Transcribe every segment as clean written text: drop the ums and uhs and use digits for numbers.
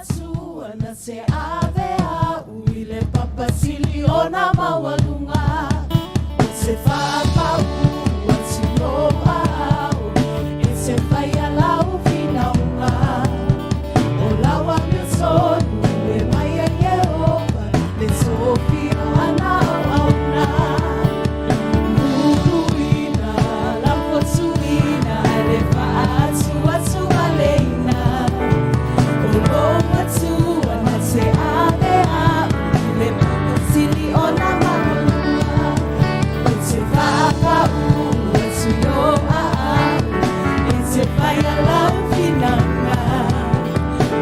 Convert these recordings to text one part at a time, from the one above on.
Atua na te ave au i le papa sili ona maualuga. Ou te faapau atu i lou aao e te faia lau finauga. O lau amiotonu e mai ia Ieova, le tofia o ana auauna. Luluina, lafotuina, le faatuatualeina. O lou Atua na te ave au i le papa sili ona maualuga. Ou te faapau atu i lou aao e te faia lau finauga.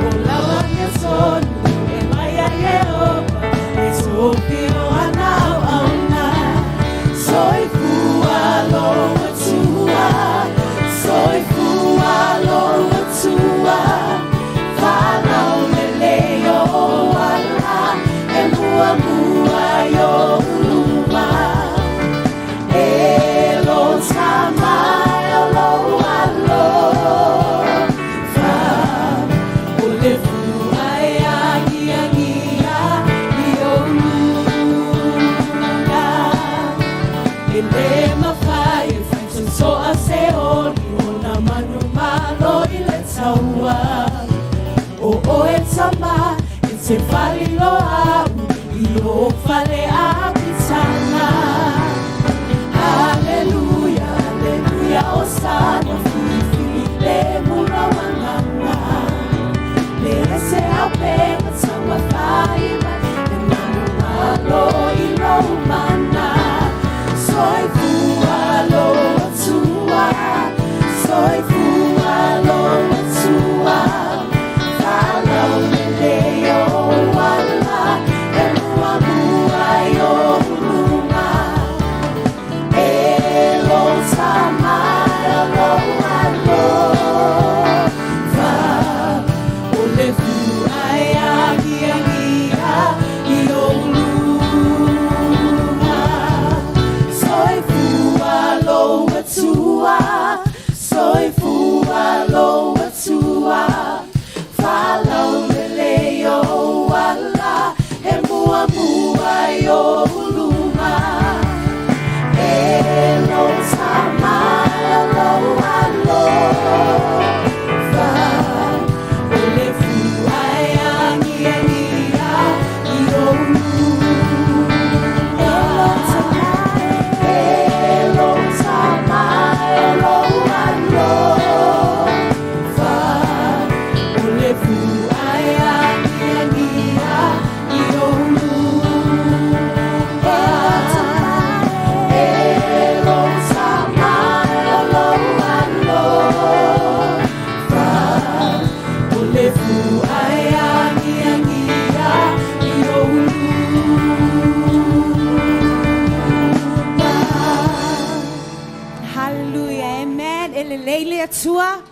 O lau amiotonu e mai ia Ieova, le tofia o ana auauna. Soifua lou Atua, soifua lou Atua, faalaulelei ou ala e muamua i ou luma. E loto mai o lou alofa, o le fua e agiagia i ou luga. E le mafai e faitotoa se oli o nā manumalo i le taua. O oe tama e te faliloa au i lou fale apitaga. Haleluya, haleluya, hosana, filifili lemu lou agaga. Le ese auupega taumafai mai e manumalo i lou mana. Soifua lou Atua, soifua lou Atua, faalaulelei ou ala e muamua i ou luma. E loto mai o lou alofa, o le fua e agiagia i ou luga. Soifua lou Atua, soifua lou Atua, faalaulelei ou ala e muamua i ou luma. E loto mai o lou alofa, o le fua e agiagia i ou luga. E loto mai o lou alofa, o le fua e agiagia i ou luga. E loto mai o lou alofa, o le fua e agiagia i ou luga. Hallelujah, amen. E lelei le Atua.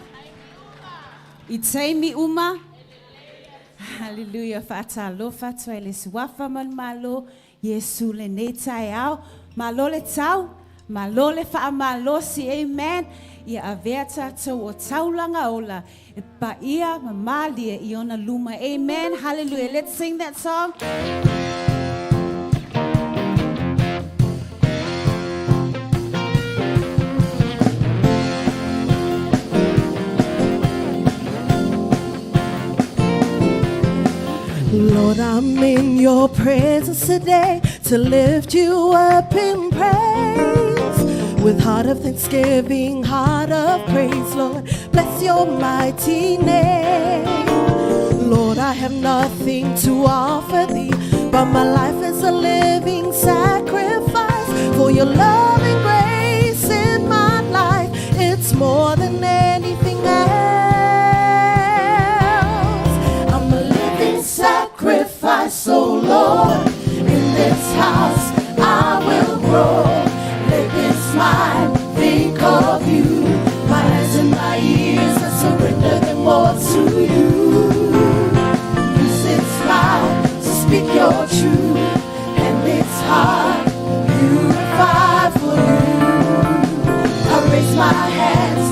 I taimi uma. Hallelujah. Faatalofa atu ai i le suafa ma le malo Iesu lenei taeao. Malo le tau, malo le faamalosi, amen. Ia avea tatou o taulaga ola e paia ma malie i ona luma. Amen. Hallelujah. Let's sing that song. Lord, I'm in your presence today to lift you up in praise. With heart of thanksgiving, heart of praise, Lord, bless your mighty name. Lord, I have nothing to offer thee, but my life is a living sacrifice for your love and grace in my life. It's more than anything else. I'm a living sacrifice, oh Lord. In this house I will grow. Let this mind think of you. My eyes and my ears, I surrender them all to you. Use this mouth to speak your truth, and this heart purified for you. I raise my hands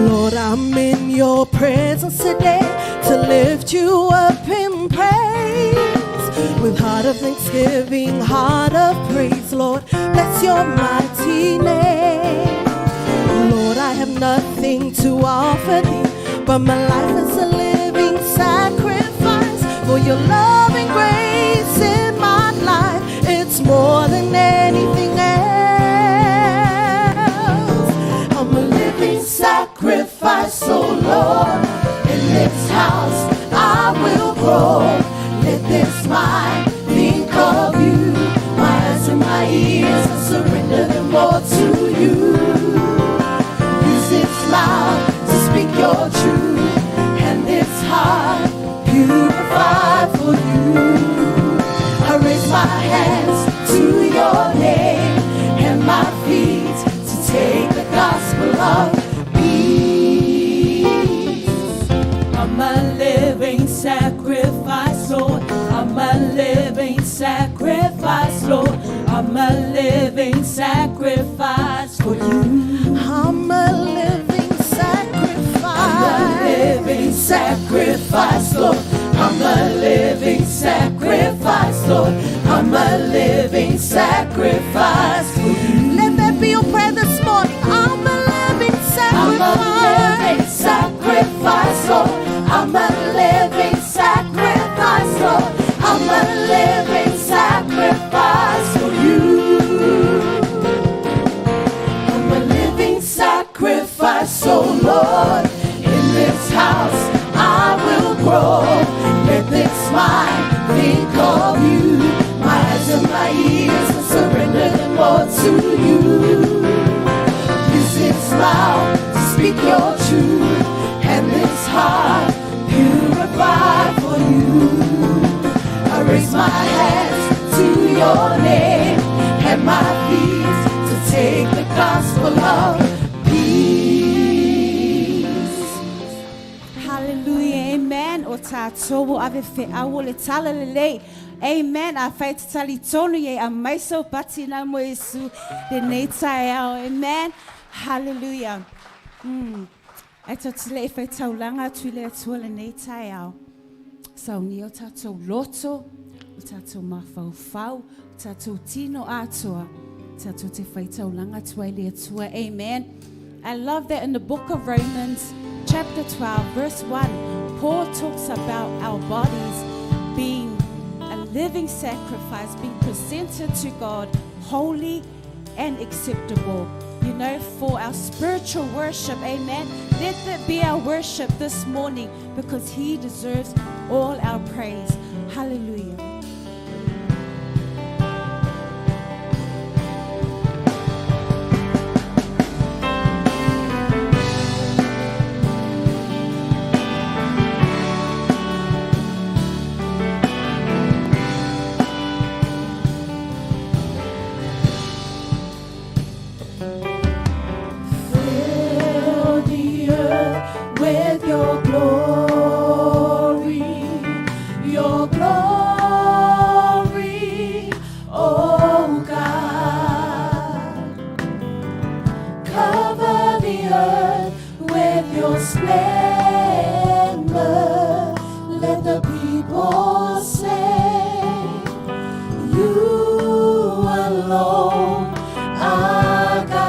Lord, I'm in your presence today to lift you up in praise. With heart of thanksgiving, heart of praise, Lord, bless your mighty name. Lord, I have nothing to offer thee, but my life is a living sacrifice for your love and grace in my life. It's more than anything else. I'm a living sacrifice, oh Lord. In this house I will grow. Let this mind think of you. My eyes and my ears, I surrender them all to you. Use this mouth to speak your truth, and this heart purified for you. I raise my hands to your name and my feet to take the gospel of peace. I'm a living sacrifice, Lord. I'm a living sacrifice, Lord. I'm a living sacrifice for you. I'm a living sacrifice. I'm a living sacrifice, Lord. I'm a living sacrifice, Lord. I'm a living sacrifice for you. Let that be your prayer this morning. I'm a living I'm a living sacrifice. sacrifice, Lord. I'm a living sacrifice, Lord. I'm a living sacrifice for you. I'm a living sacrifice, oh Lord. In this house I will grow. Let this mind think of you. My eyes and my ears, I surrender them all to you. Use this mouth to speak your truth, and this heart purified for you. I raise my hands to your name and my feet to take the gospel of peace. Hallelujah, amen. O tātou o ave wheau o le tala lelei. Amen. A whai te tali tonu ye a maiso pati nā mo Iesu le nei taeao. Amen. Hallelujah. Ai tau te le whai taulanga atu i le atua le nei taeao. Saunia o tātou loto, o tātou mawhauwhau, o tātou tino atoa, tātou te whai taulanga atu ai le atua. Amen. I love that in the book of Romans, chapter 12, verse 1, Paul talks about our bodies being a living sacrifice, being presented to God, holy and acceptable. You know, for our spiritual worship, amen. Let that be our worship this morning, because he deserves all our praise. Hallelujah. Fill the earth with your glory, your glory, oh God. Cover the earth with your splendor. Let the people say, you alone are God.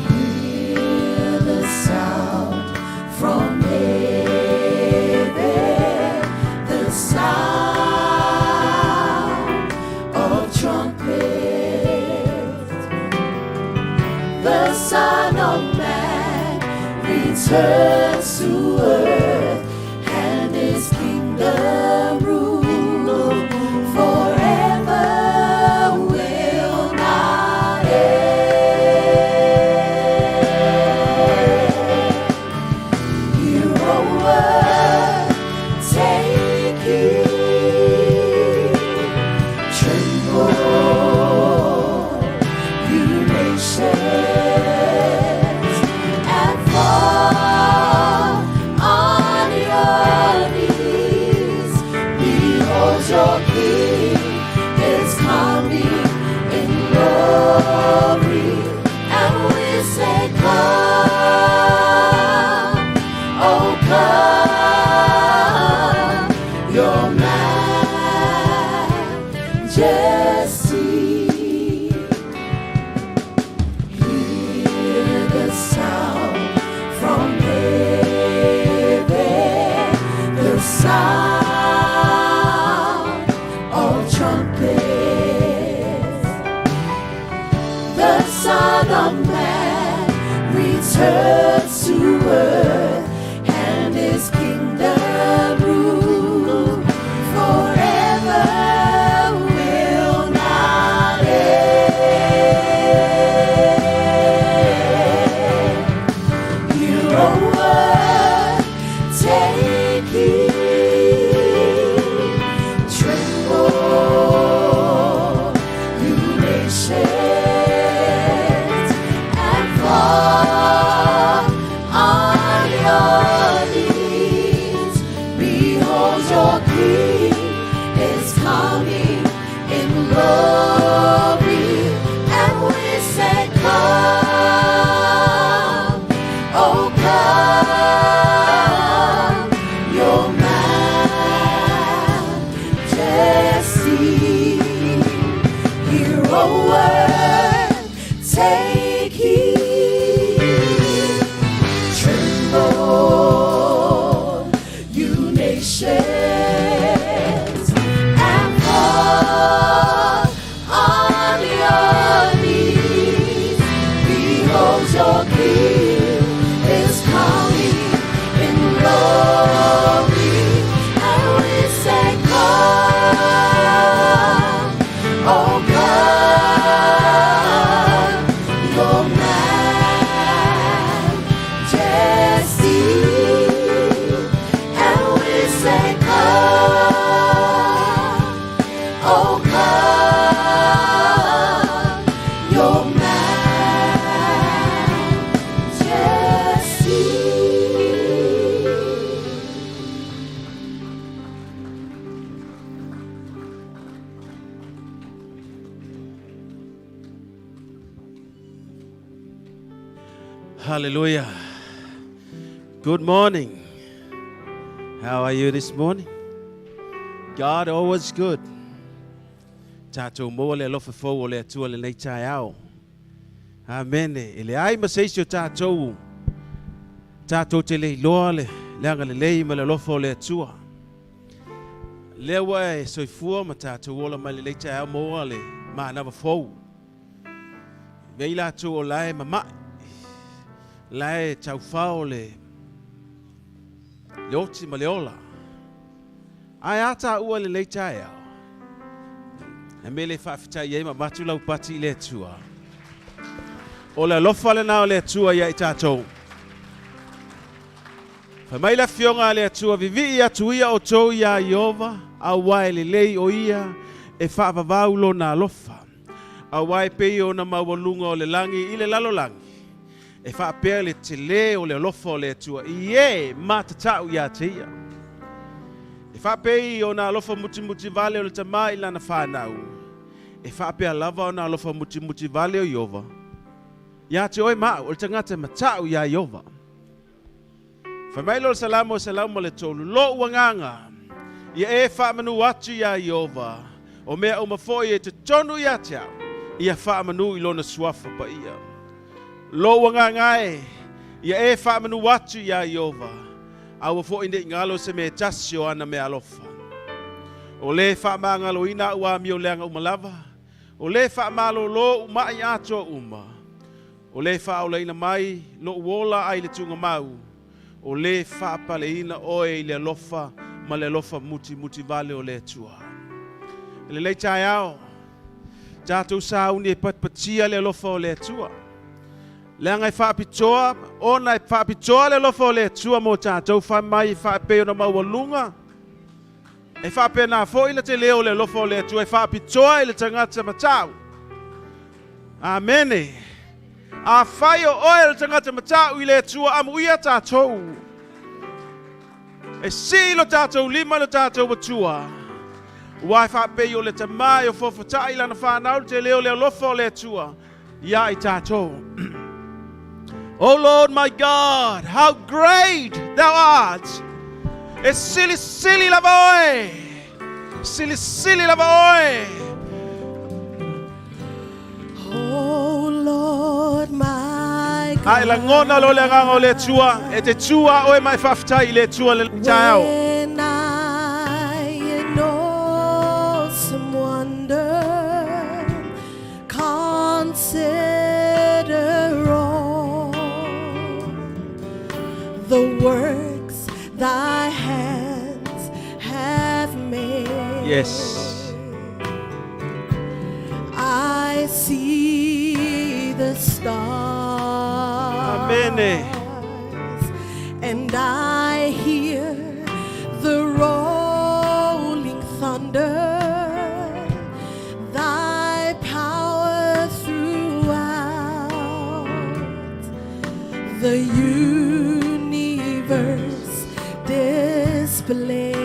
Hear the sound from heaven, the sound of trumpets. The Son of Man returns to earth, and his kingdom rule forever will not end. Hear, O earth, take heed, tremble, you nations, and fall. majesty. Hear the sound from heaven, the sound of trumpets. The Son of Man returns to earth, and his kingdom rule forever will not end. Hear, O earth, take heed, tremble, you nations, and fall on your knees. Behold, your King is coming in glory, and we say, Come, oh come, your majesty. Hear, O earth, take heed. Tremble, you nations, and fall on your knees. Behold, your King is coming in glory, and we say, Come, oh come, your majesty. And we say, Come, oh come, your majesty. Hallelujah. Good morning. How are you this morning? God always good. Tātou maua le alofa fou o le Atua lenei taeao. Amene. E leai ma se isi o tātou, tātou te le iloa le agalelei ma le alofa o le Atua. Lea ua e soifua ma tātou ola mai lenei taeao maua le manava fou. Vei latou o lae mama'i, lae taufao le oti ma le ola. Ae a tāua lenei taeao. E mele faafetai ai ma matu lau pati i le Atua. O le alofa lena o le Atua ia i tātou. Fai mai le afioga a le Atua, vivii atu ia outou iā Ieova, auā e lelei o ia e faavavau lona alofa. Auā e pei ona maualuga o le lagi i le lalolagi, e faapea le telē o le alofa o le Atua i e matatau iā te ia. E faapei ona alofa mutimuti vale o le tamā i lana fanau, e faapea lava ona alofa mutimuti vale o Ieova iā te oe ma au, o le tagata e mata'u iā Ieova. Fai mai lea o le Salamo 103, Lo'u agaga, ia e faamanu atu iā Ieova, o mea uma fo'i e totonu iā te a'u, ia faamanu i lona suafa paia. Lo'u agaga e, ia e faamanu atu iā Ieova, aua fo'i ne'i galo se mea e tasi o ana meaalofa. O lē faamagaloina a'u amioleaga uma lava, o lē faamalōlō ou ma'i atoa uma, o lē faaolaina mai lo'u ola ai le tugamau, o lē faapaleina oe i le alofa ma le alofa mutimuti vale o le Atua. E lelei taeao, tātou sauni e patipatia le alofa o le Atua. Leaga e faapitoa, ona e faapitoa le alofa o le Atua mo tātou fai mai e faapei ona maualuga. E faapena fo'i le telē o le alofa o le Atua e faapitoa i le tagata mata'u. Amene. Afai o oe le tagata mata'u i le Atua amuia tātou. E sii lo tātou lima i lo tātou Atua. Ua e faapei o le tamā e ofoofota'i lana fanau le telē o le alofa o le Atua iā i tātou. O Lord my God, how great thou art! E silisili lava oe! Silisili lava oe! A e lagona lo le agaga o le Atua, e te tua oe mai faafetai i le Atua le taeao. When I in awesome wonder consider all the works thy hands have made. Yes. I see the stars. Amen. And I hear the rolling thunder. Thy power throughout the universe display.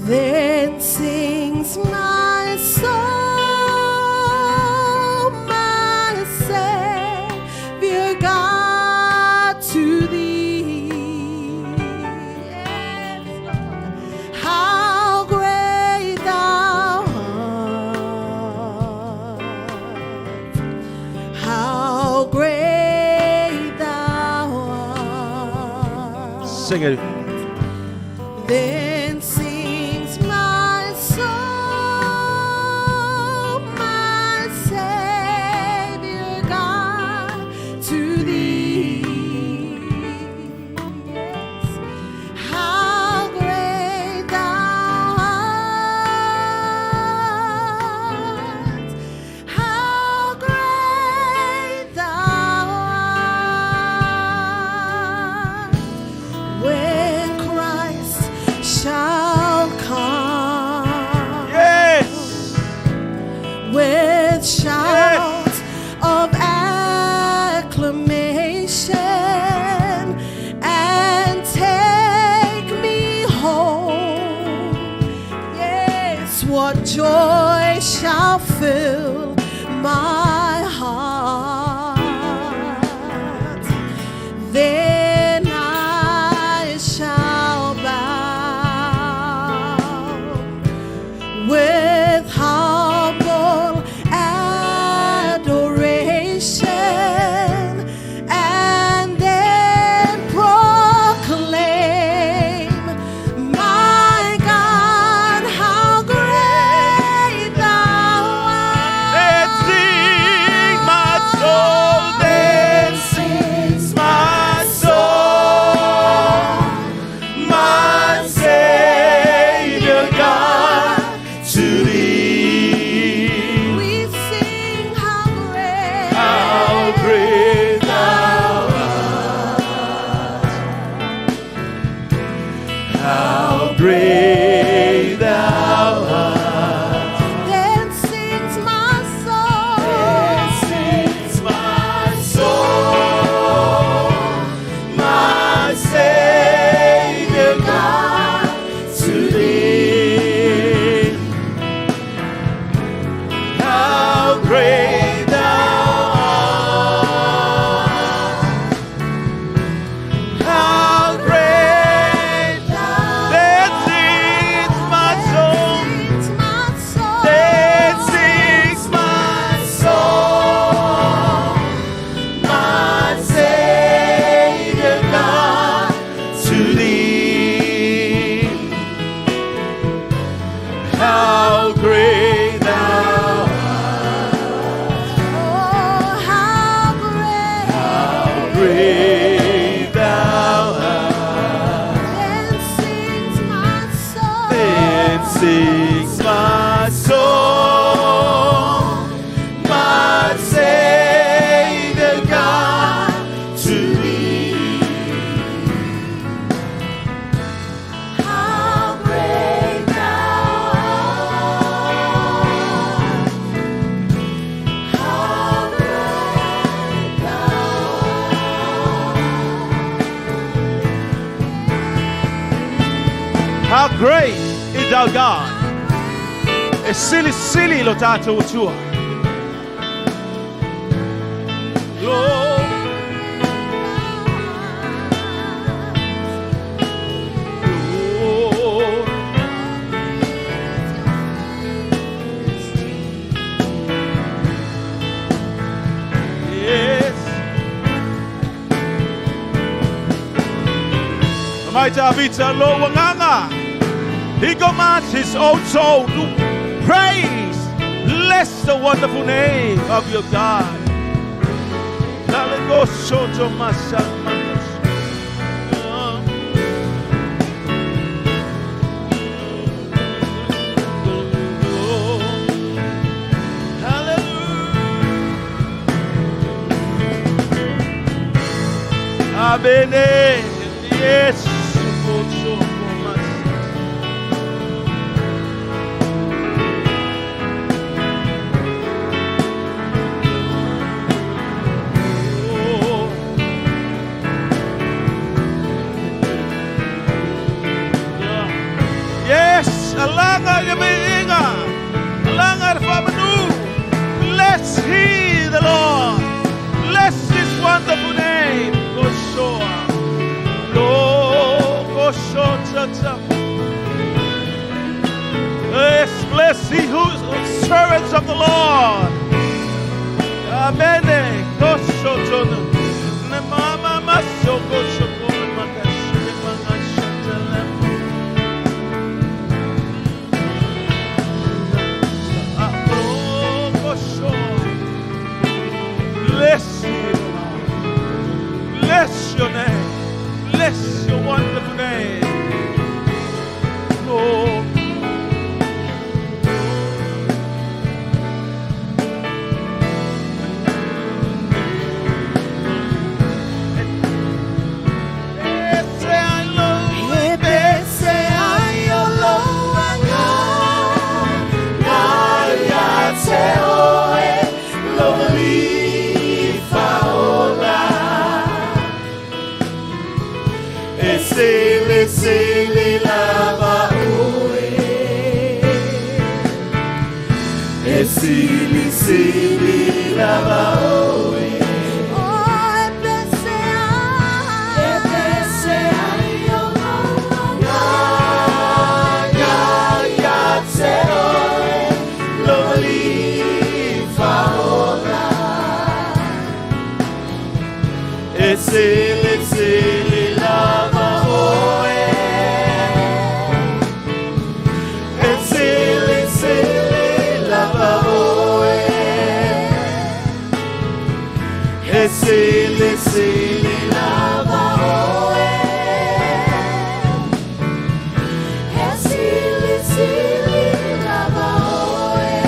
Then sings my soul, my Savior God, to thee. Yes, Lord. How great thou art. How great thou art. Sing it. Then sings my soul, my Savior God, to thee. Yes. How great thou art! How great thou art! When Christ shall come Yes. with shouts of acclamation and take me home. Yes, what joy shall fill my heart. Then I shall bow with humble adoration and then proclaim, my God, how great thou art. Then sing my soul, then sings my soul, my Savior God, to thee. We sing how great, How great thou art. How great thou art. Then sings my soul. Then sings my soul, my Savior God, to thee. How great thou art. How great thou. Then sings my soul. Sings my soul. Then sings my soul, my Savior God, to thee. How great thou art. Oh, how great. How great thou art. Then sings my soul. Then sings my soul, my Savior God, to thee. How great thou art. How great thou art. How great is our God? E silisili lo tatou Atua. Glory. Glory. Mai Tavita lo agaga. He commands his own soul to praise. Bless the wonderful name of your God. Hallelujah. Amene. Yes. Yes, alanga ya alanga famanu. Bless he the Lord. Bless his wonderful name. Goshoa. Lo gosho. Yes, bless he who is servants of the Lord. Amen. Gosho chona. Ne mama maso gosho Bless you, Lord. Bless your name. Bless your wonderful name. Lord. Sili lava oe. E sili sili lava oe. Oh, e pese ai. E pese ai o nga nga te oe lo li faola. E sili sili lava oe. E sili sili lava oe. E sili sili lava oe. E sili sili lava oe.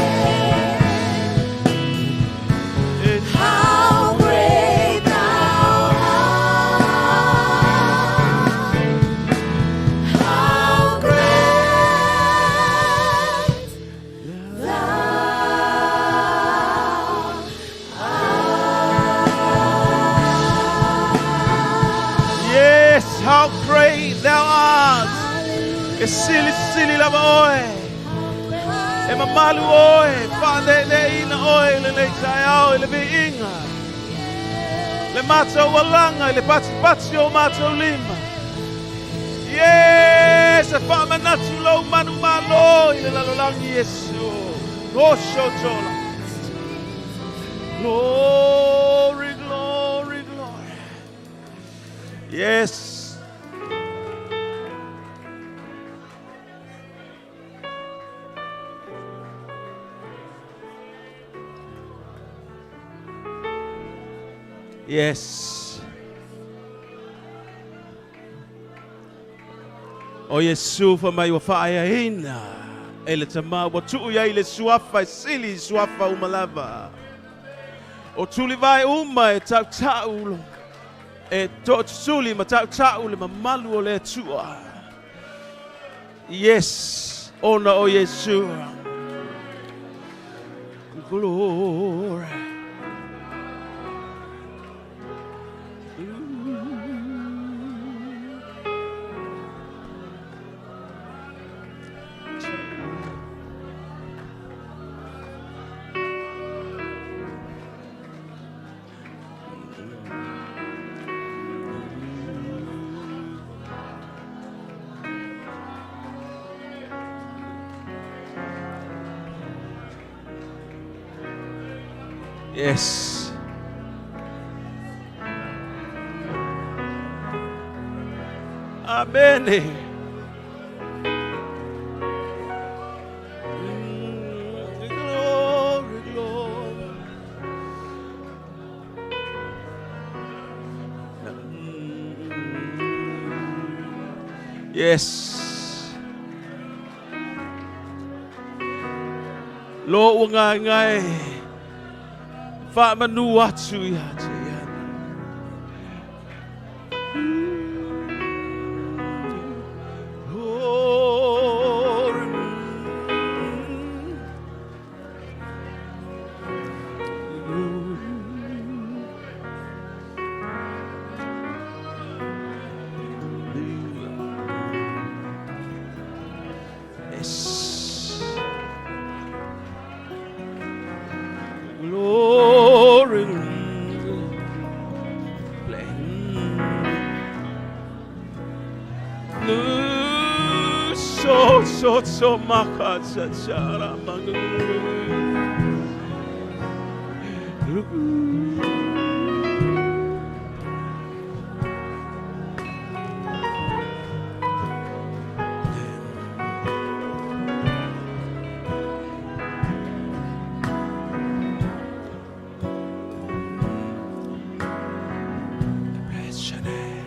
How great thou art. How great thou Yes, how great thou art. E sili sili lava oe. E mamalu oe. Whaande le ina oe le nei tai e le viinga. Le mātou walanga le pati pati o mātou lima. Yes, e whaamanatu lau manu malo i le lalolangi Yesu. Gosho tola. Glory, glory, glory. Yes. Yes. O Yesu fa mai wa whaea ina. E le tama wa tuu ia i le suafa e sili suafa umalava. O tuli vai uma e tau tau e to tuli ma tau tau le mamalu o le atua. Yes, ona o Yesu. Glory. Yes. Amene. Glory, glory. Yes. Lo ua ngai ngai. Whaamanu atu ia te ia. Glory. Yes. Glory. So so so maka cha cha ra Bless your name.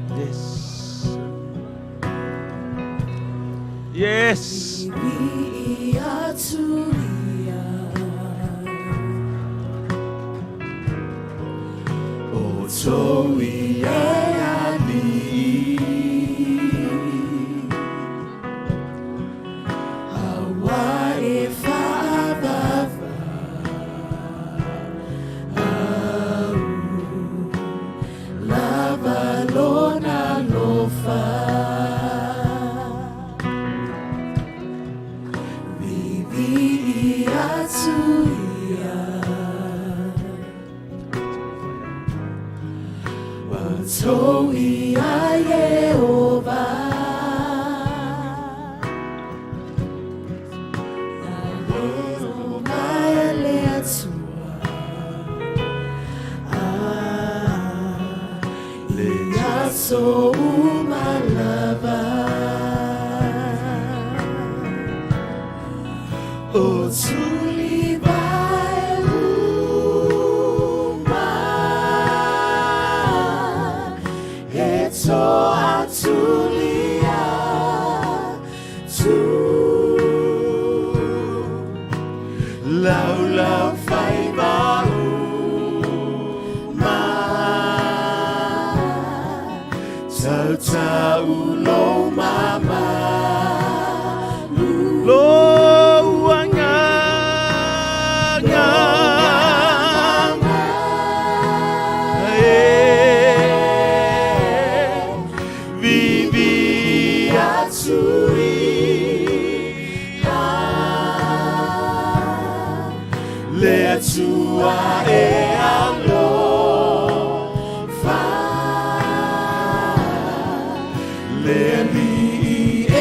Yes. Yes. O toi e ali. Aua e whaavava au lava lona lofa Vivi atu ia O toi a Yehova Mai le Atua Ah, ia so uma lava O tuli vai uma E to atulia tu Lau lau fai va ma Tau tau lo mama Lo anga nga E Vivi atu ia Le Atua e alofa Le Alii e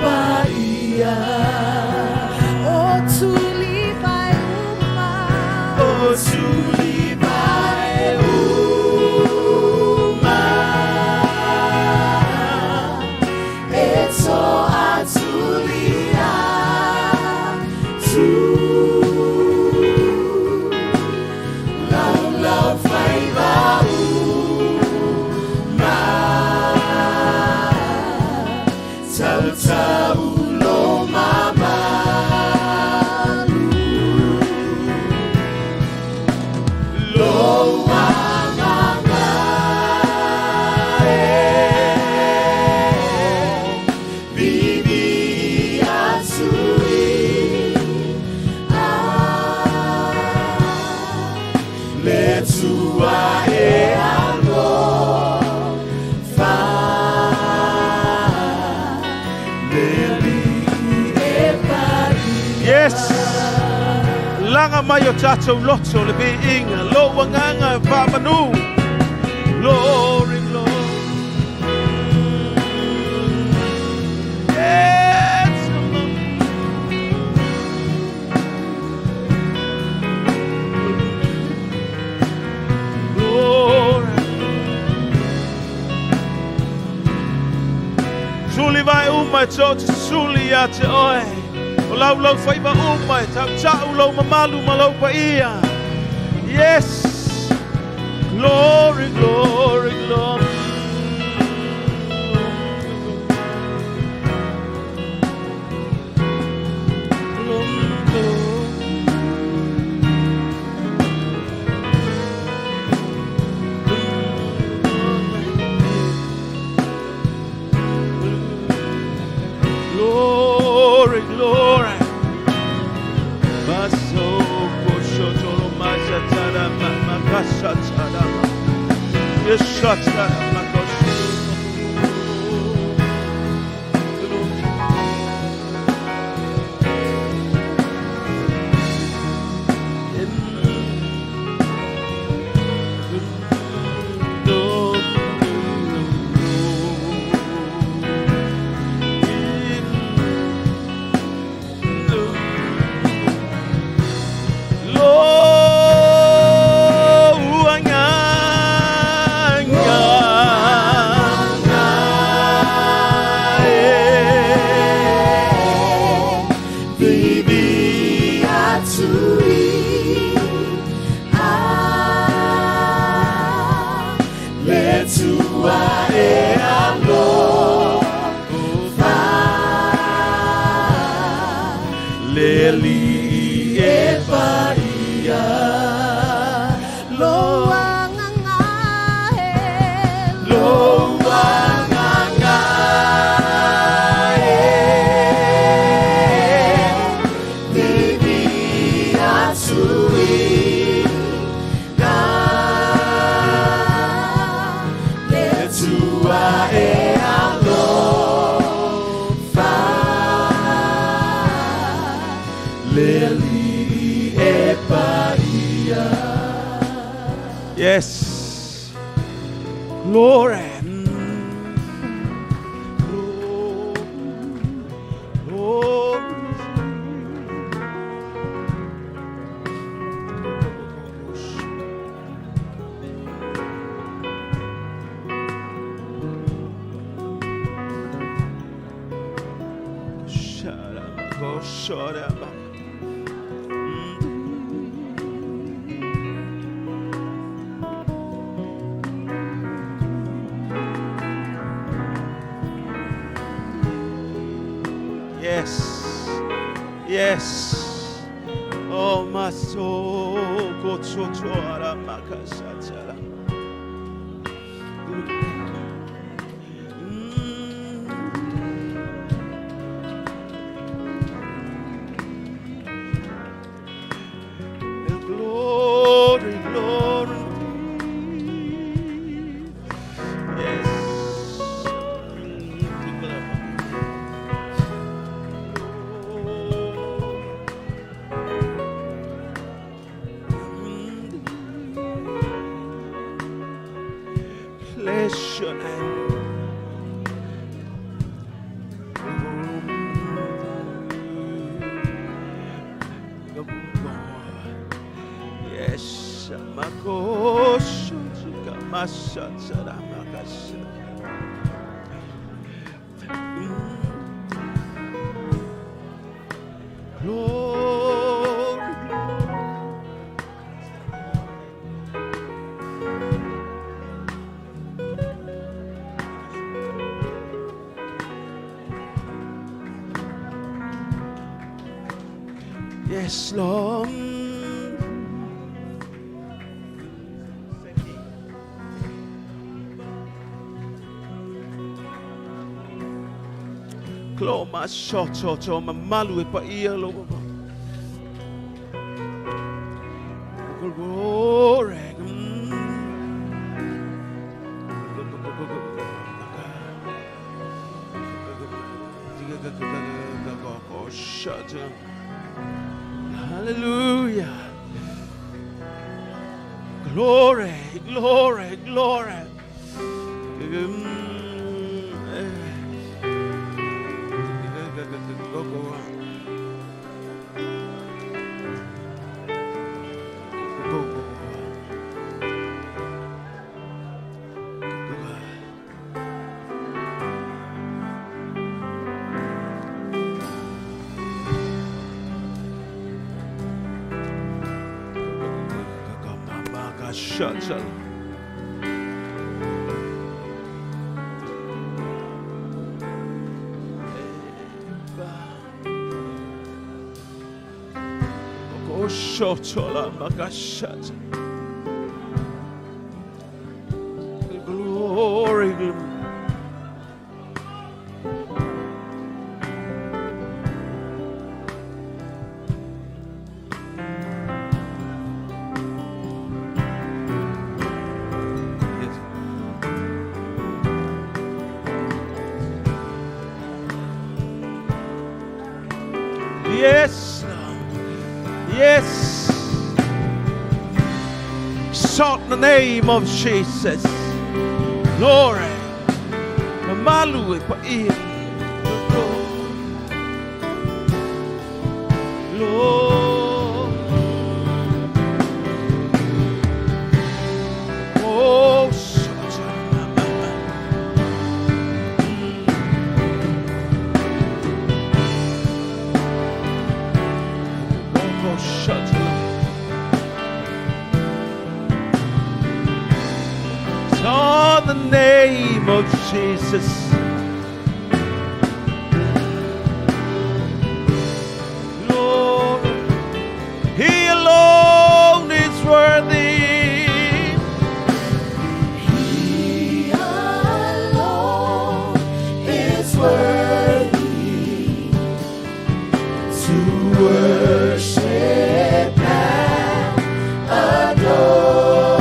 paia O tuli vai uma O tuli vai uma E to atulia tu Lau lau fai va uma Tau tau lo mamalu Yes. Laga mai o tatou loto le viiga, lou agaga e faamanu. Glory, glory. Yes. Glory. Suli vai uma e tō te suli ia te oe. O lau lau whaiva uma e tau tau lau mamalu ma lau pa ia. Yes. Glory, glory, glory. Glory, glory. Glory, glory. Maso koshotoro masatara makasatara. Yeshatara makosho. Lo agaga e Vivi atui a le tua e alo fa Le li e paia Lo agaga e lo agaga e vivi atui ga le tua e alo fa le li e paia. Yes. Glory. Glory. Glory. Shara. Yes. Yes. Oh, my soul. Go to to makasatara. Glory, glory. Yes. Bless your name. Yes, makosho masatara makasa. Glory, glory. Yes, Lord. Klo ma shoto to ma malu e pa ia lo. Glory. Shut up. Hallelujah. Glory, glory, glory. Shut, shut. Glory, glory. Yes. Yes, Lord. Yes. Exalt the name of Jesus. Glory. Mamalu e pa ia. Lord. Oh, shut On the name of Jesus. Glory. He alone is worthy. He alone is worthy to worship and adore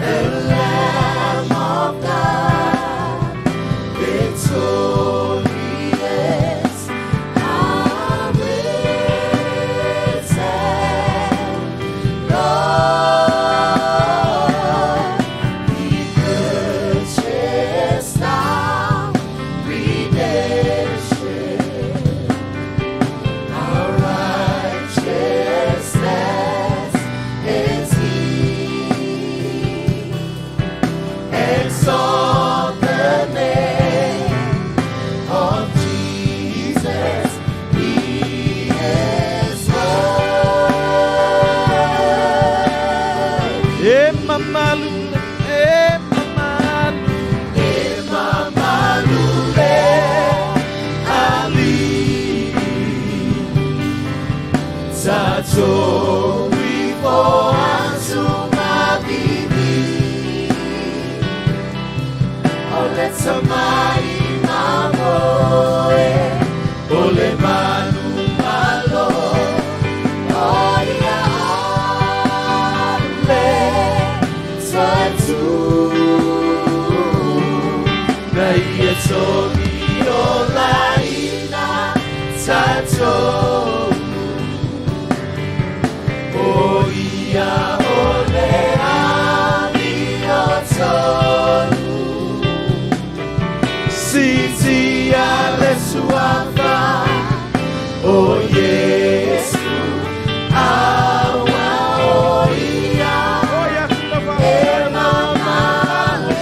the Lamb of God, victorious, risen Lord. He purchased our redemption, our righteousness is He. Exalt the name of Jesus. He is worthy. E mamalu, e mamalu, E mamalu le ali. Tatou ifo atumavivi. O le tamai mamoe, o le manu malo, o ia ole tatu. Na ia togi o laina tatou. O ia o le amio tonu. Siti a le suafa o Iesu, aua o ia. E mamalu,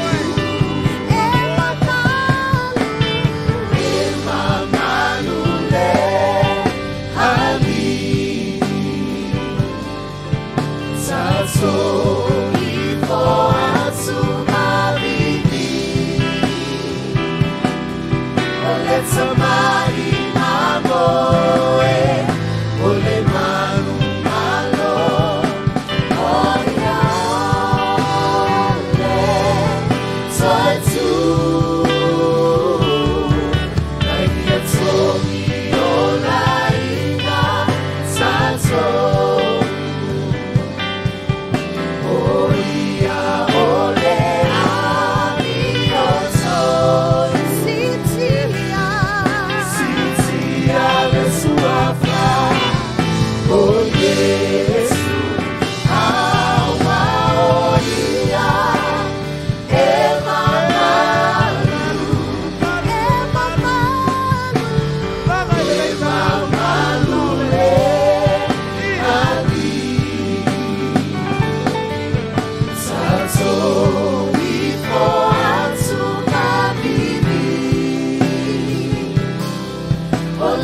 e mamalu, e mamalu le ali. Tatou ifo atumavivi. O le tamai mamoe,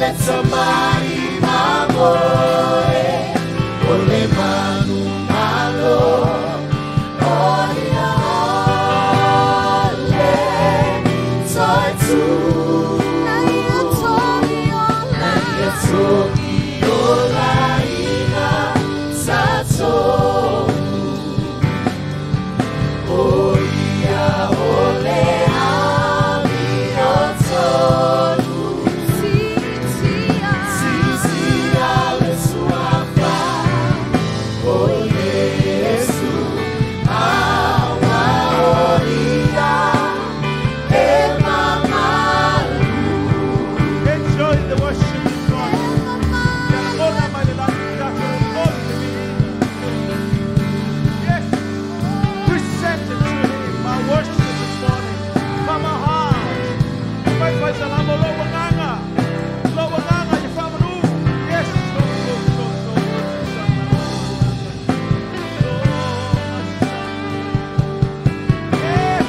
le tamai mamoe, o le manu malo, o ia ole toitu. Na ia togi ola. Na ia togi ola ina tatou. O ia ole amiotonu. Sitia. Sisia le suafa o Iesu, aua o ia e mamalu. Enjoy the worship this morning. Ona mai le lagi tatou oli le viiga. Yes, present it to him, our worship this morning. From our heart. Fai fai salamo lo wanganga. Lo wanganga ye whamanu. Yes. So, so, so, so, so, so, Yes.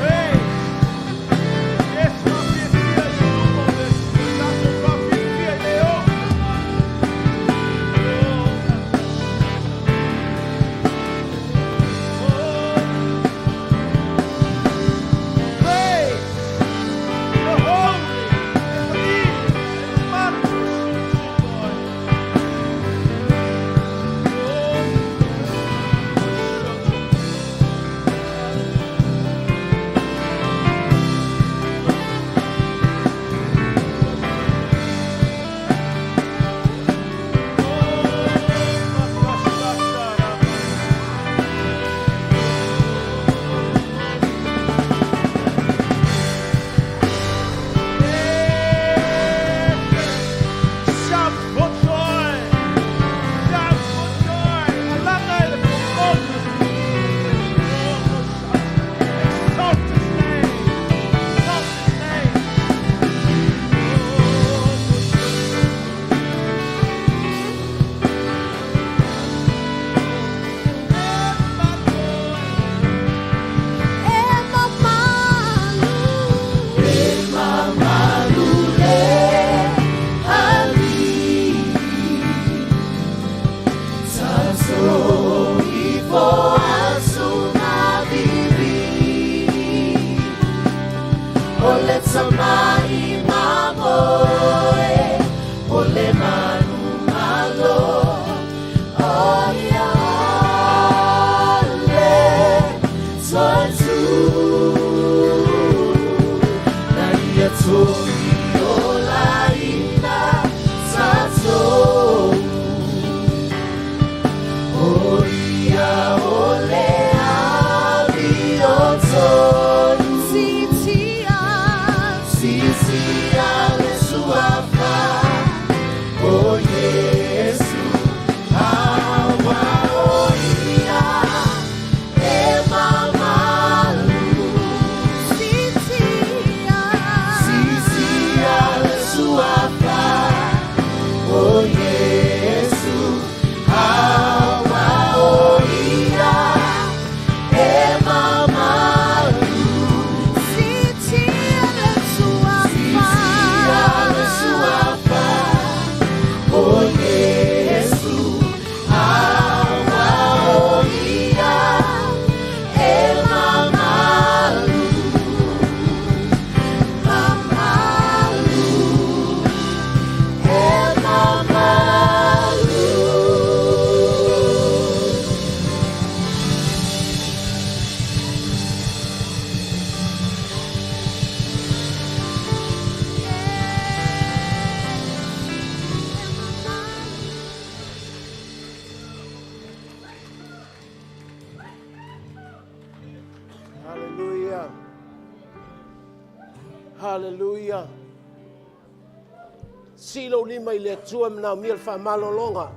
Hey! Yes, mafia, fia, leo. Praise the holy and believe and marvelous joy. Shout for joy! Shout for joy! Exalt his name! Exalt his name! E mamalu. E mamalu le alii. Tatou ifo asu mavivii. O le tamai mamoe, o le manu malo, o ia ole toitu. Na ia togi ola ina tatou. O ia ole amiotonu. Sitia. Sisia le suafa o Iesu, aua o ia e mamalu. Sitia. Sisia le suafa o Iesu, aua o ia e mamalu. Sitia le suafa. Sisia le suafa o Iesu, aua o ia e mamalu. Mamalu, e mamalu. Hallelujah. Hallelujah. Silo lima i le Atua manaomia le faamalologa.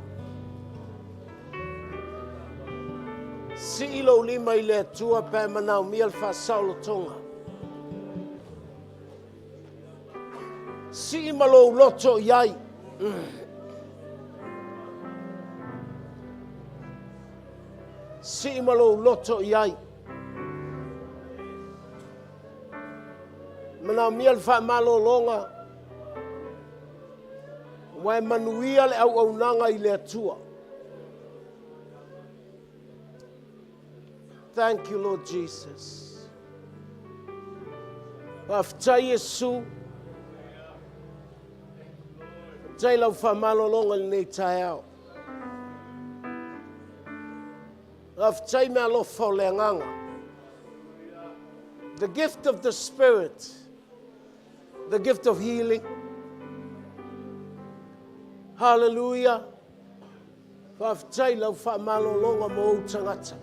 Sii lou lima i le Atua pe a e manaomia le faasaolotoga. Sii ma lou loto i ai. Sii ma lou loto i ai. Manaomia le faamalologa ua e manuia le auaunaga i le Atua. Thank you, Lord Jesus. Faafetai Iesu. Faafetai lau faamalologa i lenei taeao. Faafetai me alofa o le agaga. The gift of the Spirit, the gift of healing. Hallelujah. Faafetai lau faamalologa mo ou tagata.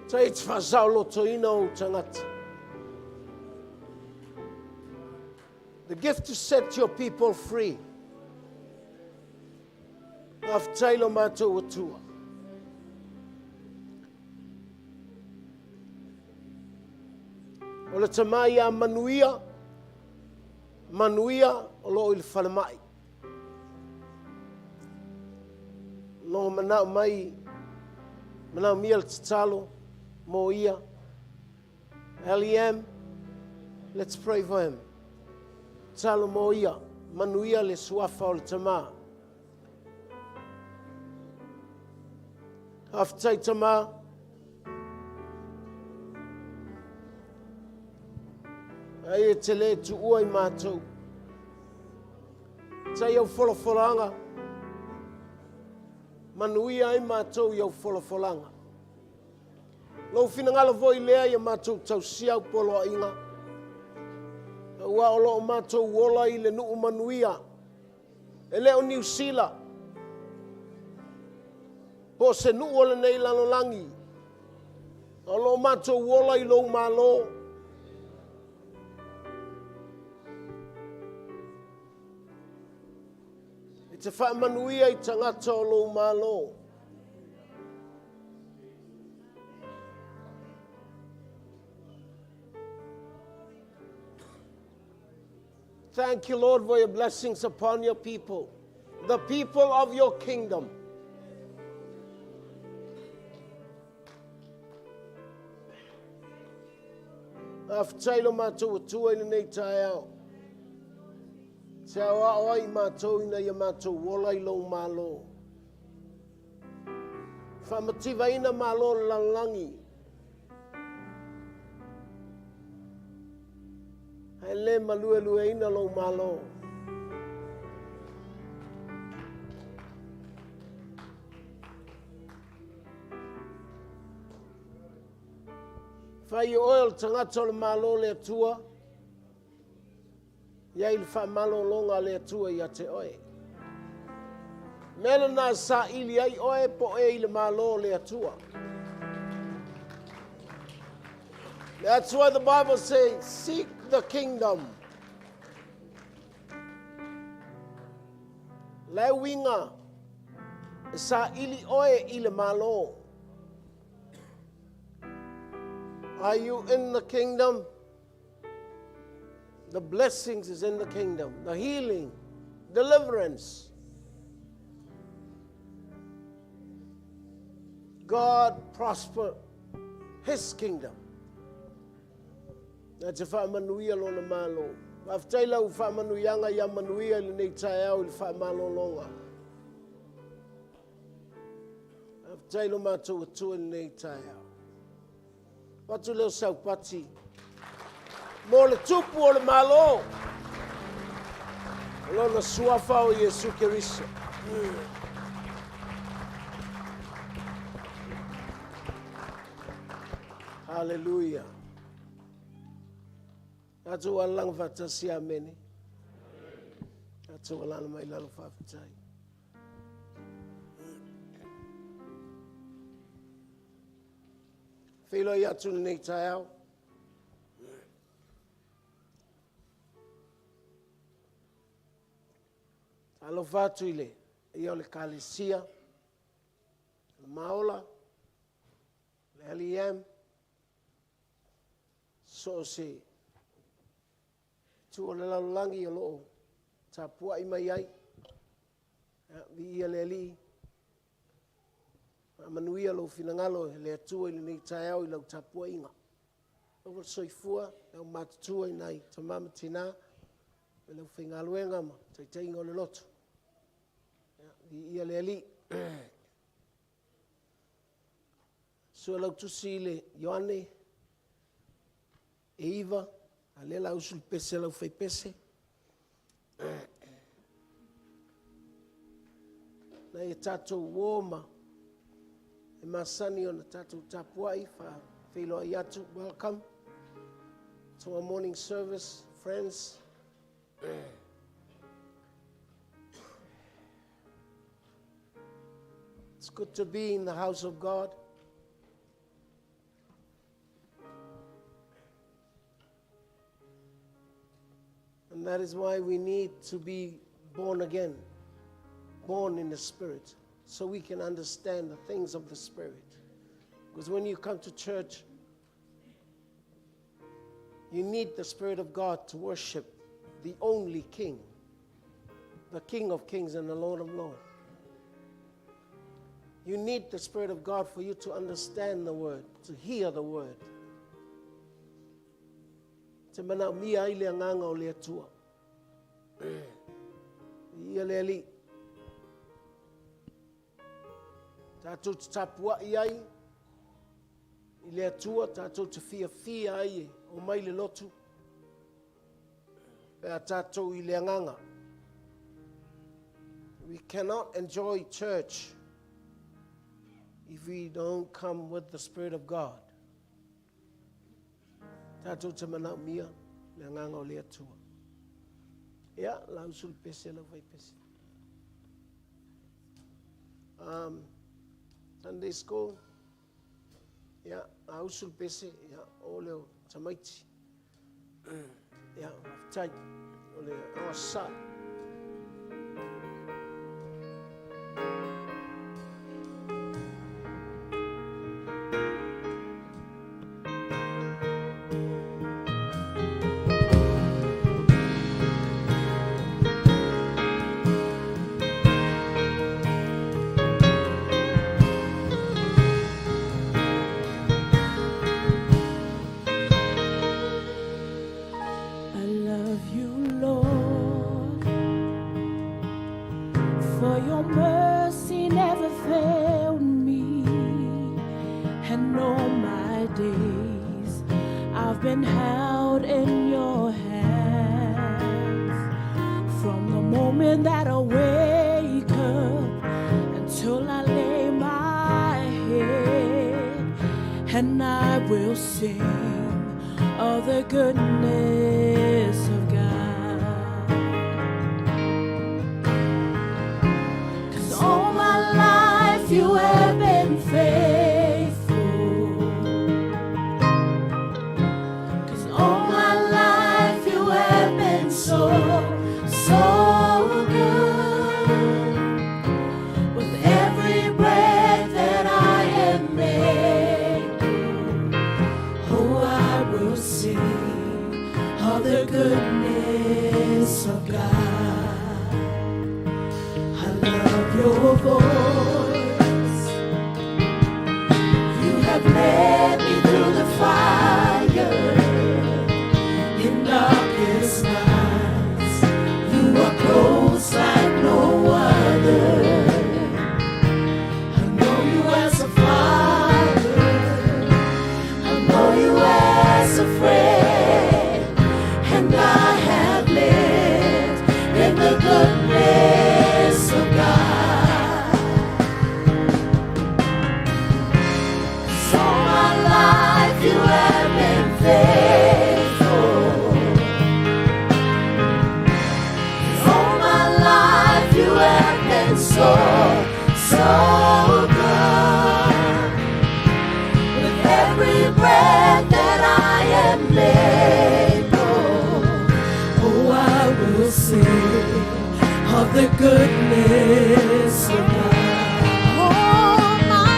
Tai te faasaolotoina ou tagata. The gift to set your people free. Faafetai lo matou Atua. O le tama ia Manuia, Manuia o lo o i le falemai. Logo manao mai, manaomia le tatalo mo ia. LEM, let's pray for him. Tatalo mo ia, manuia le suafa o le tama. Faafetai tama. Ai e te le tuua i mātou. Tai au folafolaga. Manuia ai mātou i au folafolaga. Lou finagalo foi lea ia matou tausia au poloaiga, aua o lo o matou ola i le nuu manuia, e le o Niu Sila, po o se nuu o lenei lalolagi, a o lo o matou ola i lou Malo. E te faamanuia i tagata o lou Malo. Thank you, Lord, for your blessings upon your people, the people of your kingdom. Faafetai lo matou Atua i lenei taeao. Te aoao ai i matou ina ia matou ola i lou Malo. Faamativaina malo o le lalolagi. Ae le maluelueina lou Malo. Fai oe o le tagata o le Malo o le Atua, i ai le faamalologa a le Atua ia te oe. Mea lena e saili ai oe po o e i le Malo o le Atua. That's why the Bible says, seek the kingdom. Le uiga, e saili oe i le Malo. Are you in the kingdom? The blessings is in the kingdom. The healing, deliverance. God prosper His kingdom. Na te faamanuia lona malo. Faafetai lau faamanuiaga ia manuia i lenei taeao i le faamalologa. Faafetai lo matou Atua i lenei taeao. Avatu lea o saupati mo le tupu o le Malo, o lona suafa o Iesu Keriso. Haleluia. Tatou alalaga faatasi, amene. Tatou alala mai lalo faafetai. Feiloai atu lenei taeao. Alofa atu i le ia o le Kalesia. Maola, le LEM, so o se itu o le lalolagi o loo tapuai mai ai. Ia, viia le Alii. Faamanuia lou finagalo e le Atua i lenei taeao i lau tapuaiga. Maua le soifua, le aumatutua i nai tama ma tina, ma le aufaigaluega ma taitaiga o le lotu. Ia, viia le Alii. Sue lau tusi i le Ioane e 9, a lea la usu le pese a lau faipese. Nai e tatou uo ma e masani ona tatou tapuai faafeiloai atu. Welcome to our morning service, friends. It's good to be in the house of God. And that is why we need to be born again, born in the Spirit, so we can understand the things of the Spirit. Because when you come to church, you need the Spirit of God to worship the only King, the King of Kings and the Lord of Lords. You need the Spirit of God for you to understand the Word, to hear the Word. Te manaomia ai le agaga o le Atua. Ia le Alii. Tatou te tapuai ai i le Atua, tatou te fiafia ai e omai le lotu. Pe a tatou i le agaga. We cannot enjoy church if we don't come with the Spirit of God. Tatou te manaomia le agaga o le Atua. Ia, la usu le pese, lau fai pese. Sunday school. Ia, a usu le pese, ia, o leo tamaiti. Ia, faafetai. O le aosa. I love you, Lord, for your mercy never failed me, and all my days I've been held in your hands. From the moment that I wake up until I lay my head, and I will sing of the goodness of God. 'Cause all my life you have been faithful. 'Cause all my life you have been so, so good. With every breath that I am able, oh, I will sing of the goodness of God. I love your voice. You have led me through the fire in darkest nights. You are close like no other. I know you as a father. I know you as a friend, and I have lived in the goodness of God. 'Cause all my life you have been faithful. All my life you have been so, so good. With every breath that I am able, oh, I will sing of the goodness of God. All my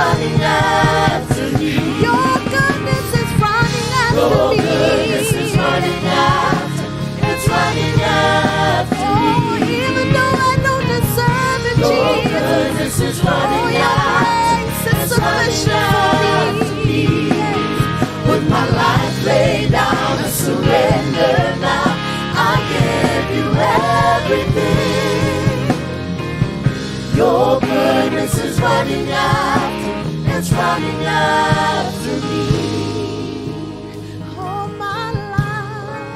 running after me. Your goodness is running after Your me. goodness is running after, it's running after Oh, me. even though I don't deserve it, Your Jesus. goodness is Oh, running your after, grace is it's running sufficient for after me. me. With my life laid down, I surrender now. I give you everything. Your goodness is running after, it's running after me. All my life,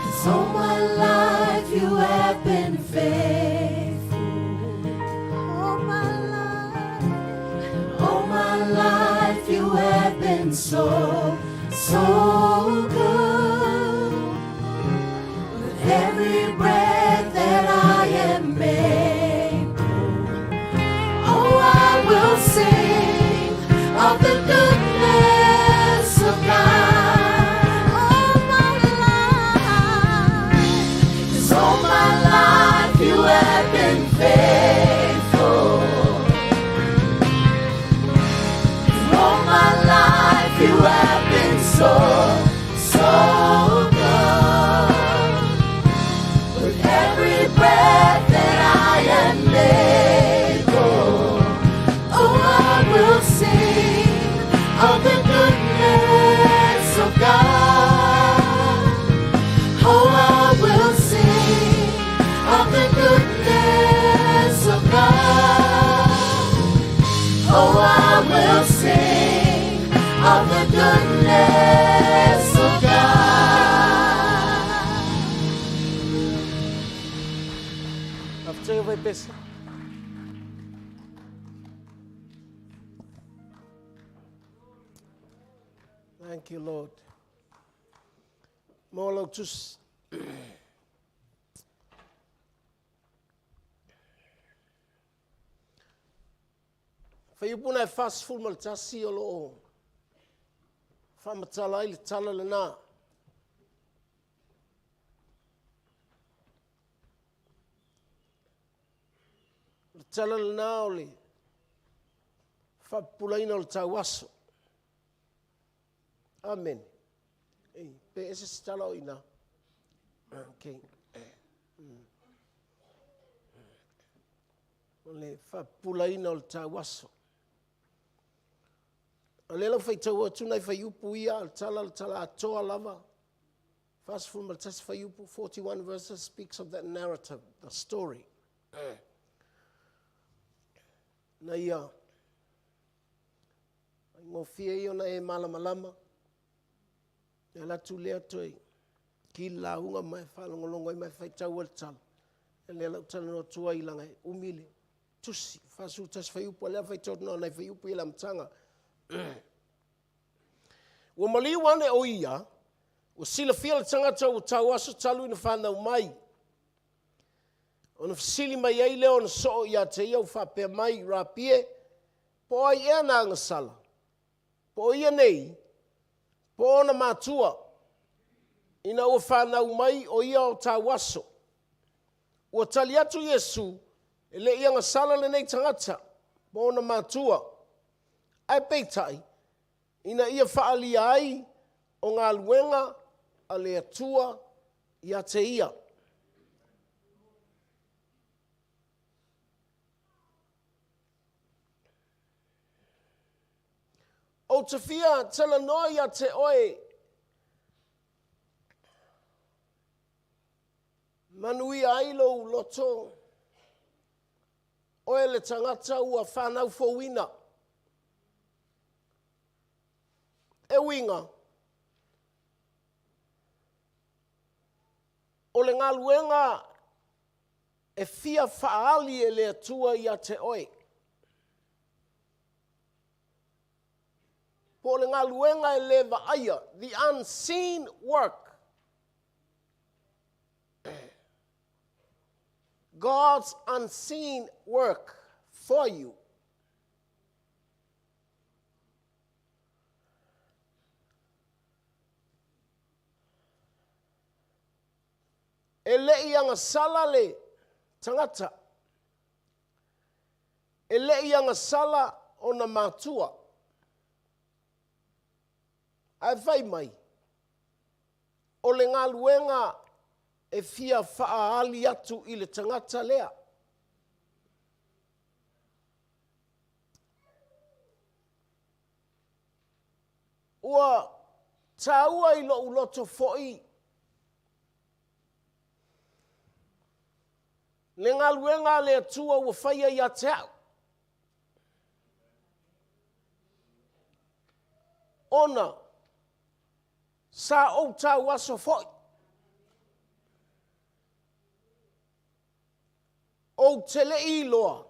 'Cause all my life you have been faithful. all my life, All my life you have been so, so good. With every breath that I am able, oh, I will sing of the goodness of God. all my life. 'Cause all my life you have been faithful. All my life you have been so, so good. With every breath that I am able, oh, I will sing of the goodness of God. Oh, I will sing of the goodness of God. Oh, I will sing of the goodness of God. After vai pesa. Thank you, Lord. Mo lau tus. Faiupuna e 41 o loo faamatala ai le tala lenā. O le tala lenā o le faapupulaina o le tauaso. Amen. Ei, pe ese se tala o ina. Okay. O le faapupulaina o le tauaso. A lea lau faitau atu nai faiupu ia, le tala atoa lava. 41 faiupu, 41 verses speaks of that narrative, the story. Na ia, ai ngofie ia na e malamalama. E ala atu lea toe ki la unga mai whalongolongo i mai whaitau le tala. E lea lau tala no tua i langa e umile. Tusi, 41 faiupu, a lea whaitau no nai faiupu i la matanga. Ua maliu ane o ia, ua silafia le tagata ua tauaso talu ina fanau mai. Ona fesili mai ai lea ona soo ia te ia ua faapea mai, Rapi e, po o ai ea na agasala? Po o ia nei, po o ona matua, ina ua fanau mai o ia o tauaso. Ua tali atu Iesu, e le i agasala lenei tagata, po o ona matua. Ae peitai, ina ia faalia ai o galuega a le Atua ia te ia. Ou te fia talanoa ia te oe. Manuia ai lou loto. Oe le tagata ua fanau fouina. E uiga, o le galuega e fia faaali e le Atua ia te oe. Po o le galuega e le vaaia, the unseen work. God's unseen work for you. E le i agasala le tagata. E le i agasala ona matua. Ae fai mai, o le galuega e fia faaali atu i le tagata lea. Ua taua i lou loto foi le galuega a le Atua ua faia ia te au. Ona sa ou tauaso foi. Ou te le i iloa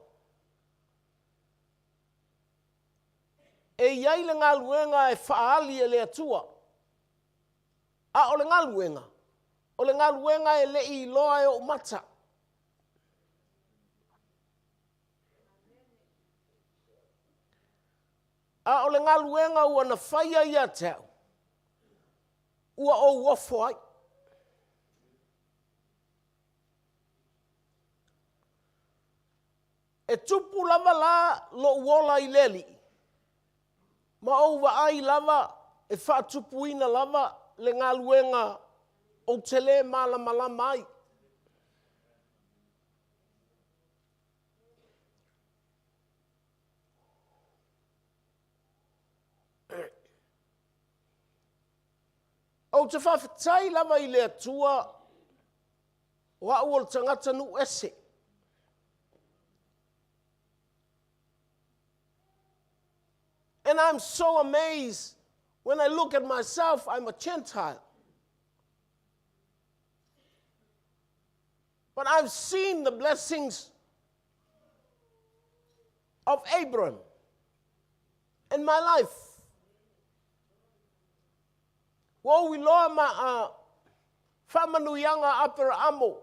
e i ai le galuega e faaali e le Atua. A o le galuega, o le galuega e le i iloa e ou mata. A o le galuega ua na faia ia te au, ua ou ofo ai. E tupu lava la lou ola i le Alii, ma ou vaai lava e faatupuina lava le galuega ou te le malamalama ai. Ou te faafetai lava i le Atua o au o le tagata nuu ese. And I'm so amazed when I look at myself, I'm a Gentile. But I've seen the blessings of Abram in my life. Ua ou iloa ma a faamanuiaga a Aperaamo,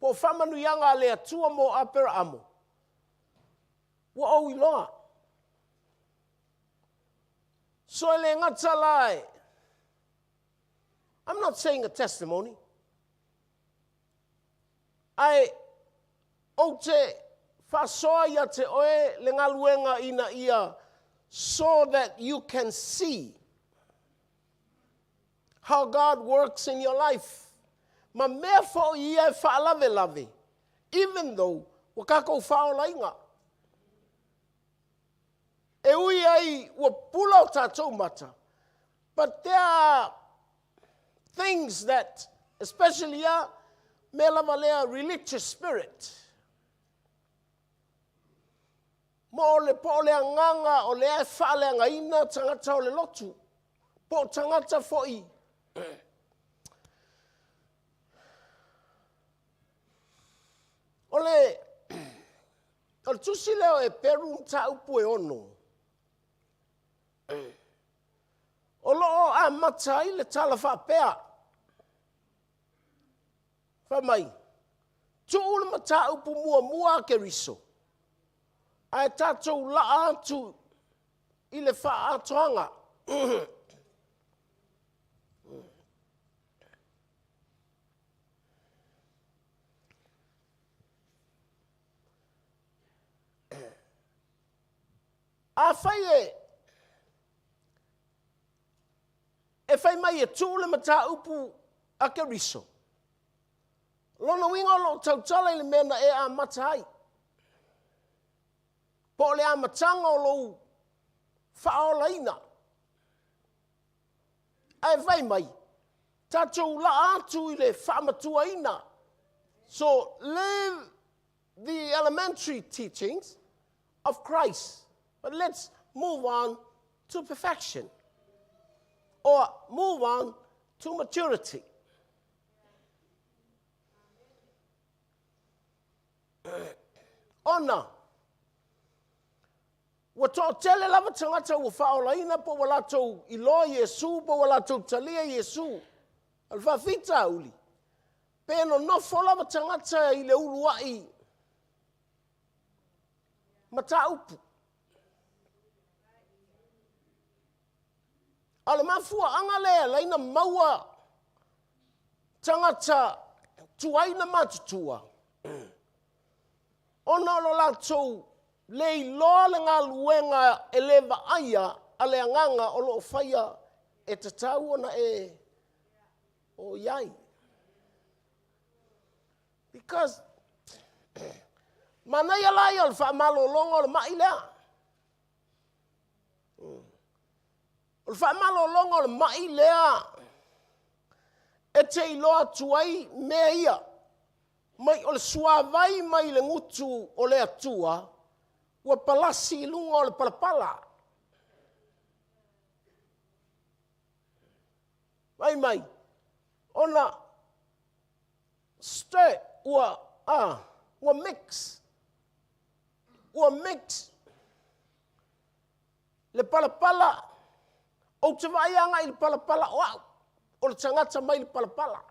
po o faamanuiaga a le Atua mo Aperaamo, ua ou iloa. So e le gata la e, I'm not saying a testimony, ae ou te faasoa ia te oe le galuega ina ia so that you can see how God works in your life. Ma mea foi ia e faalavelave, even though ua tatou faaolaina. E ui ai ua pula o tatou mata, but there are things that, especially a mea lava lea religious spirit. Mo o le po o le agaga o lea e faaleagaina tagata o le lotu, po o tagata foi o le o le tusi lea o Eperu mataupu e 6. O loo amata ai le tala faapea. Fai mai, tuu le mataupu muamua a Keriso, ae tatou laa atu i le faaatoaga. Afai e e fai mai e tuu le mataupu a Keriso, lona uiga o loo tautala i le mea na e amata ai. Po o le amataga o lou faaolaina. Ae fai mai, tatou laa atu i le faamatuaina. So, live the elementary teachings of Christ. But let's move on to perfection. Or move on to maturity. Ona, ua toatele lava tagata ua faaolaina po ua latou iloa Iesu po ua latou talia Iesu. A o le faafitauli, pe nonofo lava tagata i le uluai mataupu. A o le mafuaaga lea e ala ai ona maua tagata tuai na matutua, ona o lo latou Le iloa le galuega e le vaaia a le agaga o lo o faia e tatau ona e o i ai. Because manaia la ia o le faamalologa o le mai lea. O le faamalologa o le mai lea e te iloa atu ai mea ia mai o le suavai mai le gutu o le Atua ua palasi i luga o le palapala. Fai mai, ona stir, ua, ah, ua mix, ua mix le palapala. Ou te vaai agai i le palapala o au, o le tagata mai le palapala.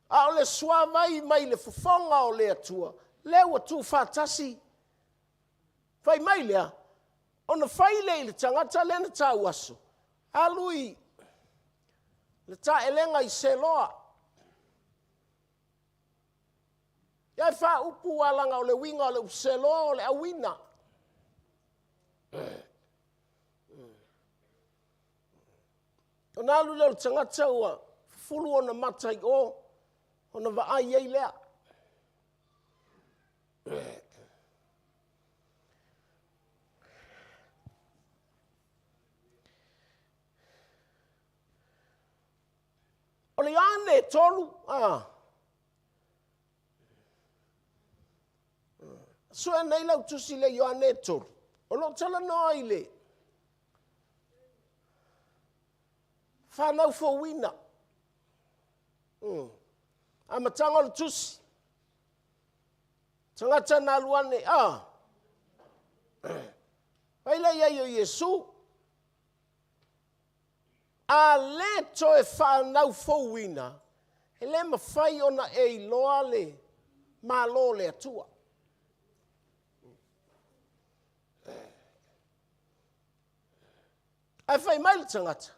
A o le suavai mai le fofoga o le Atua, lea ua tuufaatasi. Fai mai lea, ona fai lea i le tagata lea na tauaso, alu i le taelega i Seloa. Ia e faaupu alaga o le uiga o le upu Seloa o le auina. Ona alu lea o le tagata ua fufulu ona mata i o, ona vaai ai lea. O le Ioane 3, a. Sue nei lau tusi le Ioane 3, o lo o talanoa i le fanau fouina. Amataga o le tusi. Tagata na alu ane, a. Fai lea i ai o Iesu. A le toe fanau fouina, e le mafai ona e iloa le Malo o le Atua. Ae fai mai le tagata,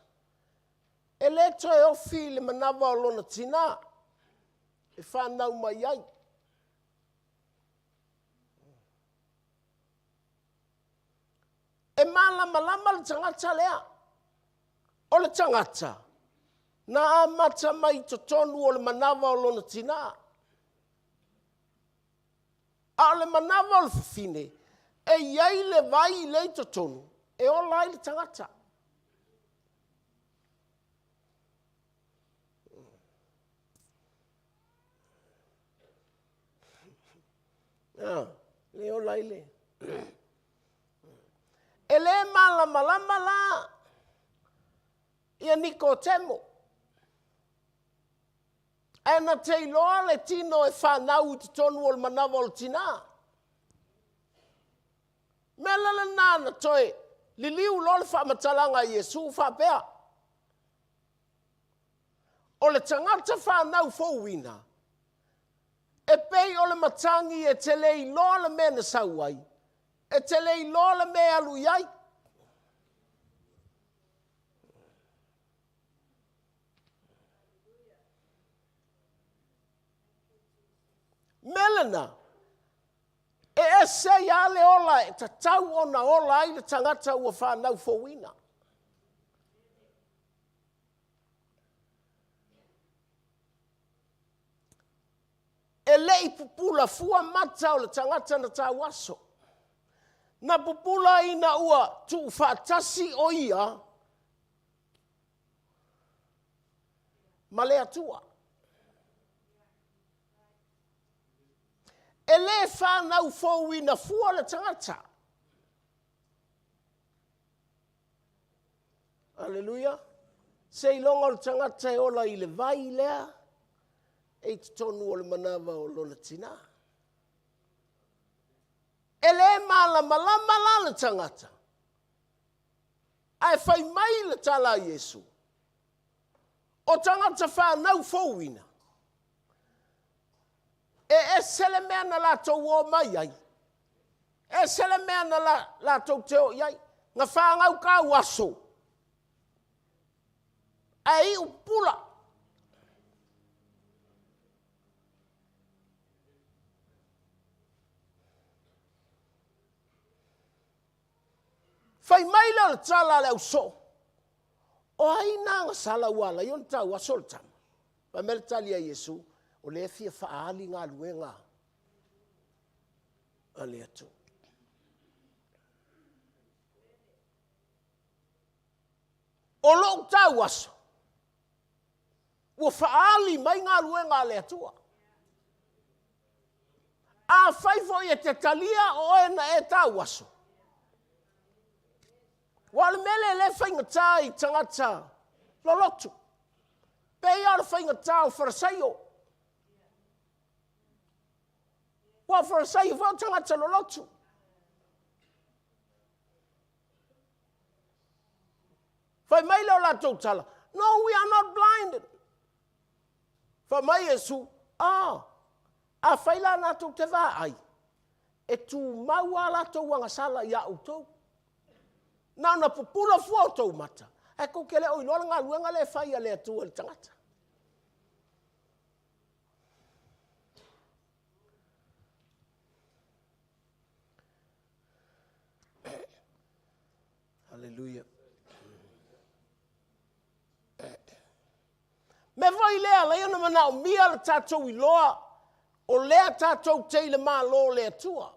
e le toe ofi le manava o lona tinā e fanau mai ai. E malamalama le tagata lea. O le tagata na amata mai i totonu o le manava o lona tinā. A o le manava o le fafine, e i ai le vai lea i totonu e ola ai le tagata. Ah, le ola ai le... E le malamalama la ia Nikotemo. Ae na te iloa le tino e fanau i totonu o le manava o le tinā. Mea la lena na toe liliu loa le faamatalaga a Iesu faapea, O le tagata fanau fouina, e pei o le matagi e te le iloa le mea na sau ai, e te le iloa le mea e alu i ai. Mea lena, e ese ai lava le ola e tatau ona ola ai le tagata ua fanau fouina. E le i pupula fua mata o le tagata na tauaso. Na pupula ina ua tuufaatasi o ia ma le Atua. E le fanau fouina fua le tagata. Aleluia. Seiloga o le tagata e ola i le vai lea e i totonu o le manava o lona tinā. E le malamalama la le tagata, ae fai mai le tala a Iesu, o tagata fanau fouina, e ese le mea na latou o mai ai, ese le mea na latou te o i ai, na fanau tauaso, ae iu pupula. Fai mai lea o le tala a le ausoo, O ai na agasala ua ala ai ona tauaso le tama? Fai mai le tali a Iesu, O lea e fia faaali galuega a le Atua. O lou tauaso, ua faaali mai galuega a le Atua. Afai foi e te talia o oe na e tauaso, aua o le mea lea o lea e faigata i tagata lolotu, pei lava o le faigata o Farisaio. Aua o Farisaio foi o tagata lolotu. Fai mai lea o latou tala, No, we are not blinded. Fai mai Iesu, Ah, afai la latou te vaai, e tumau a latou agasala iā outou. Na ona pupula fua o tou mata, ae tou te le o iloa le galuega lea e fai a le Atua i le tagata. Hallelujah. Mea foi lea ala ai ona manaomia le tatou iloa o lea tatou te i le Malo o le Atua.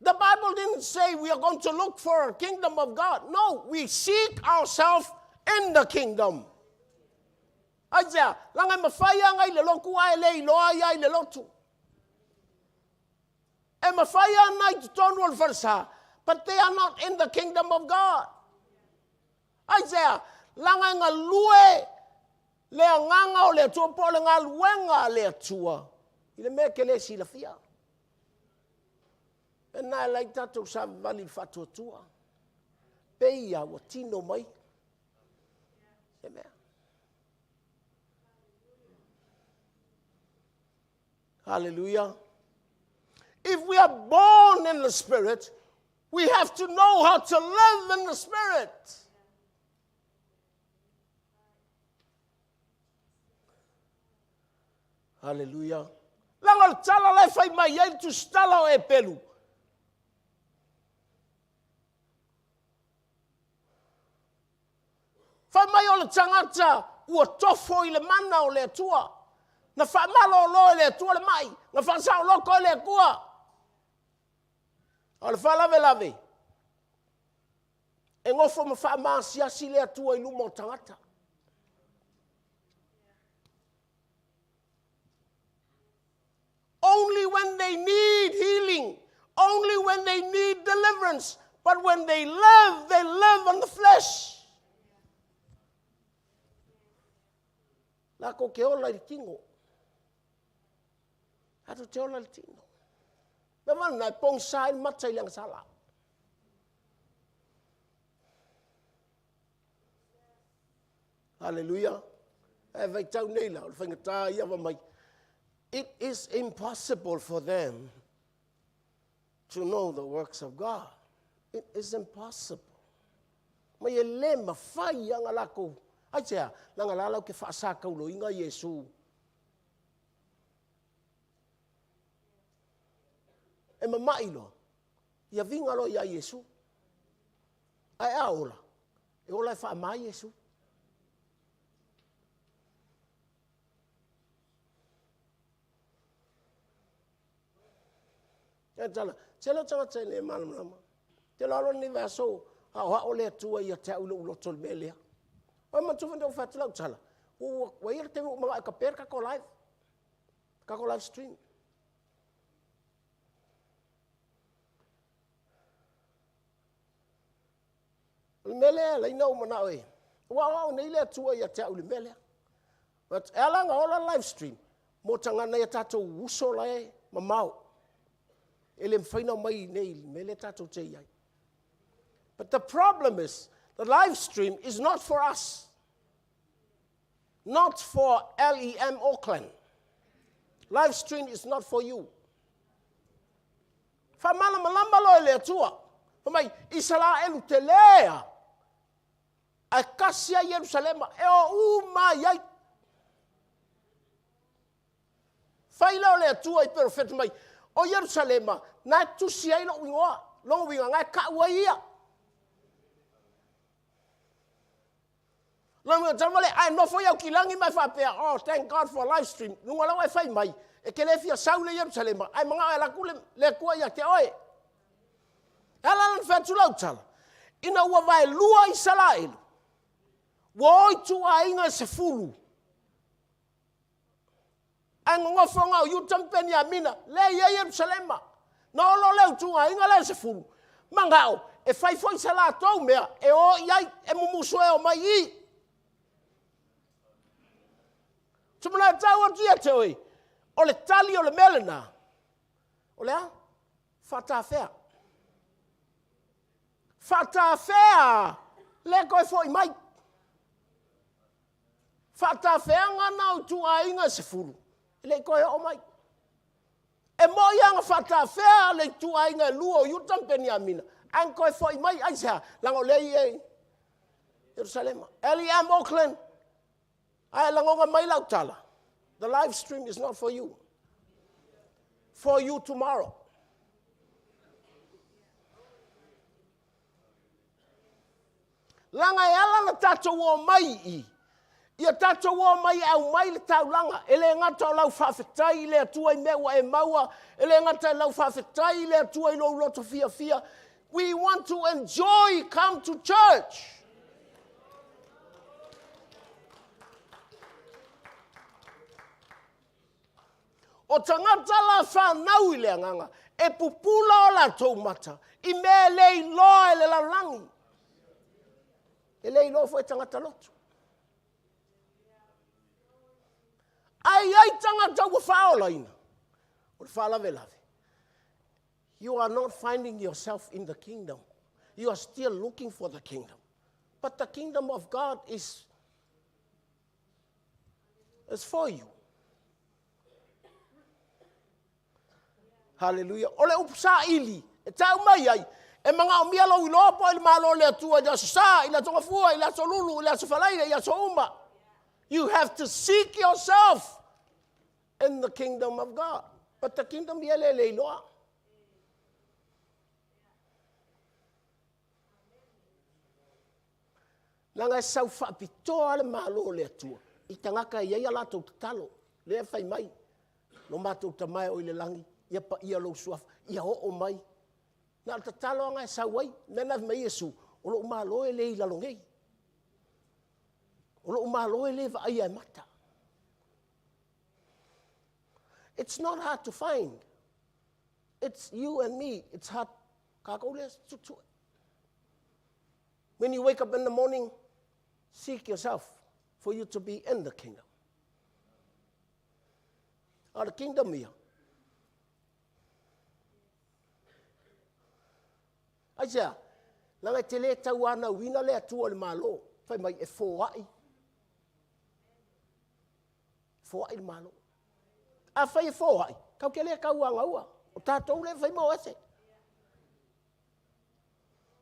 The Bible didn't say we are going to look for a kingdom of God. No, we seek ourselves in the kingdom. Aisea, leaga e mafai lava ona i le lotu ae le iloa ia i le lotu. E mafai lava ona i totonu o le falesa, but they are not in the kingdom of God. Aisea, leaga e galue le agaga o le Atua po o le galuega a le Atua i le mea e te le silafia. E na e lai tatou savavali i le faatuatua. Pei lava ua tino mai se mea. Hallelujah. If we are born in the Spirit, we have to know how to live in the Spirit. Hallelujah. Leaga o le tala la e fai mai ai le tusitala o Epelu. Fai mai o le tagata ua tofo i le mana o le Atua. Na faamalolo e le Atua le mai, na faasaoloko e le Atua. A o le faalavelave, e nofo ma faamaasiasi le Atua i luma o tagata. Only when they need healing, only when they need deliverance, but when they live, they live on the flesh. Lakou te ola i le tino. Latou te ola i le tino. Mea vale na e pogisa ai le mata i le agasala. Hallelujah. E vaitau nei la, o le faigata ia va mai. It is impossible for them to know the works of God. It is impossible. Mai e le mafai ana lakou. Aisea, leaga la lau te faasakauloina Iesu. E mama'i loa, ia viga loa ia Iesu. Ae a ola, e ola e faama Iesu. E tala, tele o tagata e le malamalama. Te loa lenei vaiaso, aoao le Atua ia te au i lou loto i le mea lea. Oi manatua foi na ou fai atu lau tala, ua i ai le taimi ua ou manao e tape le tatou live, le tatou live stream. O le mea lea e ala ai ona ou manao e, ua aoao nei le Atua ia te au i le mea lea. But e ala ona ola live stream, mo tagana ia tatou uso la e mamao. E le mafai ona omai i inei i le mea lea tatou te i ai. But the problem is, the live stream is not for us. Not for LEM Auckland. Live stream is not for you. Faamalamalama loa e le Atua. Fai mai, Isaraelu tele a, ae kasi ai Ierusalema, e o uma ai ai. Fai lea o le Atua i perofeta mai, O Ierusalema, na e tusi ai lou igoa. Lona uiga, na e tau ai ia. Lona uiga, tala le, a e nofo i Aukilani ma e faapea, oh, thank God for live stream. Luga lau e fai mai, e te le fia sau le Ierusalema, ae manao e alu atu le Atua ia te oe. E ala la ona fai atu lau tala, ina ua vaelua Isaraelu, ua o i ituaiga e 10, ae nonofo na o Iuta ma Peniamina, lea e i ai Ierusalema. Na o loa lea o ituaiga lea e 10, manao e fai foi se latou mea e o i ai, e mumusu e omai i i. Ou te tau atu ia te oe, o le tali o le mea lena, o le a? Faatafea. Faatafea le toe foi mai. Faatafeaga na o ituaiga e 10, e le i toe oo mai. E moi lava na faatafea le ituaiga e 2 o Iuta ma Peniamina, ae na toe foi mai, aisea? Leaga o lea e i Ierusalema. LEM Auckland, ae lagona mai lau tala, the live stream is not for you. For you tomorrow. Leaga e ala ona tatou omai i i, ia tatou omai e aumai le taulaga, e le gata o lau faafetai i le Atua i mea ua e maua, e le gata i lau faafetai i le Atua i lou loto fiafia. We want to enjoy, come to church. O tagata la fanau i le agaga, e pupula o latou mata i mea e le iloa e le lalolagi. E le iloa foi e tagata lotu. Ae i ai tagata ua faaolaina, o le faalavelave. You are not finding yourself in the kingdom. You are still looking for the kingdom. But the kingdom of God is for you. Hallelujah. O le upu saili e tau mai ai, e manaomia lou iloa po i le malo o le Atua i le aso Sa, i le aso Gafua, i le aso Lulu, i le aso Faraile, i aso uma. You have to seek yourself in the kingdom of God. But the kingdom ia le le iloa. Leaga e sau faapitoa le malo o le Atua i tagata e i ai a latou tatalo. Lea e fai mai, lo matou tama e o i le lagi, ia paia lou suafa, ia oo mai. Na o le tatalo lava e sau ai. Mea na fai mai Iesu, o lou malo e le i lalo nei. O lou malo e le vaaia e mata. It's not hard to find. It's you and me. It's hard. Kākou lea tutu. When you wake up in the morning, seek yourself for you to be in the kingdom. A le kingdom ia. Aisea, leaga e te le tauanauina le Atua o le malo. Fai mai e foai. Foai le malo. A fai e foai, kau te le tauanaua. O tātou le fai mo ese.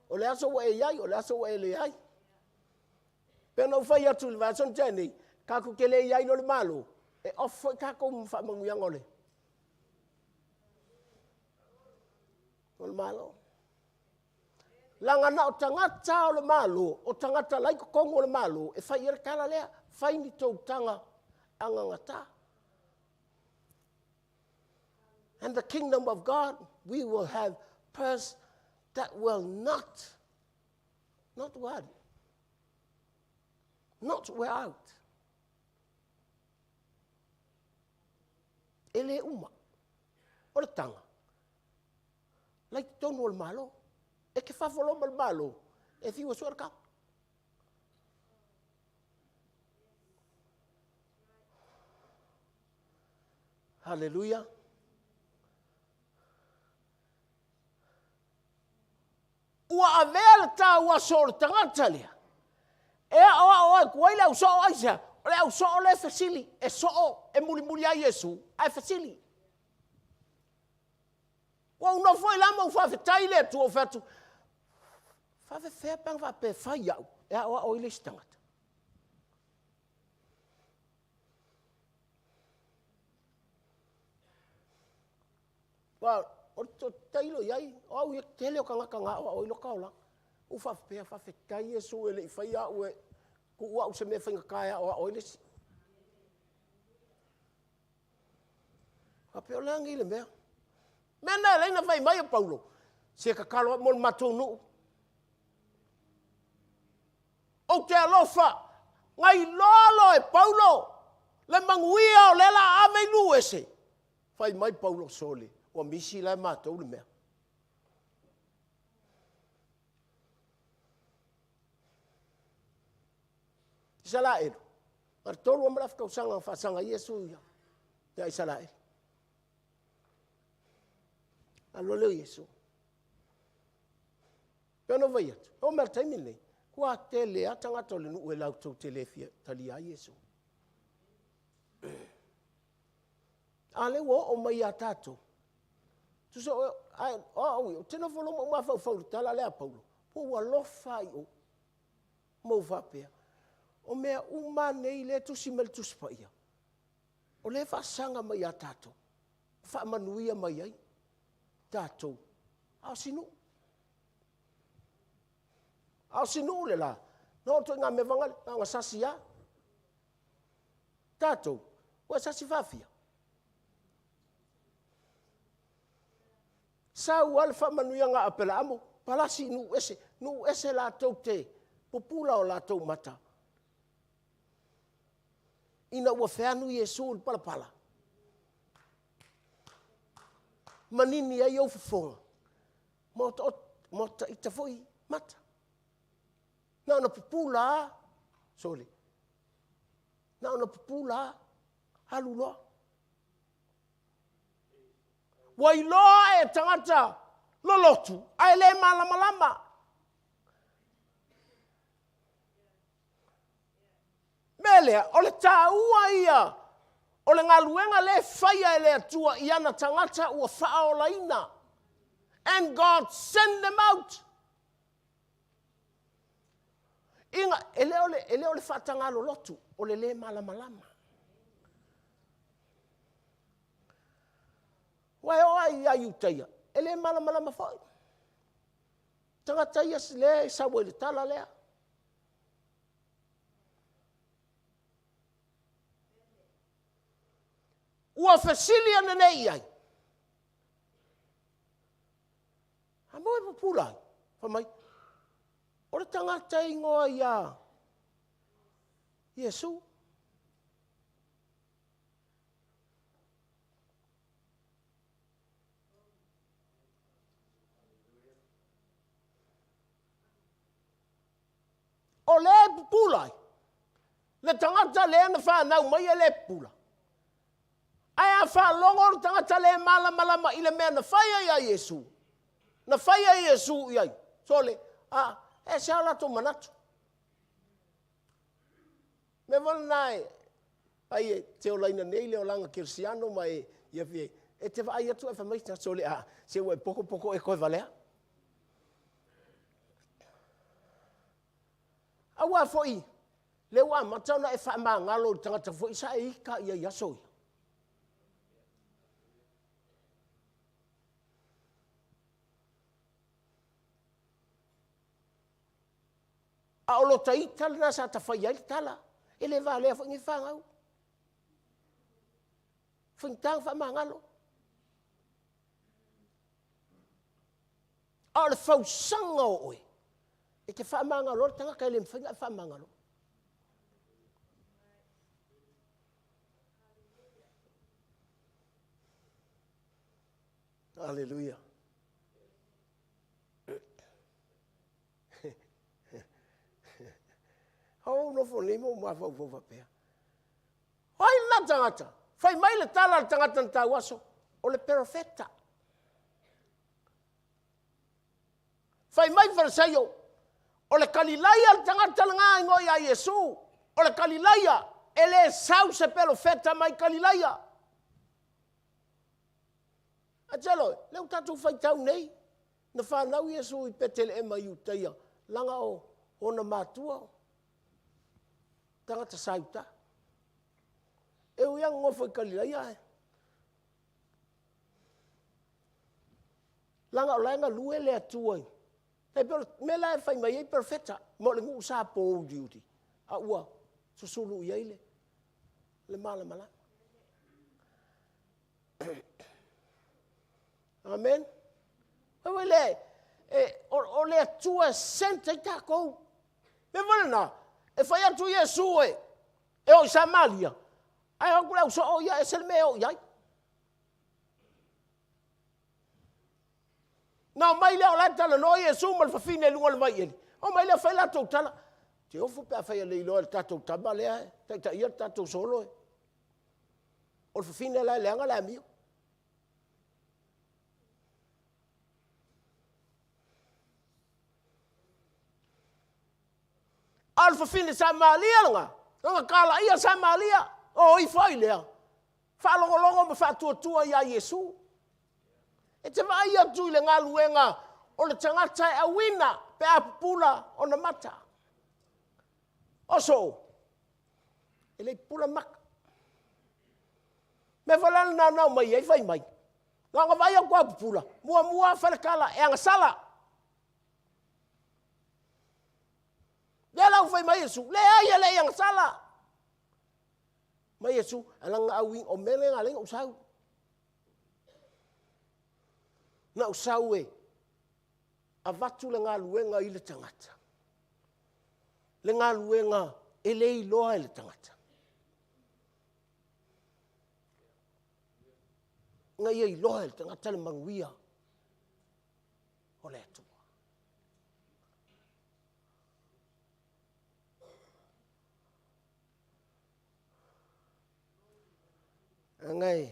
O le aso ua e iai, o le aso ua e leai. Pe na ou fai atu i le vaiaso na tea nei, tatou te le iai loa le malo, e off foi tatou ma faamanuiaga o le malo. Leaga na o tagata o le malo, o tagata la i totonu o le malo, e fai i ai le tala lea, fai ni tou taga agagata. And the kingdom of God, we will have purse that will not what? Not wear out. E le uma. O le taga, la i totonu o le malo. E te fafo loa ma le malo, e fiu e sue le taga. Hallelujah. Ua avea le tauaso o le tagata lea, e aoao atu ai le ausoo aisea, o le ausoo lea e fesili, e soo, e mulimuli ai Iesu, ae fesili. Ua ou nofo ai la ma ou faafetai le Atua, ou fai atu, faafefea pe ana faapea e fai au, e aoao ai le isi tagata. Aua o le tailo i ai, o au ia, tele o tagata na aoao ai lota olaga. Ua ou faapea, faafetai Iesu e le i faia au e tuu au i se mea faigata e aoao ai le isi. Faapea o le a lenei le mea? Mea lena e ala ai ona fai mai o Paulo, se tatalo atu mo le matou nuu. Ou te alofa, na iloa loa e Paulo le manuia o lea o le a ave i nuu ese. Fai mai Paulo, sole, ua misi la e matou le mea. Isalaelu, na o le 3 lava ma le afa tausaga na faasaga ai Iesu ia Isalaelu. Alu loa lea o Iesu. Pei ona ou fai atu, e oo mai lava i le taimi lenei, ua tele lava tagata o le nuu e latou te le fia talia ai Iesu. A lea ua oo mai ia tatou, tusa o au ia, ou te nofo loa ma ou mafaufau i le tala lea a Paulo, ua ou alofa lava i o, ma ou faapea, o mea uma lava nei lea e tusi mai le Tusi Paia, o lea e faasaga mai ia tatou, e faamanuia mai ai tatou, a o si nuu. A o si nuu le la, na o ituaiga mea foi na, na ona sasi lava. Tatou, ua e sasi faafia? Sau lava le faamanuiaga a Aperaamo, palasi i nuu ese, nuu ese latou te pupula o latou mata ina ua feanu Iesu i le palapala, manini ai ou fofoga, ma o ta foi mata. Na ona pupula lava, sole, na ona pupula lava, alu loa. Ua iloa e tagata lolotu ae le malamalama. Mea lea, o le taua ia o le galuega lea e faia e le Atua i ana tagata ua faaolaina. And God send them out. Ina, e le o le, e le o le faataga lolotu, o le le malamalama. Ua e oo lava ia Iutaia, e le malamalama foi. Tagata ia lea e sau ai le tala lea. Ua fesili ane nei i ai. A mo e pupula ai? Fai mai, o le tagata e igoa ia Iesu. O lea e pupula ai le tagata lea na fanau mai e le pupula. Ae a faalogo le tagata le malamalama i le mea na faia ia Iesu, na faia Iesu i ai, sole, a, e ese lava o latou manatu. Mea foi lena e, ai e te olaina nei le olaga kerisiano ma e, ia fia, e te vaai atu ae fai mai, sole, a, se ua e poto poto e toe valea. Aua foi, lea ua amata ona e faamagalo i le tagata foi sa e ita i ai i aso ia. A o lota ita lena sa ta faia ai le tala, e le valea foi nei fanau. Faigata ona faamagalo. A o le fausaga o oe, e te faamagaloa le tagata e le mafai ona e faamagalo. Aleluia. Ou nofo nei ma ou mafaufau faapea, o ai lena tagata? Fai mai le tala a le tagata na tauaso, o le perofeta. Fai mai Farisaio, o le Kalilaia le tagata lena igoa ia Iesu, o le Kalilaia, e le sau se perofeta mai Kalilaia. Ae telo, lea ua tatou faitau nei, na fanau Iesu i Petelehema i Iutaia, leaga o ona matua, tagata sa i uta. E ui lava nonofo i Kalilaia ae. Leaga o la e galue le Atua i, tai pei o le mea la e fai mai ai perofeta, ma o le nuu sa pouliuli, a ua susulu i ai le, le malamalama. Amen. Aua le, e, o, o le Atua e sent ai tatou. Mea foi lena, e fai atu Iesu e, e o i Samaria, ae o atu le au soo ia, ese le mea e o i ai. Na omai lea o la e talanoa Iesu ma le fafine i luga o le vaieli, omai lea fai latou tala, te ofo pe a fai e le iloa e le tatou tama lea e taitaia le tatou solo e. O le fafine la e leaga le amio. A o le fafine Samaria lena, lana tala Samaria, o ifo ai lea, faalogologo ma faatuatua iā Iesu. E te vaai atu i le galuega o le tagata e auina pe a pupula ona mata. Oso, e le i pupula maka. Mea foi la lena na omai ai fai mai. Na ona vaai atu lava pupula, muamua fai le tala, e agasala. Lea la ua fai mai Iesu, leai e le i agasala. Mai Iesu, alaga au o mea lea na ala ai ona ou sau. Na ou sau e avatu le galuega i le tagata. Le galuega e le iloa e le tagata. Ina ia iloa e le tagata le manuia o le Atua. Leaga e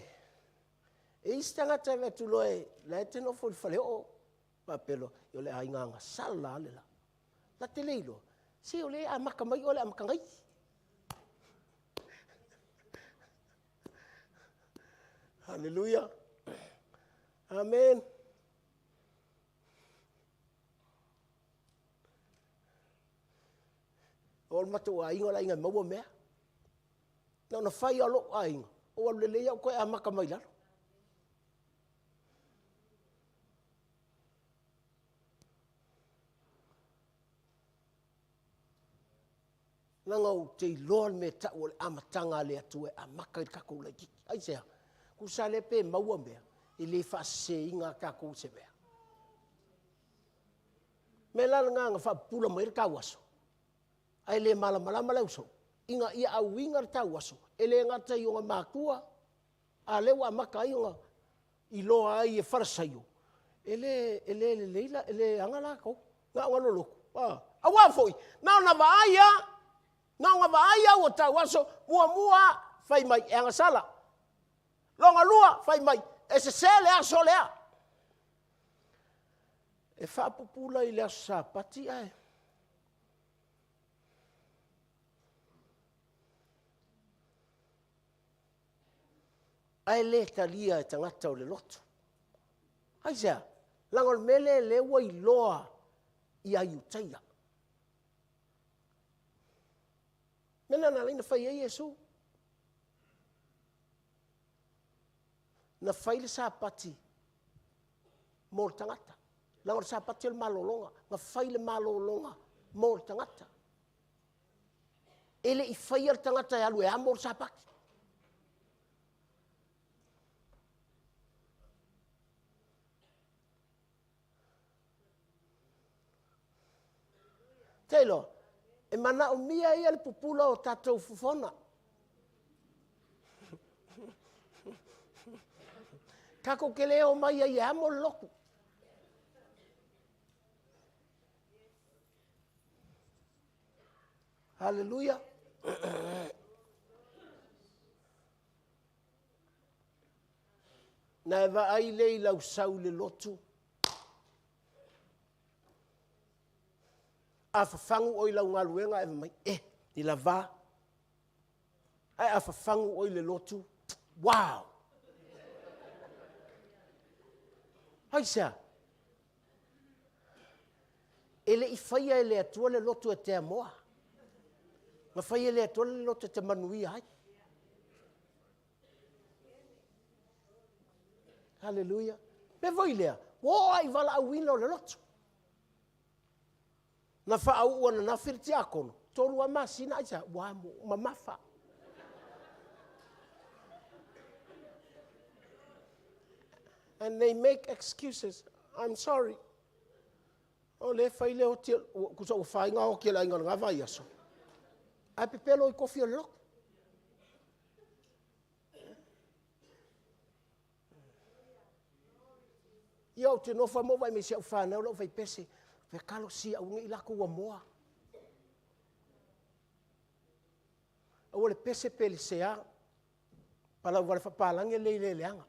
i ai isi tagata e avatu loa e la e te nofo i le faleoo, faapea loa, o le aiga agasala lava le la. La te le iloa, se o lea e amata mai oe i le amataga iti. Haleluia. Amen. O le matou aiga o le aiga e maua mea. Na ona fai lava o lou aiga, ou alu lelei au toe amata mai lalo. Leaga ou te iloa le mea e tau o le amataga a le Atua e amata i le tatou laitiiti. Aisea? Tusa lea pe maua mea, e le faaseseina lava tatou i se mea. O le mea la lena na faapupula mai ai le tauaso, ae le malamalama le ausoo, ina ia auina le tauaso, e le gata i ona matua, a o lea ua amata ai ona iloa ai e falasaio, e le lelei, e le aga latou, na ona lolotu, a. Aua foi, na ona vaai lava, na ona vaai lava ua tauaso, muamua lava, fai mai e agasala. Lona lua, fai mai e sese le aso lea. E faapupula i le aso Sapati ae ae le talia e tagata o le lotu. Aisea? Leaga o le mea lea lea ua iloa ia Iutaia. Mea lena na ala ai ona fai ai Iesu. Na fai le Sapati mo le tagata. Leaga o le Sapati o le malologa. Na fai le malologa mo le tagata. E le i faia le tagata e alu e amo le Sapati. Te iloa, e manaomia ia le pupula o tatou fofona. Tatou te le omai ai e amo le lotu. Haleluia. Na e vaai lea i lau sau i le lotu. A fafagu oe i lau galuega ae fai mai, eh, i lavā. Ae a fafagu oe i le lotu, wow! Aisea? E le i faia e le Atua le lotu e te amoa. Na faia e le Atua le lotu e te manuia ai. Haleluia. Mea foi lea, Ua oo lava i valaauina o le lotu. Na faauu ananafi le tiakono, 3 lava masina, aisea? Ua amo, ua mamafa. And they make excuses. I'm sorry. O lea e fai le oti, tusa ua fai na oti a le aiga i lena vaiaso, ae pepelo i tofi o le lotu. Ia ou te nofo lava ma ou vaai mai i si au fanau la e fai pese, fai atu, talosia aua ne i latou amoa. Aua le pese pe lesea, palauvale faapalagi le le leaga.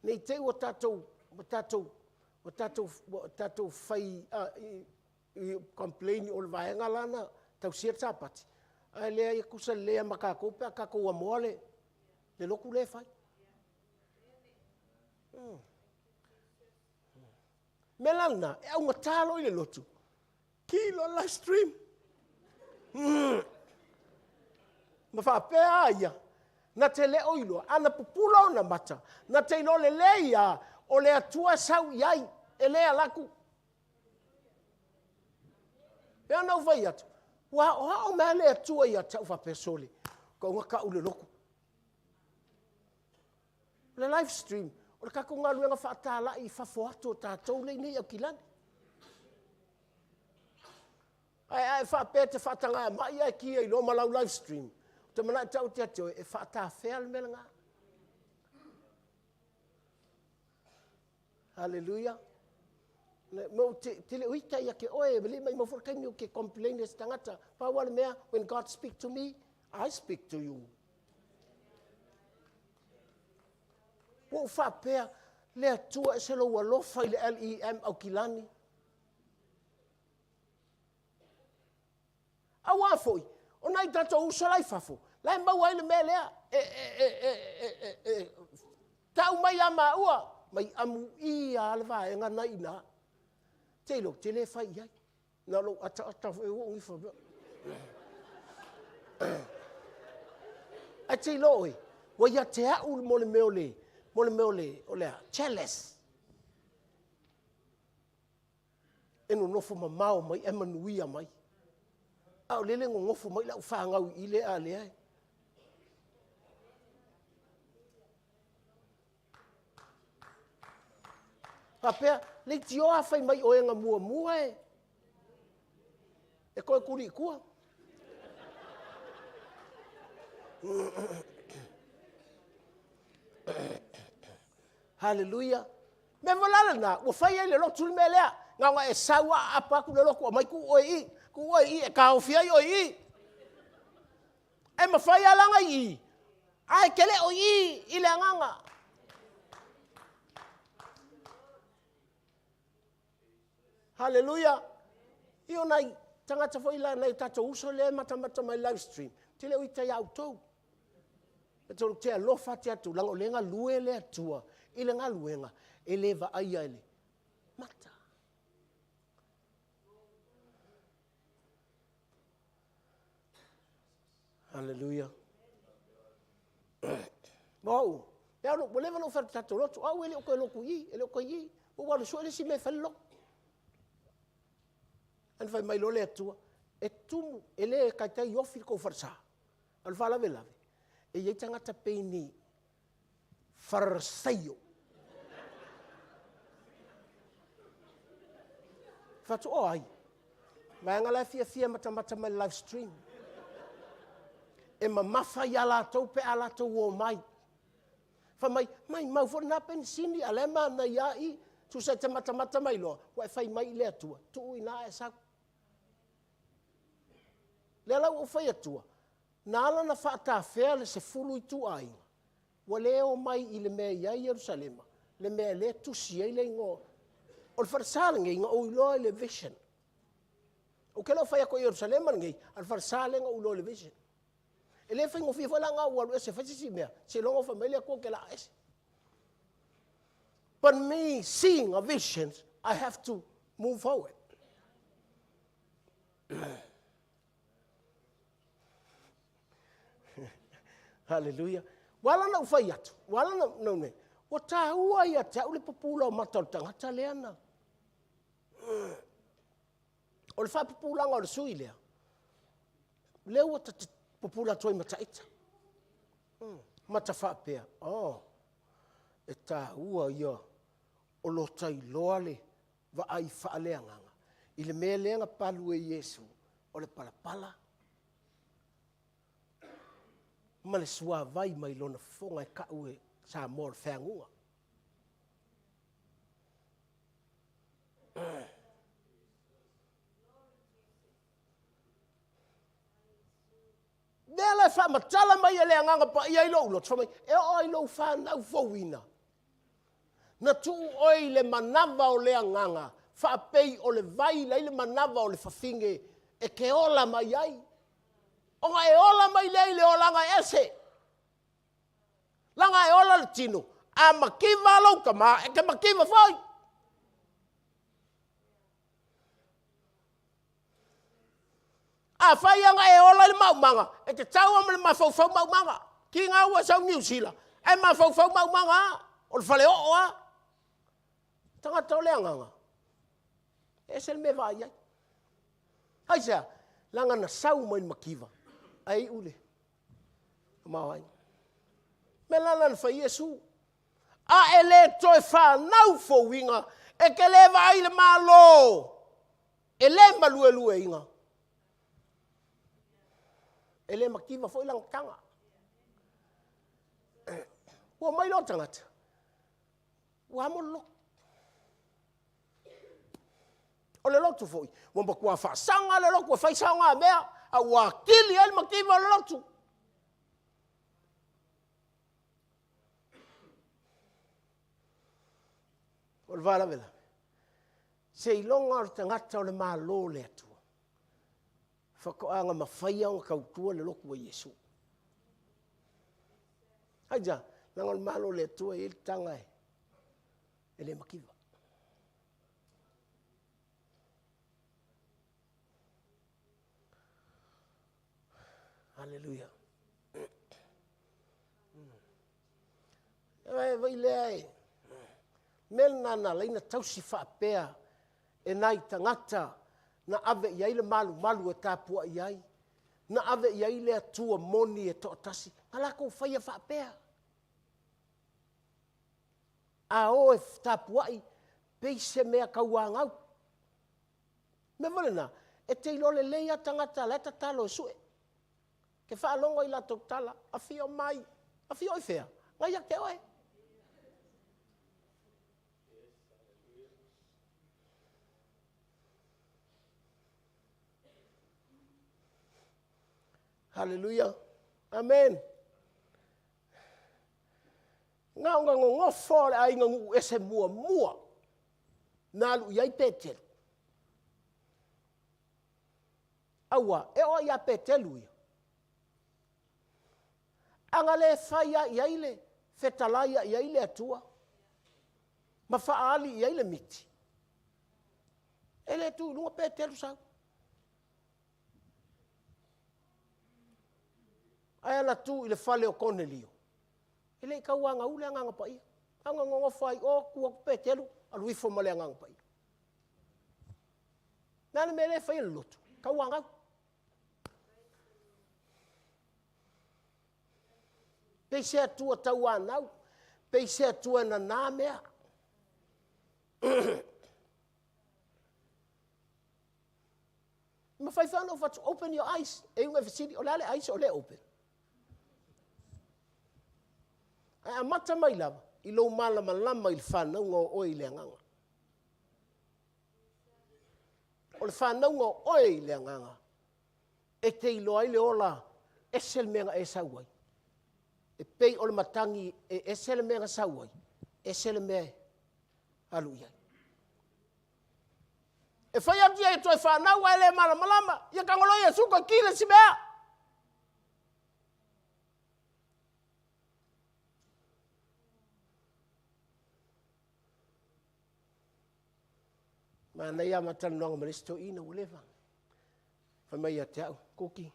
Ne i te i ua tatou, ua tatou, ua tatou, ua tatou fai i complain i o i le vaega la na tausia le Sapati, ae leai e tutusa lelei lava ma tatou pe a tatou amoa le lotu lea e fai. O le mea la lena, e augata loa i le lotu, ki loa le live stream. Ma faapea a ia, na te le o iloa, ana pupula ona mata, na te iloa lelei lava, o le Atua e sau i ai, e le alu atu. E pei ona ou fai atu, ua aoao mai lava le Atua ia te au faapea, sole, tatau ona tau le lotu. O le live stream, o le tatou galuega faatalai i fafo atu o tatou lea e i inei i Aukilani. Ae a e faapea e te faatagamai ae ki ai loa ma lau live stream, ou te manao e tau atu ia te oe, e faatafea le mea lena. Haleluia. Ma ou te le o ita ia te oe, e le maumau foi le taimi ou te complain ai i se tagata. Pau lava le mea, when God speak to me, I speak to you. Ua ou faapea, le Atua ese lou alofa i le LEM Aukilani. Aua foi, o nai tatou uso la i fafo, la e maua ai le mea lea, e, e, e, e, e, e, e tau mai ia maua, mai amuia lava le vaega na i ina. Te iloa, ou te le fai i ai. Na o lou ataata foi ua ou ifo. Ae te iloa oe, ua ia te au mo le mea o le, mo le mea o le, o le a, jealous. E nonofo mamao mai ae manuia mai. A o lele e nonofo mai lau fanau i i lea a lea e. Faapea, leitioa a fai mai o e na muamua e, e toe tuli i tua. Haleluia. Mea foi la lena, ua fai ai le lotu le mea lea. Na ona e sau lava aapa atu le lotu aumai tuu oe i i, tuu oe i i, e taofi ai oe i i. E mafai lava la ona i i, ae e te le o i i i le agaga. Haleluia! Ia o nai tagata foi la, nai o tatou uso lea e matamata mai i le live stream, ou te le o ita ia outou. Ou te alofa atu ia te outou, leaga o lea e galue le Atua i le galuega e le vaaia e le mata. Haleluia. Ma au, ua leva ona ou fai atu i le tatou lotu, o au e le o toe lotu i i, e le o toe i i. Ua ou alu e sue le isi mea e fai le lotu. Ae na fai mai loa le Atua, e tumu, e le taitai ofi le tou falesa. A o le faalavelave, e i ai tagata pei ni Farasaio. Fai atu, o ai? Vaega la e fiafia e matamata mai i le live stream. E mamafa ia latou pe a latou omai. Fai mai, maimau foi lena penisini a o la e manaia lava i. Tusa e te matamata mai loa, ua e fai mai i le Atua, tuu i ina ae sau. Lea la ua ou fai atua, na ala ona faatafea le 10 ituaiga, ua le omai i le mea e i ai Ierusalema, le mea lea e tusi ai le igoa. O le falesa lenei na ou iloa i le vision. Ou te le o fai atu o Ierusalema lenei, a o le falesa lea na ou iloa i le vision. E le faigofie foi la ona ou alu ese e fai se isi mea, seiloga ua fai mai le Atua ou te laa ese. But me seeing a vision, I have to move forward. Haleluia. Ua ala ona ou fai atu, ua ala ona ou nei, ua taua ia te au le pupula o mata o le tagata lea na. O le faapupulaga o le sui lea, lea ua ta pupula atu ai ma taita. Ma ta faapea, oh, e taua ia o lo ta iloa le vaai faaleagaga i le mea lea na palu e Iesu o le palapala ma le suavai mai lona fofoga e ka'u e Samoa o le feaguga. Mea la e faamatala mai e le Agaga Paia i lou loto, fai mai, e oo i lou fanau fouina, na tuu oe i le manava o le agaga, faapei o le vai la i le manava o le fafine e te ola mai ai. Ona e ola mai lea i le olaga ese. Leaga e ola le tino, a mativa lou tama, e te mativa foi. Afai lava na e ola i le maumaga, e te tau lava ma le mafaufau maumaga. Tiga ua e sau i Niu Sila, ae mafaufau maumaga lava, o le faleoo lava. Tagata o le agaga, e ese le mea e vaai ai. Aisea? Leaga na sau mai le mativa, ae iu i le tamaoaiga. O le mea la lena na fai ai Iesu, a e le toe fanau fouina, e te le vaai i le Malo, e le maluelueina, e le mativa foi lana taga. Ua omai loa tagata, ua amo le lotu. O le lotu foi, ua matua faasaga le lotu e fai saogamea, a ua atili ai le mativa o le lotu. O le faalavelave, seiloga o le tagata o le Malo o le Atua, faatoa na mafai ona tautua le lotu a Iesu. Aisea? Leaga o le Malo o le Atua e i ai le taga e le mativa. Haleluia. E vai lea e mea lena na ala ai ona tausi faapea e nai tagata na ave i ai le malumalu e tapuai ai, na ave i ai le Atua moni e toatasi, na latou faia faapea. A o e tapuai, pei se mea tauanau. O le mea foi lena, e te iloa lelei lava tagata la e tatalo e sue. E te faalogo i latou tala, afio mai, afio i fea? Na ia te oe. Haleluia. Amen. Na ona nonofo o le aiga nuu ese muamua na alu i ai Petelu. Aua, e oo lava ia Petelu ia, a na le fai lava i ai le fetalai i ai le Atua ma faaali i ai le miti, e le tu i luga Petelu sau. Ae alu atu i le fale o Konelio, e le i tauanau le Agaga Paia. Na ona nonofo lava i o, tu atu Petelu, alu ifo ma le Agaga Paia. O le a le mea lea e fai e le lotu? Tauanau. Pei se Atua tauanau, pei se Atua e nana mea. E mafai foi ona ou fai atu, open your eyes. E iu ina e fesili, o le a le eyes o lea e open? Ae amata mai lava i lou malamalama i le fanauga o oe i le agaga. O le fanauga o oe i le agaga, e te iloa ai le ola ese le mea na e sau ai. E pei o le matagi e ese le mea na sau ai, ese le mea e alu i ai. E fai atu ia e toe fanau ae le malamalama, ia tago loa Iesu toe ki le isi mea. Manaia ma talanoaga ma le isi toeaina ua leva. Fai mai ia te au, Kuki,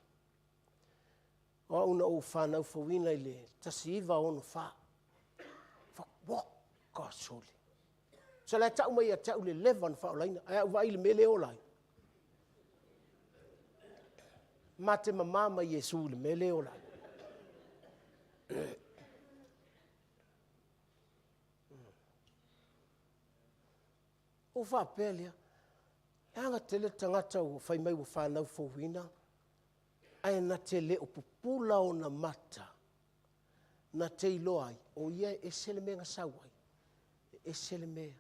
o au na ou fanau fouina i le 1964. Waka sole. So la e tau mai ia te au le leva na faaolaina, ae a ou vaai i le mea lea e ola ai. Ma te mamā mai Iesu i le mea lea e ola ai. Ou faapea lea, leaga tele tagata ua fai mai ua fanau fouina, ae na te le o pupula ona mata, na te iloa ai, o ia e ese le mea na sau ai, e ese le mea.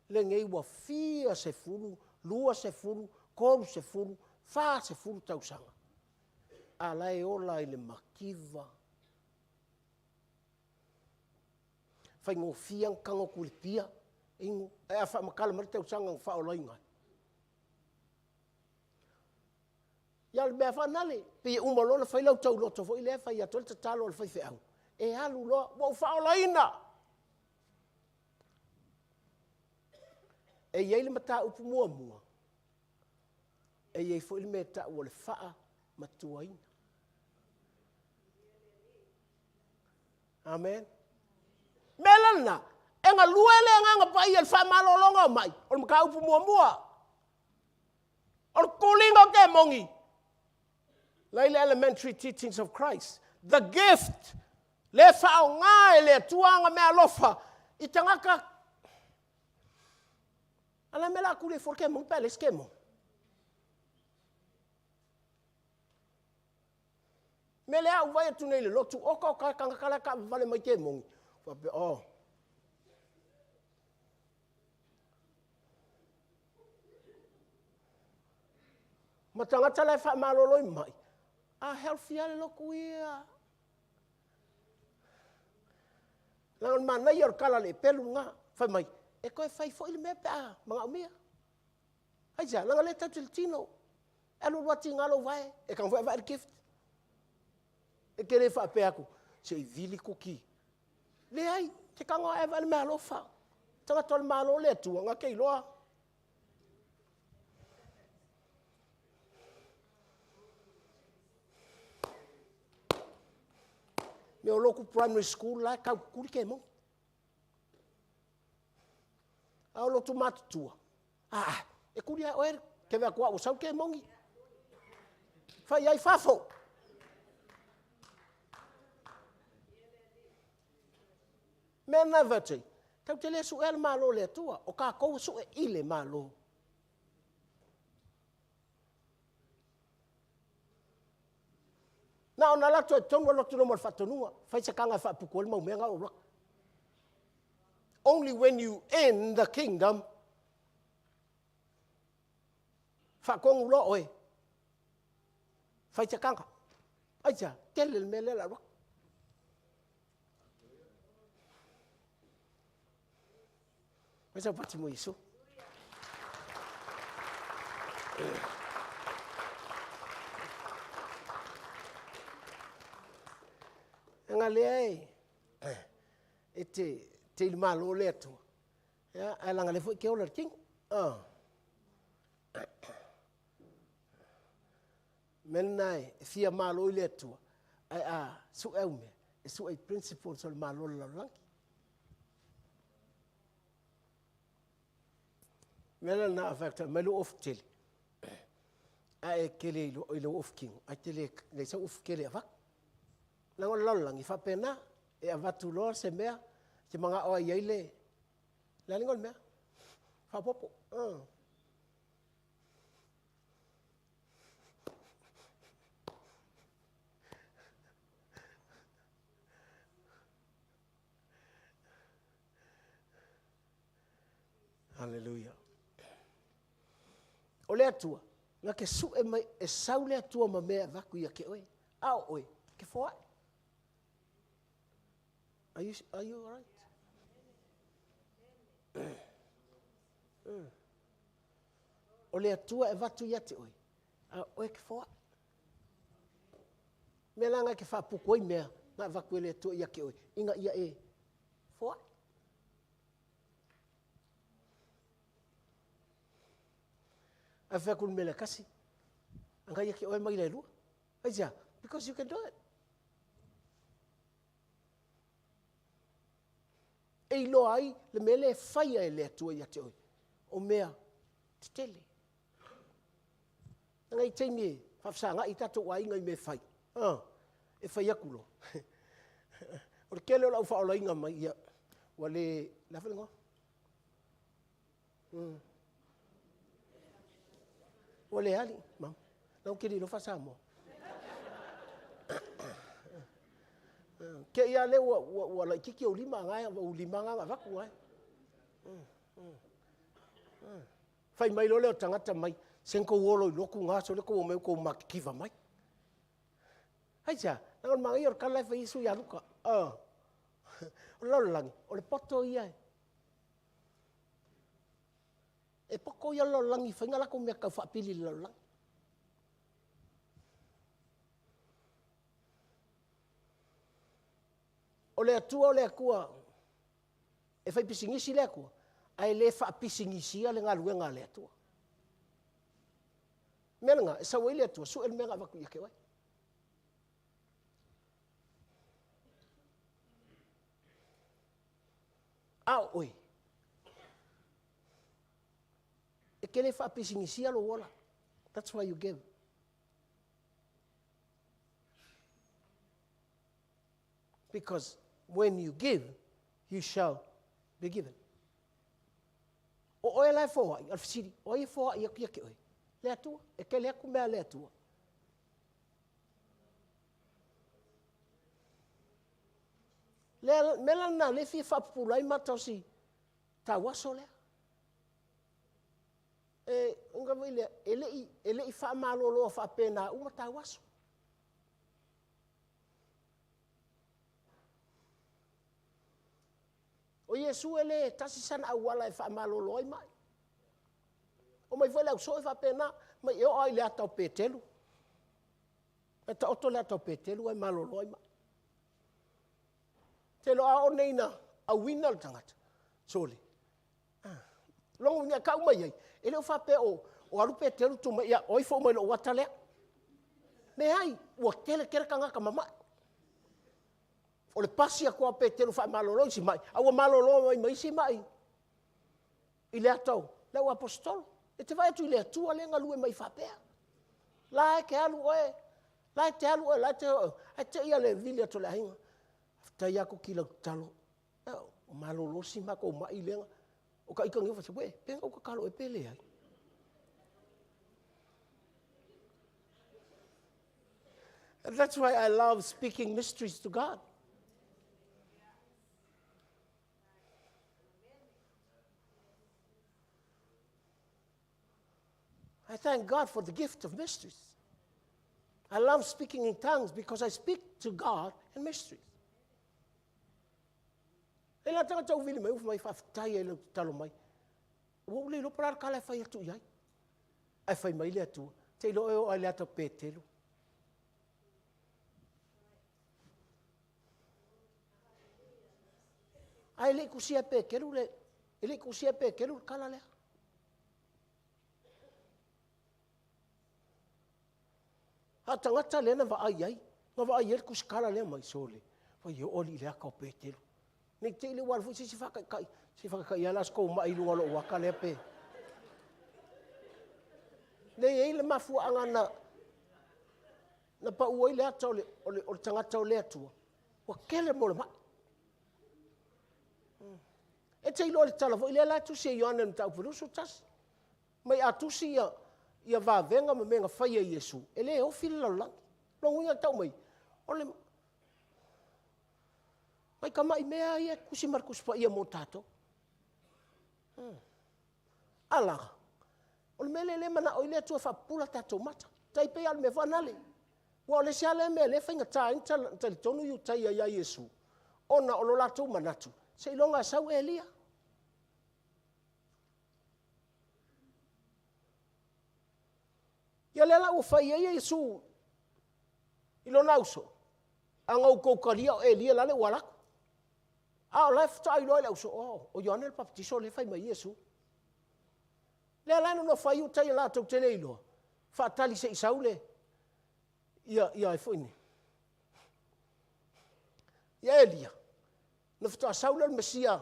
Lenei ua fia sefulu, 20, 30, 40 tausaga, a la e ola i le mativa. Faigofie lava ona tago atu i le pia, inu, ae a faamatala mai le tausaga na faaolaina ai. Ia o le mea lava faanale, pei e uma loa ona fai lau tauloto foi lea e fai atu ai le tatalo a le faifeau, e alu loa, ua ou faaolaina. E i ai le mataupu muamua, e i ai foi le mea e tau o le faamatuaina. Amen. Mea la lena, e galue le Agaga Paia i le faamalologa o mai, o le mataupu muamua. O le tuliga o kemoni, la i le elementary teachings of Christ. The gift, le faaaoga e le Atua ana meaalofa i tagata. A le mea la a tuli ai fua le kemoni pe a leai se kemoni. Mea lea a ou vaai atu nei i le lotu, oka oka e tagata la e taavavale mai kemoni. Faapea, oh. Ma tagata la e faamalolo i mai, a healthy lava le lotu ia. Leaga o le manaia o le tala a le pelu lena, fai mai, e toe fai foi le mea pe a manaomia. Aisea? Leaga o lea tatou te i le tino. E alu alu lava tiga lou vae, e tago foi e vae le gift. E te le faapea atu, se i vili Kuki. Leai, e te tago lava e vae le meaalofa. Tagata o le Malo le Atua, na te iloa. Mea o lotu primary school la e tau tutuli kemoni. A o lotu matutua, a, e tuli lava e oe ke vea atu ua sau kemoni. Fai ai fafo. Mea na e fai atu ai, tatou te le suea le Malo o le Atua, o tatou e sue i le Malo. Na ona alu atu lava i totonu alu atu loa ma le faatonuga, fai se taga e faaputu ai le mau mea na ou alu atu. Only when you in the kingdom, faatonu loa oe, fai se taga. Aisea? Tele le mea lea o le a alu atu. Fai sau pati mo Iesu. Aga lea e, e te, te i le malo le Atua, ia, ae laga lea foi ke ola le tino. Ah. Mea lena e fia malo i le Atua, ae a sue au mea, e sue i principles o le malo o le lalolagi. Mea la lena a fact mai lou ofu tele, ae e tele i lou ofu kino, ae te le leai sau ofu tele e avatu. Leaga o le lalolagi e faapena, e avatu loa se mea, e te manao lava i ai le, le a le igoa o le mea? Faaopoopo. Haleluia. O le Atua, na te sue mai, e sau le Atua ma mea e avatu ia te oe, a o oe, ke foai. Are you, are you all right? O le Atua e avatu ia te oe, a o oe ke foai. Mea la na e te faaputu ai mea na avatu e le Atua ia te oe, ina ia e foai. Ae fai atu le mea le tasi, Agai ia te oe maila e lua. Aisea? Because you can do it. E iloa ai le mea lea e faia e le Atua ia te oe, o mea tetele. Leaga e i ai taimi e faafesagai ai tatou aiga i mea e fai, e fai atu loa. O le tele o le au faaolaina mai, ia, ua le, o le a foi le igoa? Ua le ali, ma, leaga ou te le iloa faa-Samoa. Te i lava lea ua laitiiti ou lima, a o ou lima lava na na avatu ai. Fai mai loa lea o le tagata mai, se na tou olo i lotu na aso lea e tou omai ua tou matitiva mai. Aisea? Leaga o le manaia o le tala la e fai e Iesu ia Luka. O le lalolagi, o le poto ia e poto ia o le lalolagi i faiga a latou mea taufaapili i le lalolagi. O le Atua o le Atua e faipisinisi le Atua, ae le faapisinisia le galuega a le Atua. O le mea lena, e sau ai le Atua sue le mea na avatu ia te oe. A o oe, e te le faapisinisia lou ola. That's why you give. Because when you give, you shall be given. O oe la e foai, o le fesili, o ai e foai atu ia te oe? Le Atua. E tele atu mea a le Atua. Le mea la lena lea e fia faapupula ai mata o si tauaso lea. E, uiga foi lea, e le i, e le i faamaloloa faapena uma tauaso. O Iesu e le tasi sana auala e faamalolo ai mai. Omai foi le au soo e faapena, mai e oo lava i le ata o Petelu. E taoto le ata o Petelu ae malolo ai mai. Te iloa a oo nei ina auina le tagata, sole, lona uiga e tau mai ai, e le o faapea o, o alu Peteru tu mai, ia, o ifo uma i lou ata lea. Leai, ua tele tele tagata mamai. O le pasi atu lava o Peteru faamalolo isi mai, a ua malolo mai ma isi mai i le ata o le au aposetolo. E te vaai atu i le Atua lea e galue mai faapea. La e te alu oe, la e te alu oe, la e te o, ae te i lava i le vili atu o le aiga. Faafetai lava Koki i lau tatalo. Ua malolo si matou mai lea. O ka ita nei, uē, pe na ou tatalo ea pe leai. And that's why I love speaking mysteries to God. I thank God for the gift of mysteries. I love speaking in tongues because I speak to God in mysteries. E la tagata ua vili mai, ua fai mai, faafetai ai lau tatalo mai. Ua ou le iloa po o le a le tala e fai atu i ai. Ae fai mai le Atua, te iloa oe o oo lava i le ata o Petelu. Ae le i tusia e Peteru le, e le i tusia e Peteru le tala lea. A o tagata lea na vaai ai, na vaai ai le tusitala lea mai, sole, fai e oo alii i le ata o Peteru. Ne i te i lea ua alu foi se isi faataitai, se i faataitai lava la se tou mai i luga o lou ata lea pe. Lea e i ai le mafuaaga na, na pau ai le ata o le, o le, o le tagata o le Atua, ua tele mo le mai. E te iloa i le tala foi lea la e tusi e Ioane i le Mataupu 21, mai a tusi ia, ia vavega ma mea na faia e Iesu, e le ofi le lalolagi. Lona uiga e tau mai, o le nai tamai mea ia e tusi mai le Tusi Paia mo tatou. A la, o le mea lea lea e manao ai le Atua e faapupula tatou mata. Tai pei lava o le mea foi nale. Aua o le isi lava lea mea lea e faigata ai ona talitonu Iutaia ia Iesu, ona o lo latou manatu, seiloga e sau Elia. Ia lea la ua fai ai Iesu i lona auso, a na outou talia o Elia la le ua alu atu. A o la e faatoa iloa e le auso, oh, o Ioane le Papatiso lea e fai mai ai Iesu. Lea la e nonofo ai Iutaia latou te le iloa. Faatali se i sau le ia ia ai foi nei. Ia Elia, na faatoa sau lea o le Mesia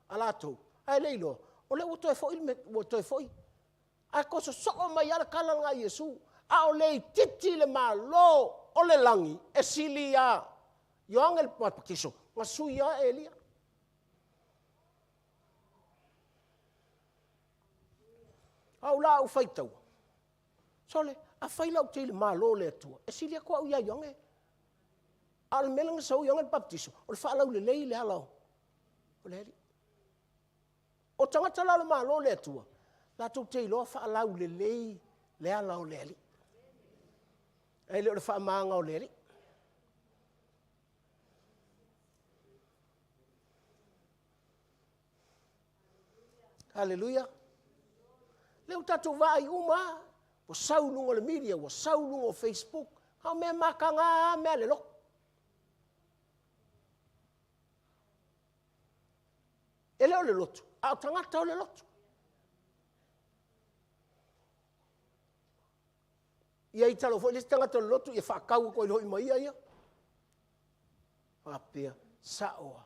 a latou, ae le iloa, o lea ua toe foi le ua toe foi. Ae toe sosoo mai lava le tala lena a Iesu, a o le itiiti le Malo o le lagi e sili iā Ioane le Papatiso na sui lava Elia. Au la a ou faitaua, sole, afai la ou te i le Malo o le Atua, e sili atu au ia Ioane. A o le mea lea na sau ai Ioane le Papatiso, o le faalaulelei le ala o le Alii. O tagata la o le Malo o le Atua, latou te iloa faalaulelei le ala o le Alii, ae le o le faamaga o le Alii. Aleluia. Lea ua tatou vaai uma lava, ua sau i luga o le media, ua sau i luga o Facebook, a o mea mataga lava mea a le lotu. E le o le lotu, a o tagata o le lotu. Ia ita loa foi le isi tagata o le lotu ia faatau atu ai loa ma ia ia. Faapea, sao lava.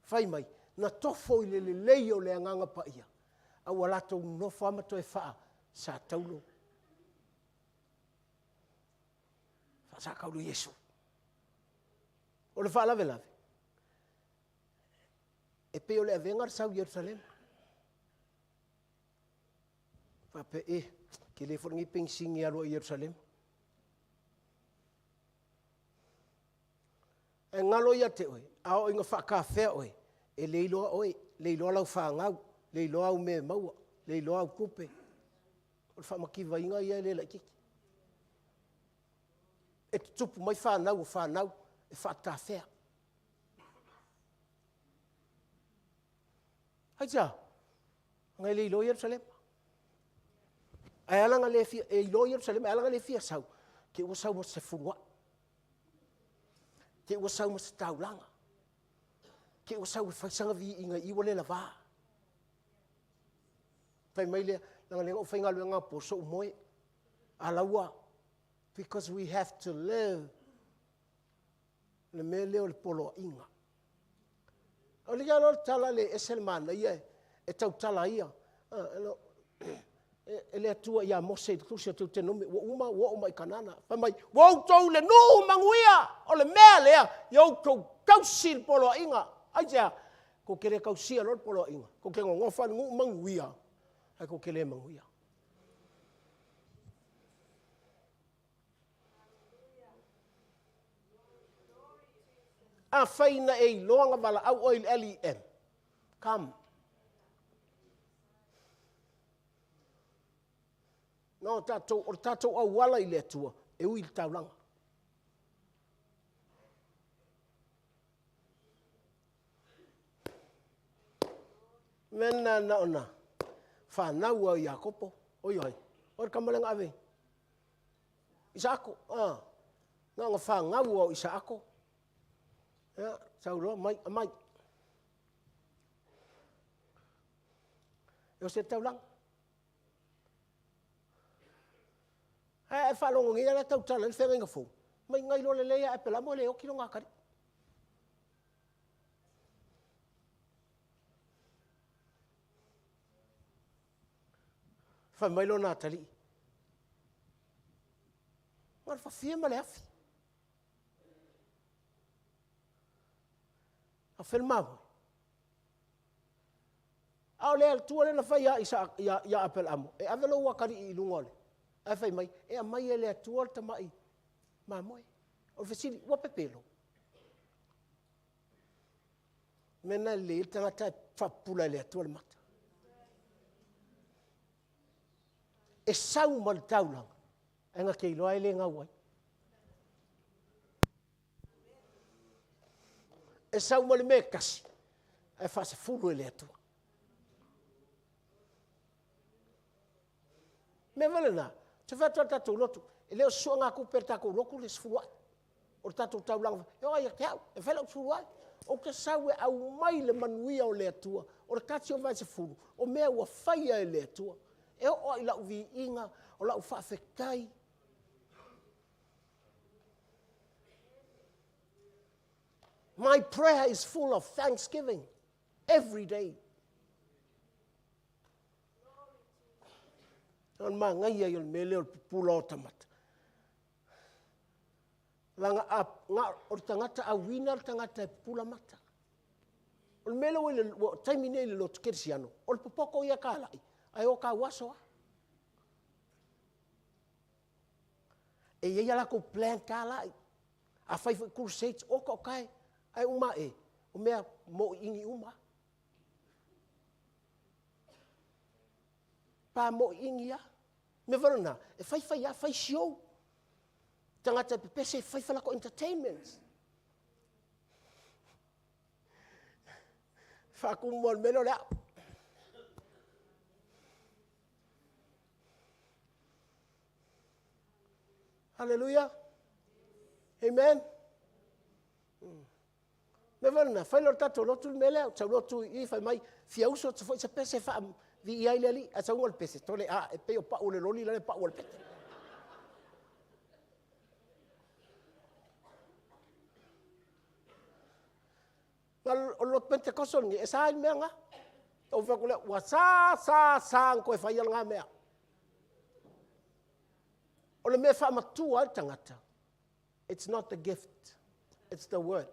Fai mai, na tofo i le lelei o le Agaga Paia, a ua latou nonofo lava ma toe faa-Sa Taulo, faa-Sa Taulo Iesu. O le faalavelave, e pei o le avega le sau i Ierusalema. Faapea, e, tele foi lenei penisini e alu ai i Ierusalema. Ae galo ia te oe, a oo ina faatafea oe, e le iloa oe, le iloa lau fanau, le iloa au mea e maua, le iloa au tupe. O le faamativaina ia e le laitiiti. E tutupu mai fanau o fanau e faatafea. Aisea? Leaga e le iloa Ierusalema. Ae ala ona le fia, e iloa Ierusalema, ae ala ona le fia sau, te i ua sau ma se fefulisai, te i ua sau ma se taulaga, te i ua sau e fai sana viiga i i ua le lava. Fai mai lea, leaga o lea na ou faigaluega anapo, se i ou moe. A la ua, because we have to live le mea lea o le poloaiga. O le le tala lea e ese le manaia e tautala ia e le Atua ia Mose i le tusi o Teutenomio, ua uma ua oo mai i Kanana. Fai mai, ua outou le nuu manuia, o le mea lea, ia outou tausi le poloaiga. Aisea? Tou te le tausia loa le poloaiga, tou te nonofo lava i le nuu manuia, ae tou te le manuia. Afai na e iloa na valaau oe i le LEM, come. No, tatou, o le tatou auala i le Atua, e ui i le taulaga. Mea lena na ona fanau lava o Iakopo, oi ai, o le tama lea na ave Isaako, a, na ona fanau lava o Isaako, ia, sau loa mai, aumai. E oso i le taulaga. Ae a e faalogo nei la e tautala ai le feagaiga fou, mai na iloa lelei lava e Aperaamo e le oti lona atalii. Fai mai lona atalii, na o le fafie ma le afi. A o fea le mamoe? A o le Atua lea na fai ia Aperaamo, e ave lou atalii i luga o le, ae fai mai, e aumai e le Atua le tamai mamoe. O le fesili, ua pepelo? O le mea lena e lelei ai le tagata ae faapupula e le Atua le mata. E sau ma le taulaga, ae na te iloa e le gau ai. E sau ma le mea e tasi, ae faasefulu e le Atua. O le mea foi lena, ou te fai atu lava i le tatou lotu, e le o se suegatupe a le tatou lotu le sefuluai, o le tatou taulaga, e oo lava ia te au, e fai lau sefuluai. Ou te sau e aumai le manuia o le Atua, o le tasi o vaesefulu, o mea ua faia e le Atua. E oo lava i lau viiga, o lau faafetai. My prayer is full of thanksgiving every day. O le manaia ia o le mea lea o le pupula o tamata. Leaga a, na o le tagata auina le tagata e pupula mata. O le mea lea ua i le ua taimi nei i le lotu kerisiano, o le popoto ia e talai, ae o tauaso lava. E i ai a latou plan talai. A fai foi crusades, oka oka e, ae uma ae, o mea moiigi uma lava. Pa moiigi lava. O le mea foi lena, e fai fai lava, fai show. Tagata e pepese, fai fai latou entertainments. Faatumu le mea lea o le au. Hallelujah. Amen. Mea foi lena, fai loa le tatou lotu le mea lea, ou sau lotu i i, fai mai, fia uso atu foi se pese faaviia ai le Alii. Ae sauga le pese, tole a, e pei o pau o le loli la le pau a le pete. O le lotu Pentecostal lenei, e sa ai le mea lena. Ou fai atu lea, ua sa, sa, sa ona toe faia lena mea. O le mea e faamatua ai le tagata, it's not the gift, it's the word.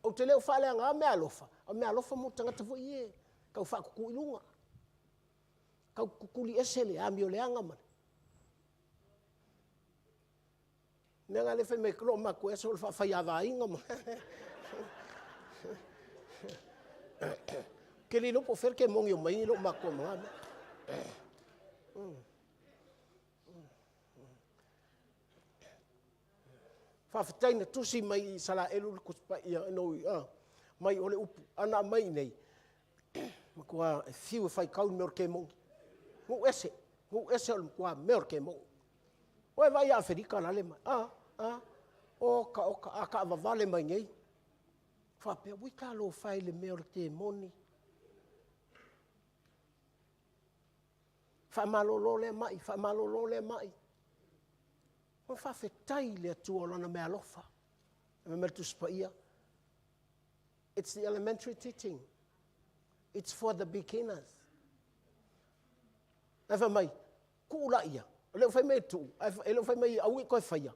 Ou te le o faaleagaina meaalofa, o meaalofa mo tagata foi ia e tau faatutu i luga. Tau tutuli ese le amioleaga ma le mea lena lea fai mai loo matou aso o le faafaiavaina ma Ou te le iloa po o fea le kemoni e omai ai loo matua ma na mea. Faafetai na tusi mai i Isaraelu le Tusi Paia no, mai o le upu. Ana aumai i inei, matua e fiu e faitau i le mea o le kemoni. Nuu ese, nuu ese o le matua mea o le kemoni. Ua e vaai ia Afelika la le mai, a, a, oka oka, a taavavale mai nei, faapea, ui talofa e i le mea o le kemoni. Faamalolo lea mai, faamalolo lea mai. Ua faafetai i le Atua o Lana meaalofa. Fai mai le Tusi Paia, It's the elementary teaching. It's for the beginners. Ae fai mai, tuu laia, o lea ua fai mai e tuu, ae e le o fai mai aua ne i toe faia.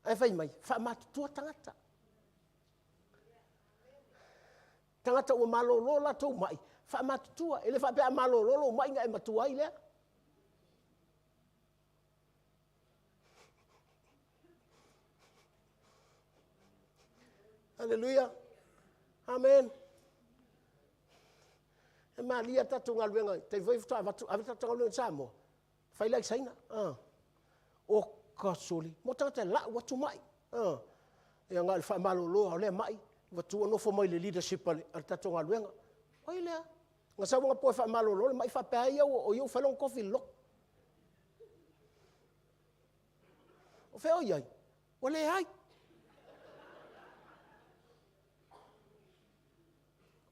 Ae fai mai, faamatutua tagata. Tagata ua malolo latou mai, faamatutua. E le faapea a malolo lou mai ona e matua ai lea. Aleluia. Amen. E malia tatou galuega, taimi foi faatoa avatu, ave tatou galuega i Samoa, fai la i Saina. Ah. O ka soli, mo tagata e lau atu mai. Ah. Ia na o le faamalolo lava o lea mai, ua tu nofo mai le leadership a le, a le tatou galuega. Oi lea, na sau anapo e faamalolo le mai faapea ai ia o ia ua fai lona tofi i le lotu. O fea o i ai? Ua leai.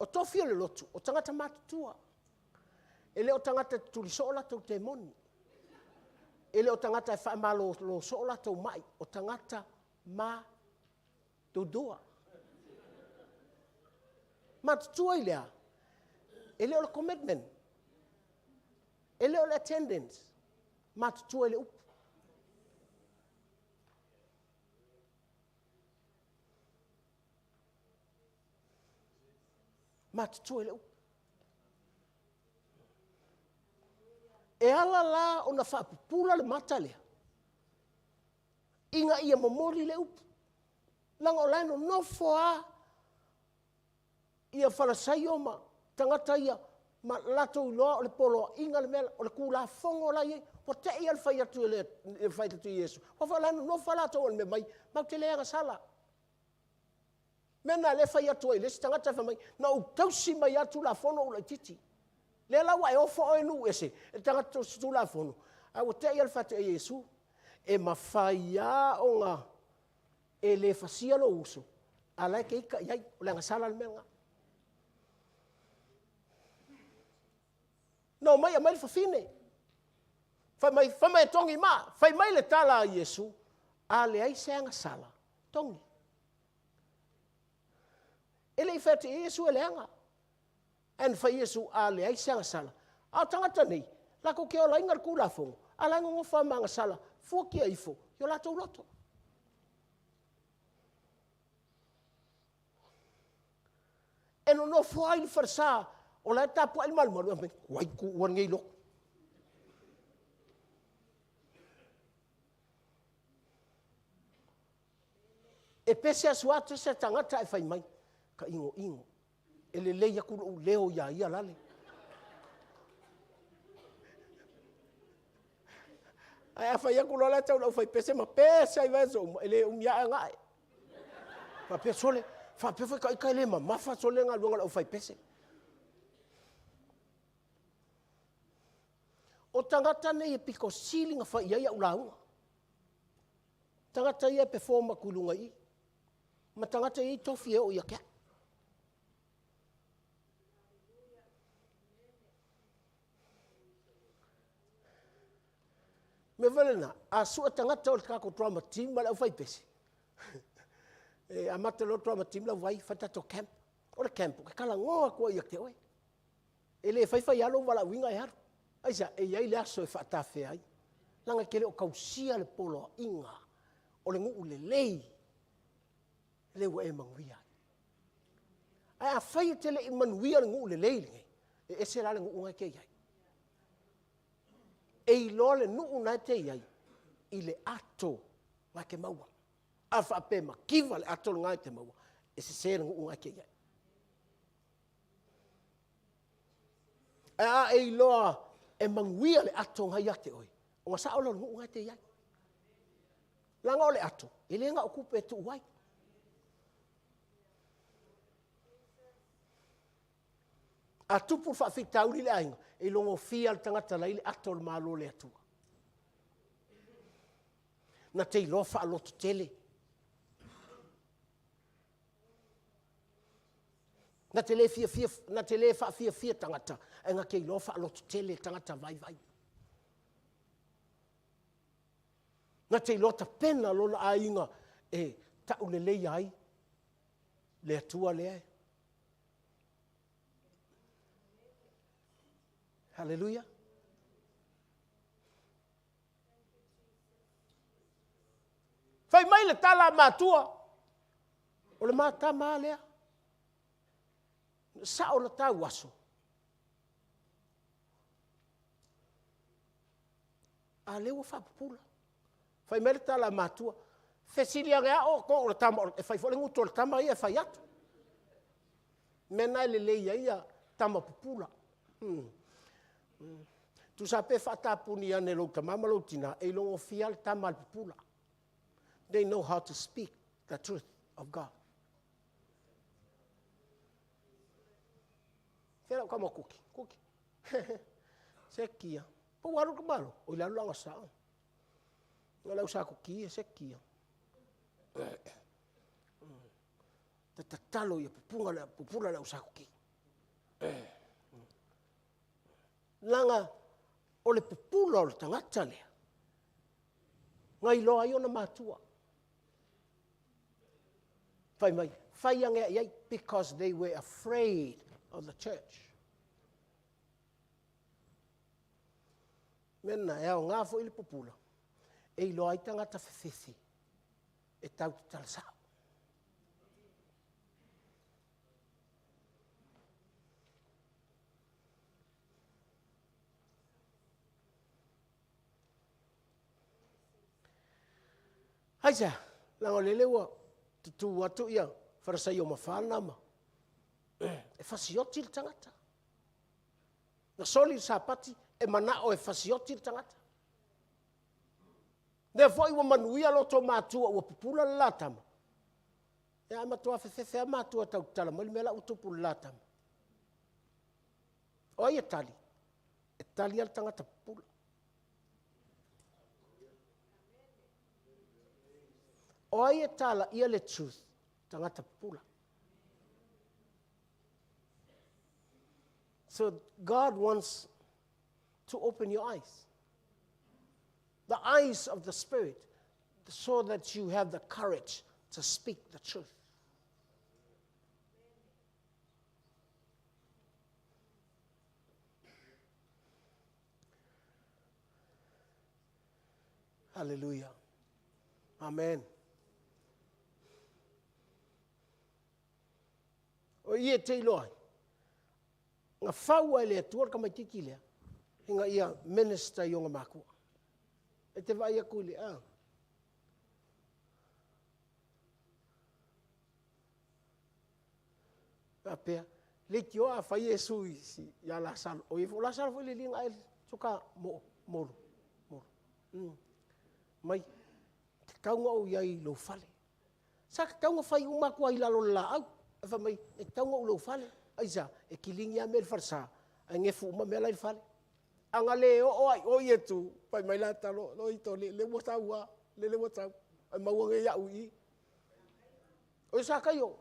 O tofi o le lotu, o tagata matutua. E le o tagata e tutuli soo latou temoni. E le o tagata e faamalolo soo latou mai. O tagata matutua. Matutua i le a? E le o le commitment. E le o le attendance. Matutua i le upu. Matutua i le upu. E ala la ona faapupula le mata lea, ina ia momoli le upu. Leaga o la e nonofo lava ia Falasaio ma tagata ia ma latou iloa o le poloaiga le mea, o le Tulafono la e i ai. Ua te i lava le fai atu e le fai atu i Iesu, aua foi o la e nonofo lava latou i le mea mai, matou te le agasala. Mea lena lea e fai atu ai i le isi tagata fai mai, na ou tausi mai lava le Tulafono ou laitiiti. Lea la ua e ofo oe i nuu ese e le tagata tausi Tulafono, ae ua te i lava le fai atu e Iesu, e mafai lava ona e le fasia lou uso. A la e te ita i ai, o le agasala le mea lena. Na omai aumai le fafine. Fai mai, fai mai e togi ma. Fai mai le tala a Iesu, a leai se agasala, togi. E le i fai atu i ai Iesu e leaga. Ae na fai Iesu, a leai se agasala. A o tagata nei, latou te olaina le Tulafono, a o la e nonofo lava ma agasala fuatia ifo i o latou loto. E nonofo ai le falesa o la e tapuai le malumalu, e fai mai, tuai tuua lenei lotu. E pese asu atu se tagata ae fai mai, ka inoino, e lelei atu lou leo iā ia lale. Ae a fai atu loa la e tau i le aufaipese ma pese ai vaiaso uma, e le umi lava ae ga'e. Faapea, sole, faapea foi ita e le mamafa sole le galuega a le aufaipese. O tagata nei e pito sili ona fai i ai au lauga. Tagata ia e perform atu i luga i i, ma tagata e i ai tofi e oo ia te au. O le mea foi lena, a sue tagata o le tatou drama team ma le aufaipese, e amata loa le drama team, lau vaai, fai le tatou camp. O le camp, ou te talanoa atu ai ia te oe. E le fai fai lava lou valaauina e alu. Aisea? E i ai le aso e faatafea ai, leaga e te le o tausia le poloaiga o le nuu lelei lea ua e manuia ai. Ae afai e te le i manuia i le nuu lelei lenei, e ese la le nuu lena e te i ai. E iloa le nuu lena e te i ai i le ato na e te maua. A faapea e mativa le ato lena e te maua, e sese le nuu lena e te i ai. Ae a e iloa e manuia le ato lena e ia te oe, ona sao lea o le nuu lena e te i ai. Leaga o le ato, e le na o tupe e tuu ai. A tupu le faafitauli i le aiga, e iloagofie lava le tagata la e i ai le ato o le Malo o le Atua. Na te iloa faalototele. Na te le fiafia, na te le faafiafia tagata, ae na te iloa faalototele tagata vaivai. Na te iloa tapena lona aiga e tauleleia ai le Atua lea e. Haleluia! Fai mai le tala a matua, o le ma tama a lea. Sao le tau aso. A lea ua faapupula. Fai mai le tala a matua, fesili ane a outou o le tama, e fai foi le gutu o le tama ia e fai atu. Mea na e lelei ai ia tama pupula. Tusa pe faatapuni ane e lou tama ma lou tina, e iloagofie lava le tama a le pupula. They know how to speak the truth of God. Fea lau tama kuki? Kuki. Se kia. Po ua alu le malo? O ile alu la sa. O lau sa kuki se kia. Te tatalo ia pupunga le pupula lau sa kuki. Leaga o le pupula o le tagata lea, na iloa ai ona matua. Fai mai, fai ane i ai, because they were afraid of the church. Mea e aoga foi le pupula, e iloa ai tagata fefefe e tau tatala sao. Aisea? Leaga o lele ua tutu atu ia Farisaio mafana ma e fasioti le tagata. Na soli le Sapati e manao e fasioti le tagata. Lea foi ua manuia loto matua ua pupula le la tama. Ia ae matua fefefe lava matua e tau tatala mai le mea la ua tupu i le la tama. O ai e tali? E tali lava le tagata pupula. O ai e talaia le truth? tagata pupula. So God wants to open your eyes. The eyes of the Spirit, so that you have the courage to speak the truth. Hallelujah. Amen. O ia te iloa. Nga whaua e le atua le kamaititi lea. Inga ia minister i onga makua. E te vai aku i le a. A pea, le tio a fai e sui si ia la salo. O ia fo la salo fo le linga e tuka mo molu. Molu. Mai te taunga o iai lou fale. Sa te taunga fai uma atu ai lalo le laau. E fai mai, e taunga o lou fale. Aisa, e kilingi a mea le falesa. Ai ngefu uma mea lai le fale. Anga le o ai o ia tu, pai mai la talo, lo i to le, le ua tau a, le le ua tau. Ai maua nge iau i. O sa kai o.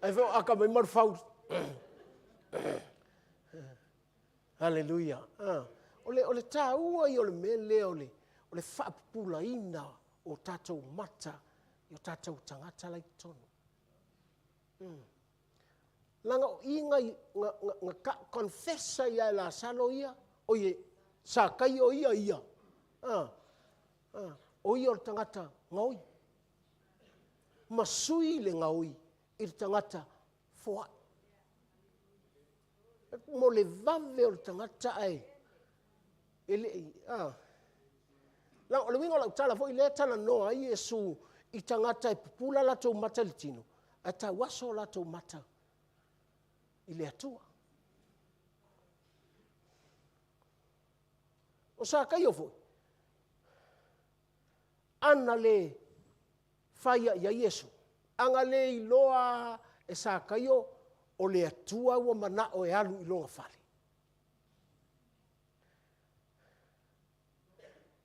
Ai fo aka mai maru fau. Hallelujah. Ah. O le, o le tāua i o le mea lea o le, o le whaapupulaina o tātou mata i o tātou tangata lai tonu. Langa o inga nga, nga, nga ka confessa ia e la salo ia, o ie, sa kai o ia ia. Ah. Ah. O ia o le tangata ngaoi. Ma sui le ngaoi i le tangata foai. Mo le vave o le tagata ae e le i, a. La, o le uiga o lau tala foi lea talanoa ai Iesu i tagata e pupula latou mata i le tino, ae tauaso latou mata i le Atua. O Sakaio foi, ana le faia ia Iesu, aga le iloa e Sakaio o le Atua ua manao e alu i lona fale.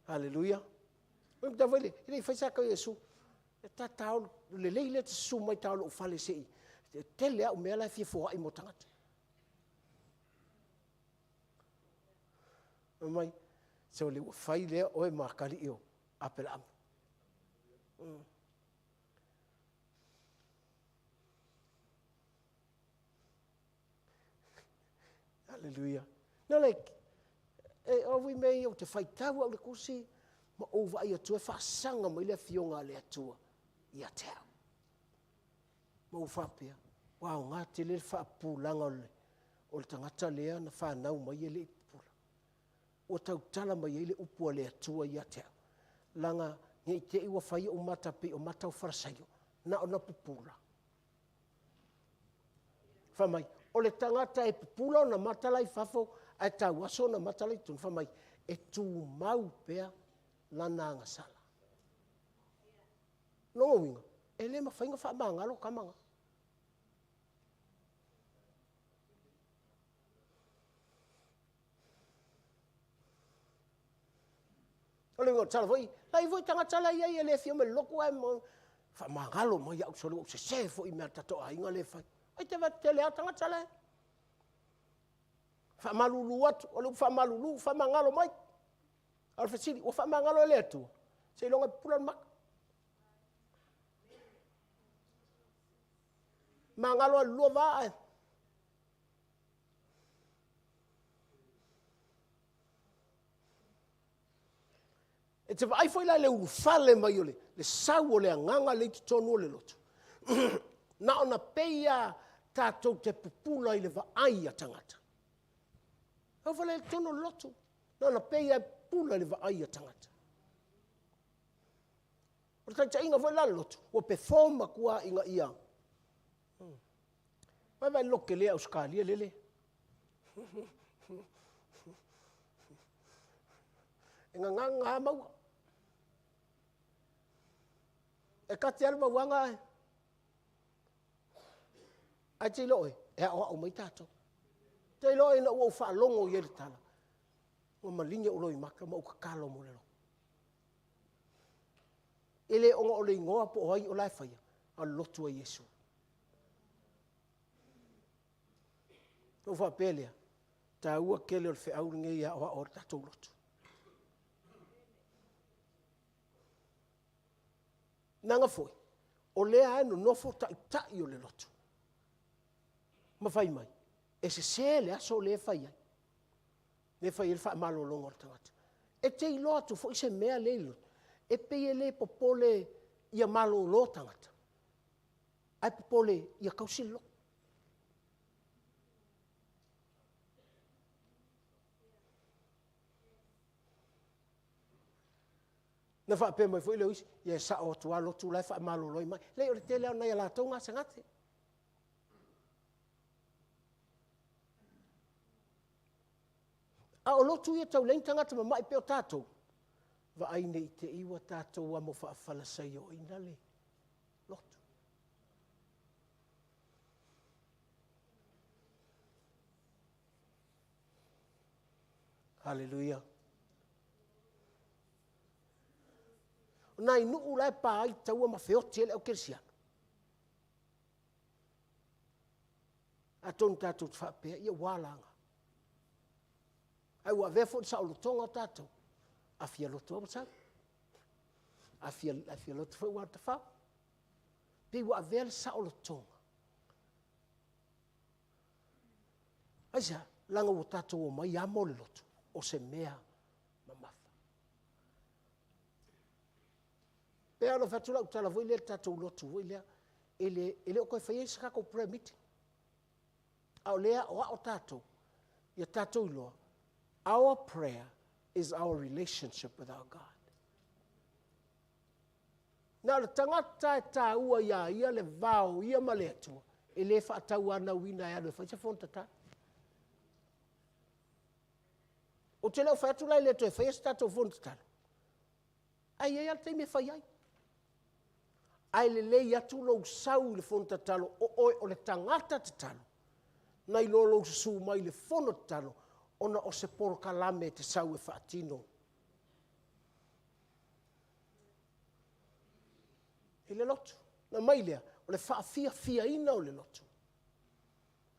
Haleluia. Oi mta foi le, e le i fai Sakaio Iesu. E ta tao lelei le te susu mai tao lou fale se i, tele au mea la e fia foai mo tagata. Mai, se o le ua fai lea oe ma kali o Apelaamu. Hallelujah. No like, e o wi mei o te whaitau au le kusi, ma o vai atua e whaasanga mai le afioga a le Atua ia te au. Ma ua faapea, ua aoga tele le faapupulaga o le, o le tagata lea na fanau mai e le i pupula. Ua tautala mai ai le upu a le Atua ia te au. Laga ne i te i ua fai ou mata pei o mata o Farasaio, na ona pupula. Fai mai, o le tagata e pupula ona mata la i fafo, ae tauaso ona mata la i totonu. Fai mai, e tumau pea lana agasala. Lona uiga, e le mafai ona faamagalo tama na. O le uiga o le tala foi, la i foi tagata la i ai e le fia mai le lotu ae faamagalo mai au sole ua ou sese foi i mea a le tatou aiga lea e fai. Ai te vaai tele lava tagata la e. Faamalulu atu, o le upu faamalulu, faamagalo mai. A o le fesili, ua faamagalo e le Atua? Seiloga e pupula le mata. Magalo a le lua va ae. E te vaai foi la i le ulufale mai o le, le sau o le agaga lea i totonu o le lotu. Na ona pei lava tatou te pupula i le vaai a tagata. Aufale i totonu o le lotu. Na ona pei lava e pupula i le vaai a tagata. O le taitaiga foi la le lotu, ua perform atu lava ina ia. Vai vai lote le Ausetalia lele. E gagaga lava maua. E kati lava le mauaga ae ae te iloa oe, e aoao mai tatou. Te iloa ina ua ou faalogo i ai i le tala, ua maligi ou loimata ma ou tatalo mo le lotu. E le ona o le igoa po o ai o la e faia, a o le lotu a Iesu. Ona ou faapea lea, e taua tele o le feau lenei e aoao ai le tatou lotu. Leaga foi, o lea lava e nonofo taitai o le lotu ma fai mai, e sese le aso lea e fai ai, lea e fai ai le faamalologa o le tagata. E te iloa atu foi se mea lea i le lotu, e pei e le popole ia malolo tagata, ae popole ia tausi le lotu. Ona faapea mai foi lea o isi, ia e sao atu lava lotu la e faamalolo ai mai. Leai o le tele lava o nai a latou gasegase. A o lotu ia e tau leai ni tagata mamai pei o tatou, vaai ne i te i ua tatou amo faafalasaioina le lotu. Aleluia. O nai nuu la e pa ai taua ma feoti ai le au kerisiano. Atonu tatou te faapea, ia ua ala ona. Ae ua avea foi le saolotoga o tatou, a fia lotu lava ua sau, a fia lotu foi ua alu tafao. Pei ua avea le saolotoga. Aisea? Leaga ua tatou omai amo le lotu o se mea mamafa. E pei lava ona fai atu lau tala foi lea i le tatou lotu foi lea, e le o toe faia se tatou prayer meeting, a o lea e aoao tatou ia tatou iloa, our prayer is our relationship with our God. Na o le tagata lava e taua ia ia le va o ia ma le Atua, e le faatauanauina e alu e fai se fono tatalo. Ou te le o fai atu la e le toe faia se tatou fono tatalo, ae i ai lava le taimi e fai ai. Ae lelei atu lou sau i le fono tatalo o oe o le tagata tatalo, nai lo lou susu mai i le fono tatalo ona o se polokalame e te sau e faatino i le lotu. Ona aumai lea, o le faafiafiaina o le lotu,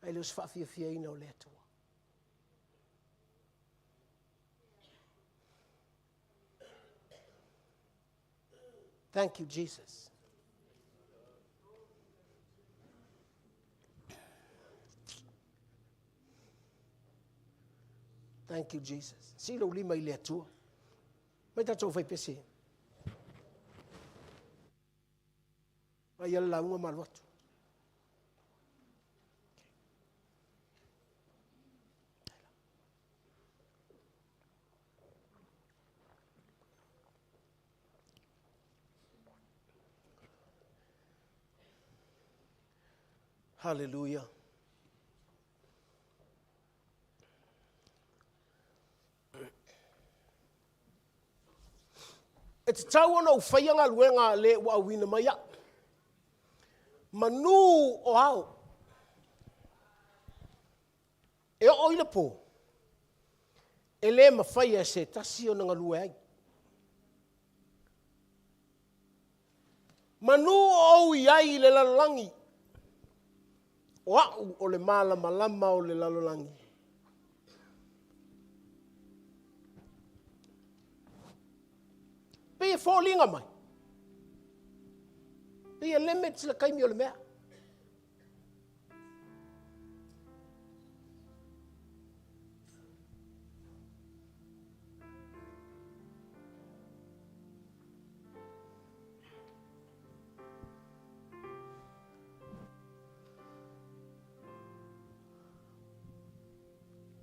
ae le o se faafiafiaina o le Atua. Thank you, Jesus. Thank you, Jesus. Sii lou lima i le Atua. Mai tatou fai pese. Vai ala lauga ma alu atu. Hallelujah. E tatau ona ou faia galuega a le ua auina mai au. Manu o ao. E oo i le po, e le mafaia e se tasi ona galue ai. Manu o ou i ai i le lalolagi, o au o le malamalama o le lalolagi. Pei e foliga mai, pei e limit le taimi o le mea.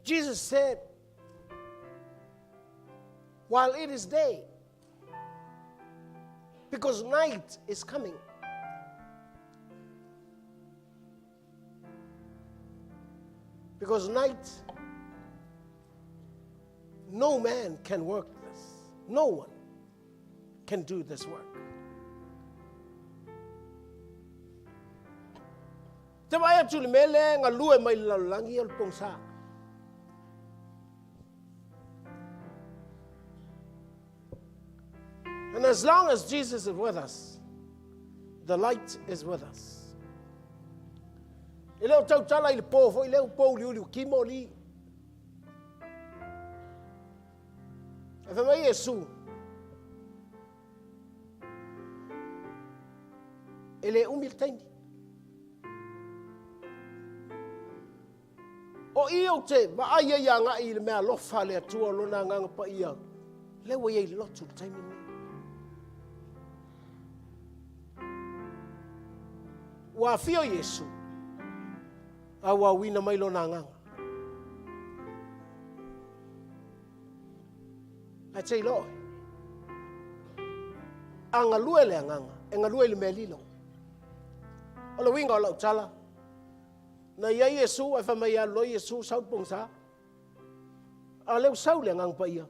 Jesus said, while it is day, because night is coming. Because night, no man can work this. No one can do this work. Te vaai atu i le mea lea e galue mai le lalolagi o le pogisa. And as long as Jesus is with us, the light is with us. E le o tautala i le pō foi lea ua pōuliuli ua kimo li. E fai mai Iesu, e le umi le taimi. O i ou te vaai ai agai i le mea alofa a le Atua o lona agaga paia, lea ua i ai i le lotu i le taimi lenei. Ua afio Iesu, a ua auina mai lona agaga. Ae te iloa oe, a galue le agaga, e galue i le mea lilo. O le uiga o lau tala, na i ai Iesu ae fai mai e alu loa Iesu sau le pogisa. A o lea ua sau le Agaga Paia,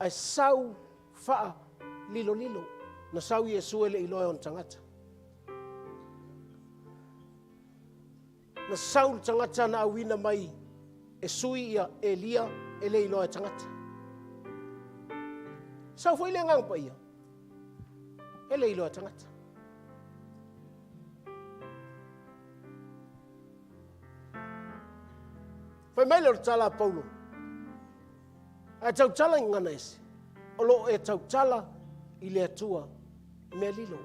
ae sau faalilolilo. Na sau Iesu e le i iloa e ona tagata. Na sau le tagata na auina mai e sui ia Elia e le iloa e tagata. Sau foi le Agaga Paia, e le iloa e tagata. Fai mai lea o le tala a Paulo, a e tautala i gagana ese, o lo o e tautala i le Atua i mea lilo.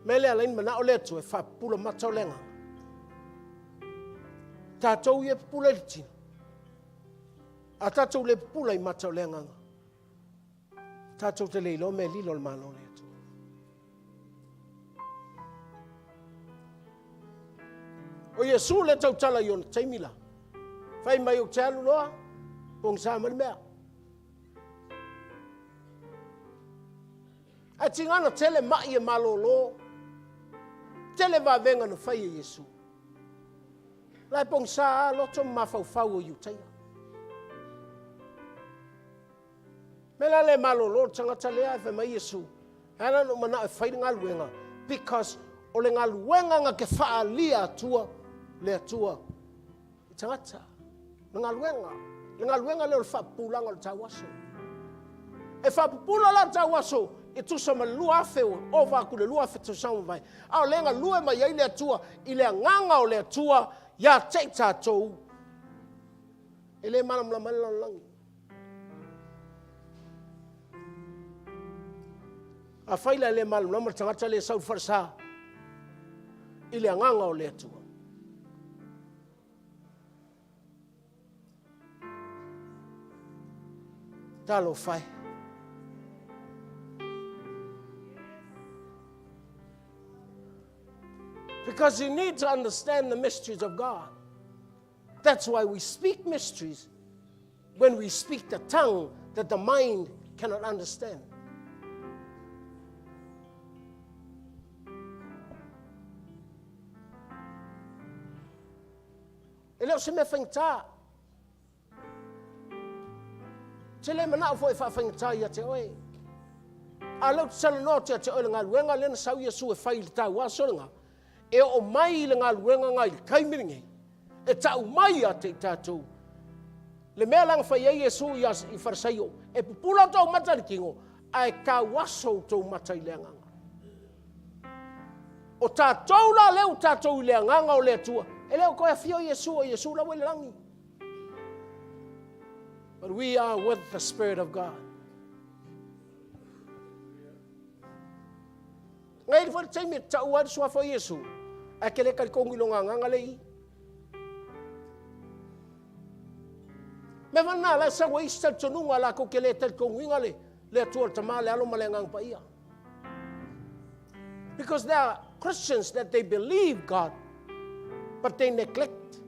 Mea lea alaini manao le Atua e faapupula mata o le agaga. Tatou ia e pupula i le tino, a tatou le pupula i mata o le agaga, tatou te le iloa mea lilo o le Malo o le Atua. O Iesu le tautala i ona taimi la. Fai mai ou te alu loa, pogisa mai le mea. Ae tigana tele mai e malolo, tele vavega na fai e Iesu. La e pogisa a loto ma mafaufau o Iutaia. Mea la lea e malolo le tagata lea e fai mai Iesu, e ala ona ou manao e fai le galuega, because o le galuega na te faaalia atua le Atua i tagata. Le galuega, le galuega lea o le faapupulaga o le tauaso. E faapupula la le tauaso e tusa ma le 2000 ua ova atu le 2000 tausaga ua mavae, a o lea e galue mai ai le Atua i le agaga o le Atua ia te i tatou e le malamalama ai le lalolagi. Afai la e le malamalama le tagata lea e sau i le falesa i le agaga o le Atua. Talofa e. Because you need to understand the mysteries of God. That's why we speak mysteries when we speak the tongue that the mind cannot understand. E le o se mea faigata. Te le manao foi e faafaigata ia te oe. A lea ou te talanoa atu ia te oe le galuega lea na sau Iesu e fai i le tauaso lena, e oo mai i le galuega na i le taimi lenei, e tau mai ia te i tatou. Le mea la na fai ai Iesu i, i Farisaio, e pupula tou mata i le tino, ae tauaso outou mata i le agaga. O tatou la lea ua tatou i le agaga o le Atua, e le o toe afio Iesu, o Iesu la ua i le lagi. But we are with the Spirit of God. Ngai le foi le taimi e tau ai le suafa o Iesu, ae ke le talitonu i lona agaga le i. Mea vana la e sau ai isi talitonuga latou te le talitonuina le, le Atua le Tama, le Alo ma le Agaga Paia. Because there are Christians that they believe God, but they neglect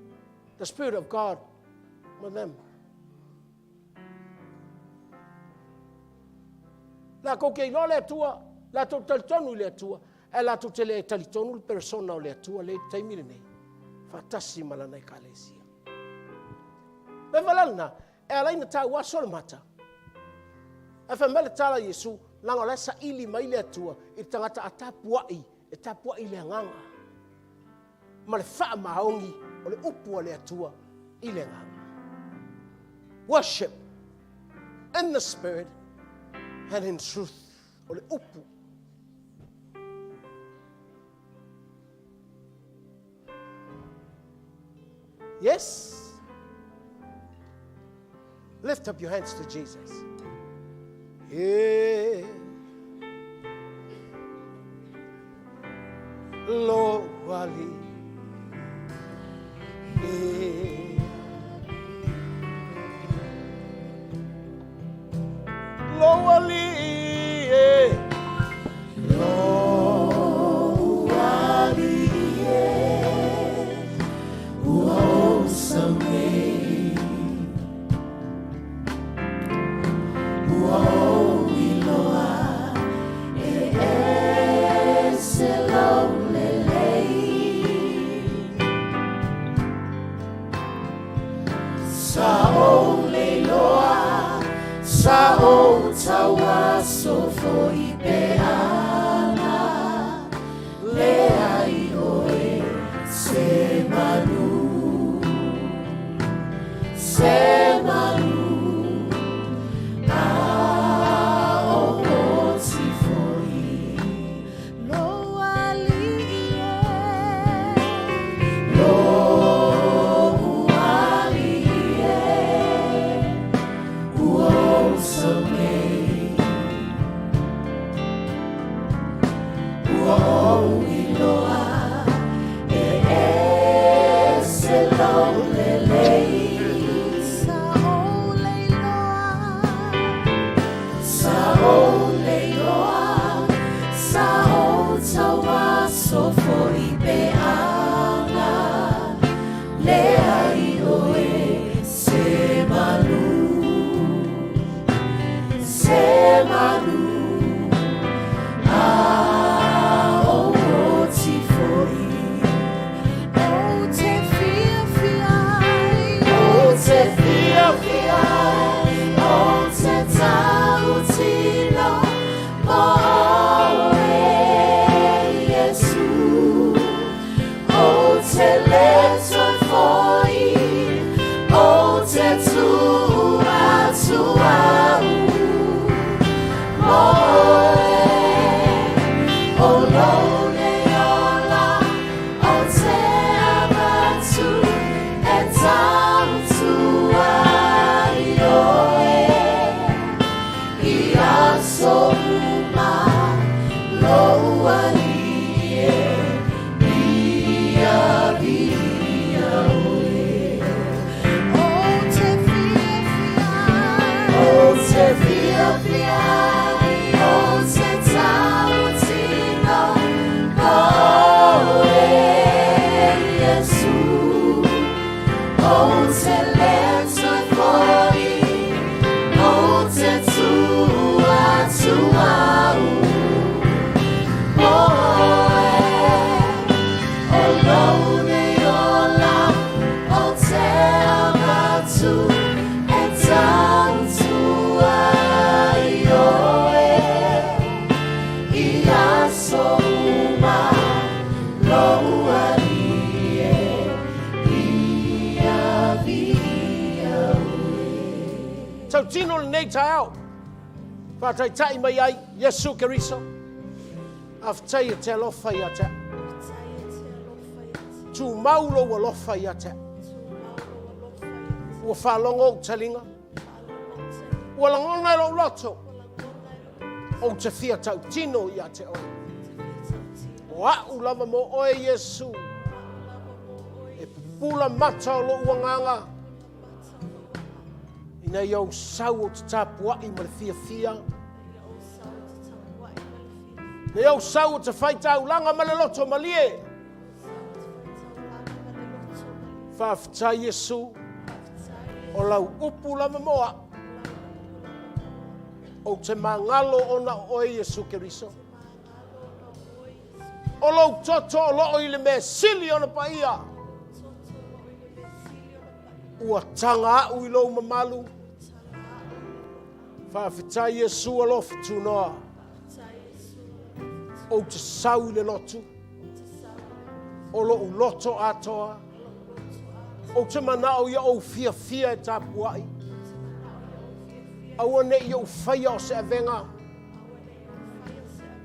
the Spirit of God with them. Latou te iloa le Atua, latou talitonu i le Atua, ae latou te le talitonu le persona o le Atua lea i le taimi lenei, faatasi ma lana ekalesia. Me wala lena, e ala ai na tauaso le mata. Ae fai mai le tala a Iesu, leaga o la e saili mai le Atua i le tagata a tapuai E tapuai i le agaga ma le faamaoni o le upu a le Atua i le agaga. Worship in the spirit and in truth. O le upu. Yes. Lift up your hands to Jesus. Yeah. Lo ali. Yeah. Lo ali. Yeah. Lo ali. Yeah. Ua ou sau nei. Ua ou iloa e ese lou lelei. Sa ou leiloa, sa ou tauaso foi peaga, lea i oe se manu, se manu, a o oti foi. Lou alii e. Lou alii e, ua ou sau nei. Ua ou iloa e ese lou lelei. Sa ou leiloa. Sa ou leiloa, sa ou tauaso foi peaga, lea i oe se malu, se malu, a o oti foi. Ou te fiafia ai. Ou te fiafia ai, ou te tautino, mo oe Iesu. Ou te le toe foi, ou te tuu atu au, mo oe, o lou nei ola, ou te avatu, e tautua i oe. I aso uma, lou alii e, viia viia oe. Ou te fiafia ai. Ou te fiafia ai, ou te tautino, mo oe Iesu. Ou te le toe foi, ou te tuu atu au, mo oe, o lou nei ola, ou te avatu, e tautua i oe. I aso uma, lou alii e, viia viia oe. Tautino lenei taeao. Faataitai mai ai, Iesu Keriso. Faafetai e te alofa ia te au. Tumau lou alofa ia te au. Ua faalogo ou taliga. Ua lagona e lou loto. Ou te fia tautino ia te oe. O a'u lava mo oe Iesu. E pupula mata o lou agaga. Ina ia ou sau ou te tapuai ma le fiafia. Ina ia ou sau ou te faitaulaga ma le loto malie. Faafetai Iesu. O lau upu lava mo a'u. Ou te magalo ona o oe Iesu Keriso. O lou toto o loo i le mea sili ona paia. Ua taga a'u i lou mamalu. Faafetai Iesu alofa tunoa. Ou te sau i le lotu o lou loto atoa. Ou te manao ia ou fiafia e tapuai. Aua ne i ou faia o se avega,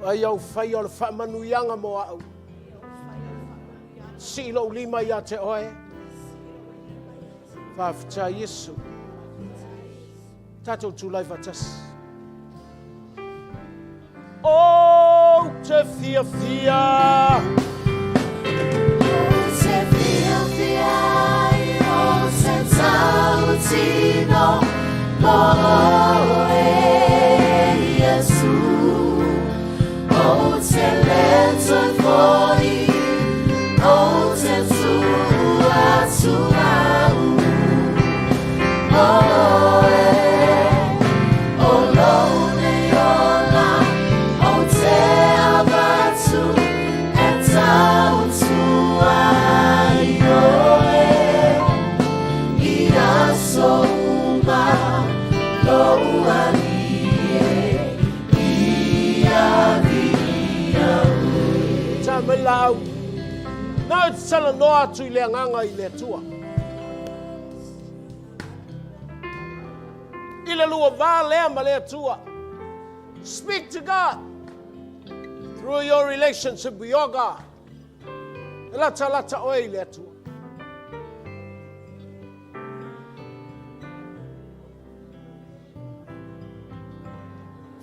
a ia ou faia o le faamanuiaga mo au. Sii lou lima ia te oe. Faafetai Iesu. Tatou tulai faatasi. Ou te fiafia. Ou te fiafia i o te tautino mo oe, Iesu. Ou te le toe foi, ou te tuu atu au. Oe, o lou nei ola, ou te avatu e tautua ai oe. I aso uma, lou Alii e, ia viia oe. Ta mai laau. Na e te talanoa atu i le agaga i le Atua. I le lua va lea ma le Atua. Speak to God through your relationship with your God. E latalata oe i le Atua.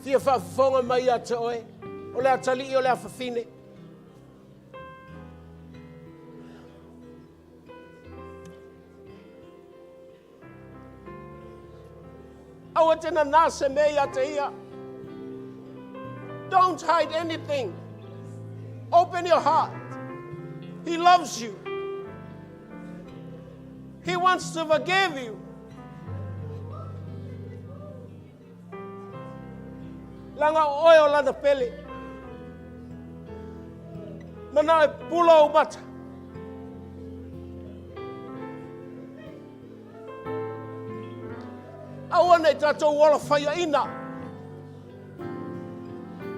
Fia faafofoga mai ia te oe, o le atalii o le afafine. Aua te nanā se mea ia te ia. Don't hide anything. Open your heart. He loves you. He wants to forgive you. Leaga o oe o lana pele. Manao e pula ou mata. Aua nei tatou ola faiaina.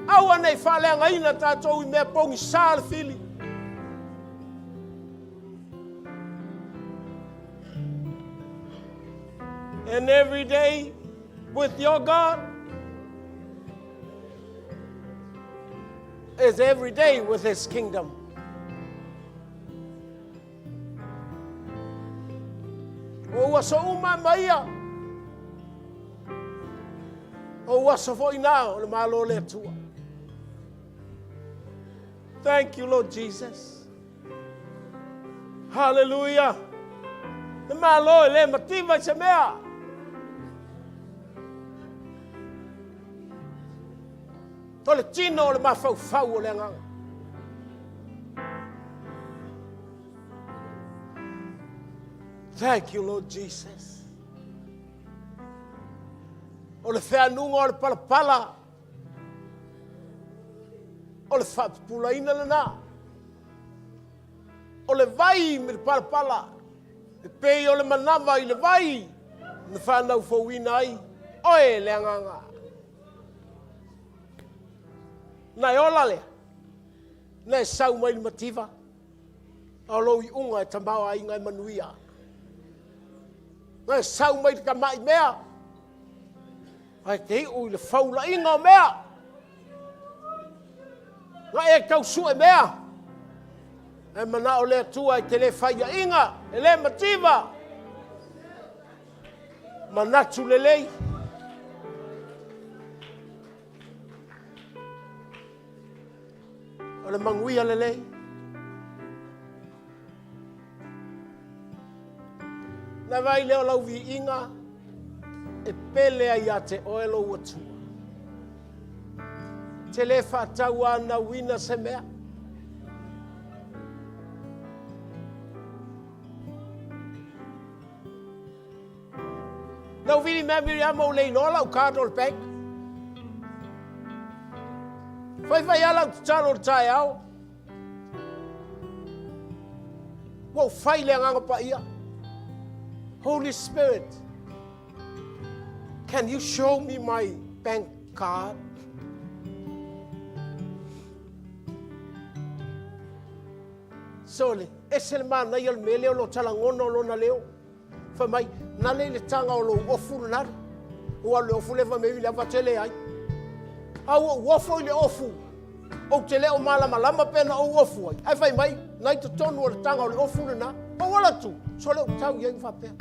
Aua nei faaleagaina tatou i mea pogisā le fili. And every day with your God is every day with His kingdom. O ua so uma mai ia. O ua so foi nā o le malo le Atua. Thank you, Lord Jesus. Hallelujah. Le malo e le mativa i se mea. O le tino o le mafaufau o le agaga. Thank you, Lord Jesus. O le feanuga o le palapala, o le faapupulaina lena. O le vai me le palapala, e pei o le manava i le vai na whanau fouina ai, oe le agaga. Na e ola lea, na e sau mai le mativa, a o lou iuga e tamaoaiga e manuia. Na e sau mai le tamai mea, ae te iu i le faulaiga o mea. Na e tau sue mea, ae manao le Atua e te le faiaina, e le mativa. Manatu lelei. O le manuia lelei. Na vai lea o lau viiga e pele ai ia te oe lou Atua. Te le faatauanauina se mea. Na ou vili mea Miriama ua le iloa lau card o le bank. Faifai lava lau tatalo o le taeao. Ua ou fai le agaga paia. Holy Spirit, can you show me my bank card? Sole, ese le manaia o le mea lea o lo talagona o lona leo. Fai mai, nale i le taga o lou ofu le nalo. Ua alu i le ofu lea fai mai le ava tele ai. A ua ou ofo i le ofu, ou te le o malamalama pe na ou ofu ai. Ae fai mai, na i totonu o le taga o le ofu lena. Ou ala atu, sole ou tau i ai faapea.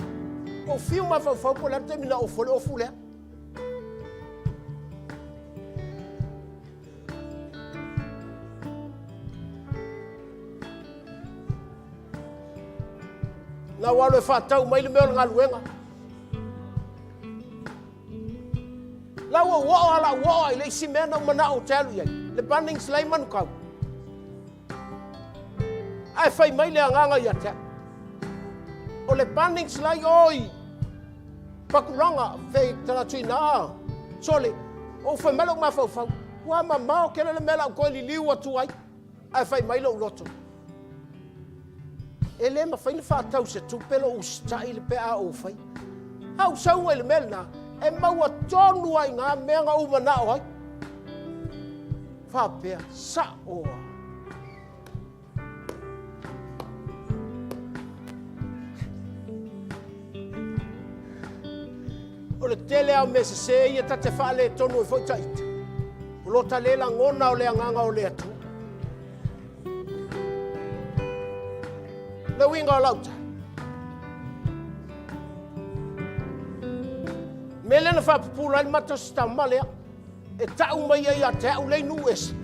Ua ou fiu mafaufau po o le a le taimi na ofu ai le ofu lea. Na ua alu e faatau mai le mea o le galuega. La ua ou oo ala ua oo i le isi mea na ou manao ou te alu i ai. Le Bunnings la i Manukau. Ae fai mai le agaga ia te au. O le Bunnings la i o i Pakuranga, fei talatuina, sole, ou fai mai lou mafaufau, ua mamao kele le mea la ou toe liliu atu ai, ae fai mai lou loto. E le mafai ona faatau se tupe lou usitai le pe a ou fai. A ou sauga i le mea lena, e maua tonu ai ngā mea na ou manao ai. Faapea, sa'o a. O le tele lava o mea sesē ia ta te faaletonu ai foi taita, o lo ta le lagona o le agaga o le Atua. Le uiga o lau tala, mea lea na faapupula ai le mata o si tama lea, e tau mai ai ia te au lea i nuu ese.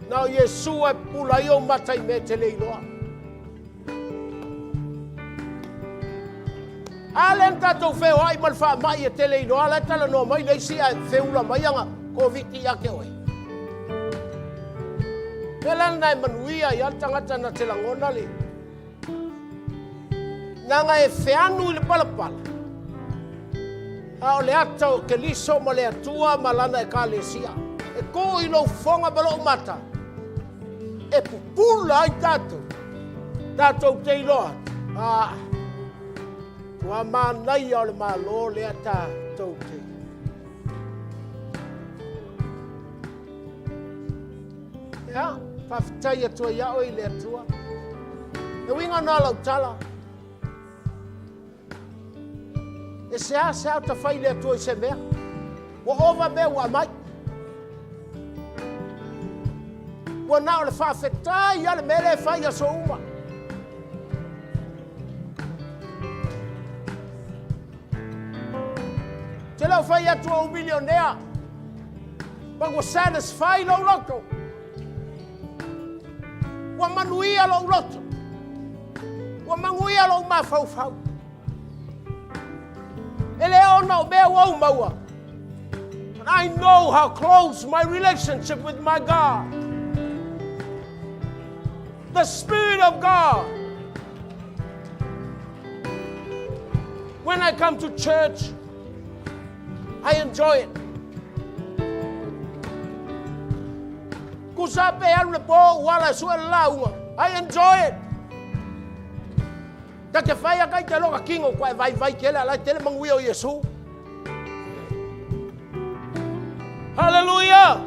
Na o Iesu e pupula ai ou mata i mea e te le iloa. A lea na tatou feoai ma le faamai e te le iloa, la e talanoa mai le isi ae feula mai ana Koviti ia te oe. Mea la lena e manuia ai le tagata na te lagona le Leaga e feanu i le palapala, a o le ata o Keliso ma le Atua ma lana Ekalesia, e kū i lou fofoga ma lou mata, e pupula ai tatou, tatou te iloa atu, a, ua manaia o le Malo lea tatou te. Ia, faafetai atu ai ia oe i le Atua. E uiga na lau tala. E seasea o ta fai le Atua i se mea. Ua ova mea ua aumai. Ua na o le faafetai a le mea lea e fai aso uma. Te le o fai atu ou milionea. But ua satisfy lou loto. Ua manuia lou loto. Ua manuia lou mafaufau. E le ona o mea ua ou maua. But I know how close my relationship with my God. The Spirit of God. When I come to church, I enjoy it. Kusa pe alu le po ua ala e sue le lauga. I enjoy it. Ta te whai aka i te loka kingo kua e vai vai tele ala tele manguia o Iesu. Hallelujah!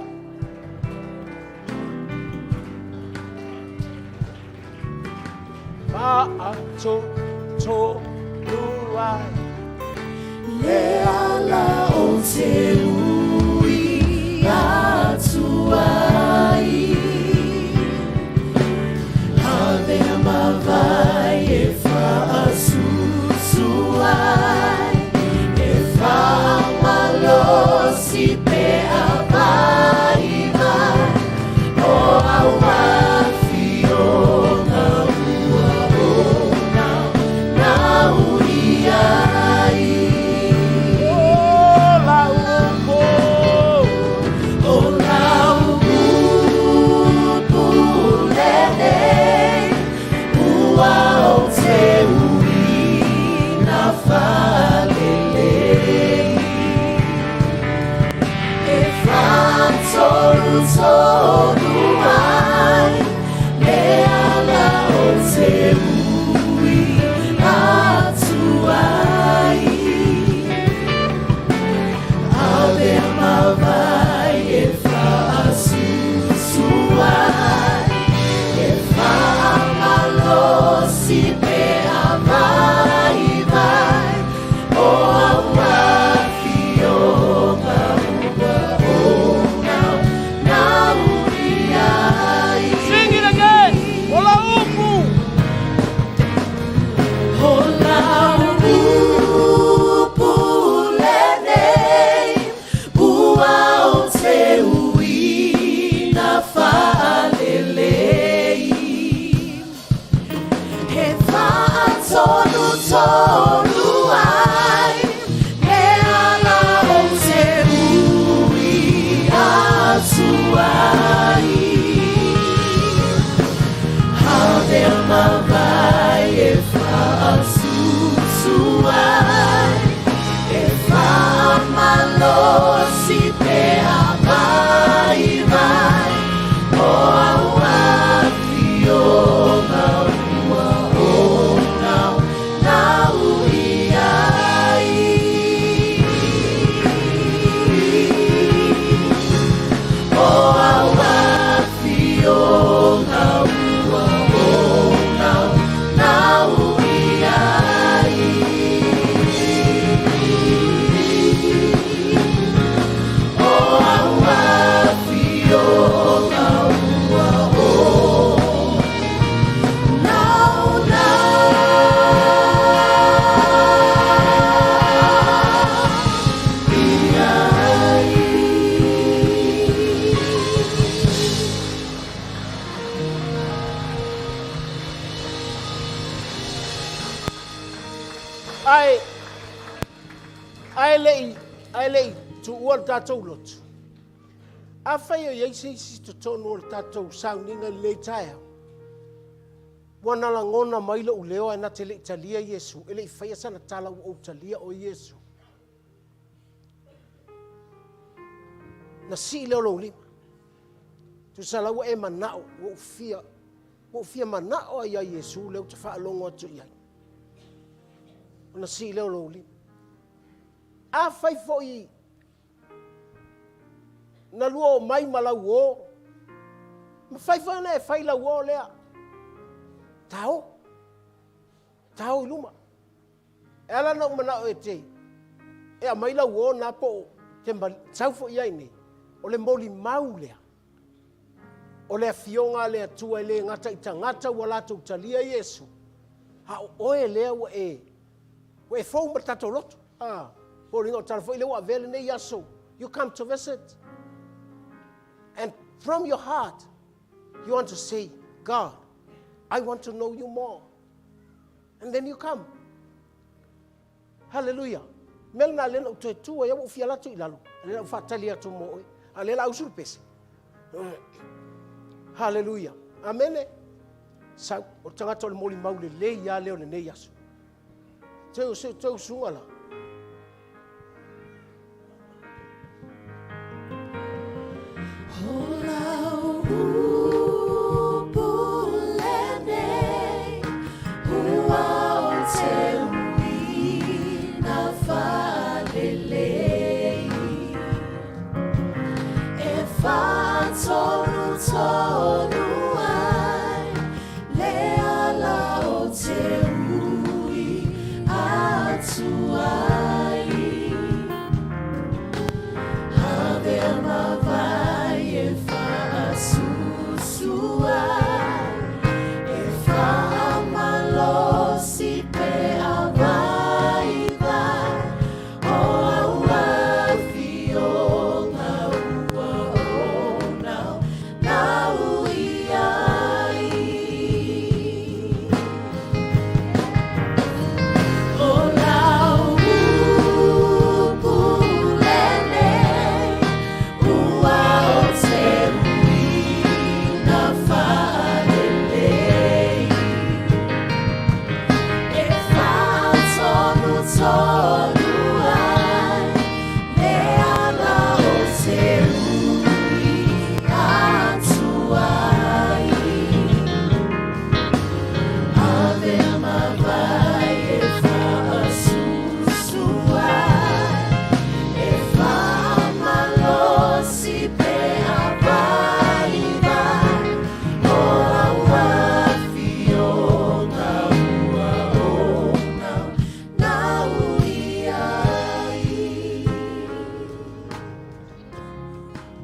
Fa to to ai. Le ala o te ui atu ai. Avea mavae e whaasusu ai. E whamalosi pe a vai vai. O au afioga ua ona na uri ai. O la upo. Ae, ae le'i, ae le'i tuua le tatou lotu. Afai o i ai se isi i totonu o le tatou sauniga i lenei taeao, ua na lagona mai lou leo ae na te le i talia Iesu, e le i faia sana tala ua ou talia oe Iesu. Na sii lea o lou lima. Tusa la ua e manao, ua ou fia, ua ou fia manao lava ia Iesu lea ou te faalogo atu i ai. Ona sii lea o lou lima. Afai foi na lua omai ma lau uo, mafai foi ona e fai lau uo lea. Tao. Tao i luma. E ala ona ou manao e te e aumai lau uo na po o te sau foi i ai nei, o le molimau lea o le Afioga a le Atua e le gata i tagata ua latou talia Iesu, a o oe lea ua e ua e fou ma le tatou lotu. Ah, foliga o tala foi lea ua avea lenei aso. You come to visit. And from your heart, you want to say, God, I want to know you more. And then you come. Hallelujah. Mea lena lea na ou toe tu ai au ua ou fia alu atu i lalo, a lea la ua faatali atu mo oe. A lea la usu le pese. Hallelujah. Amene. Sau, o le tagata o le molimau lelei lava lea o lenei aso. Toe, toe usuga la.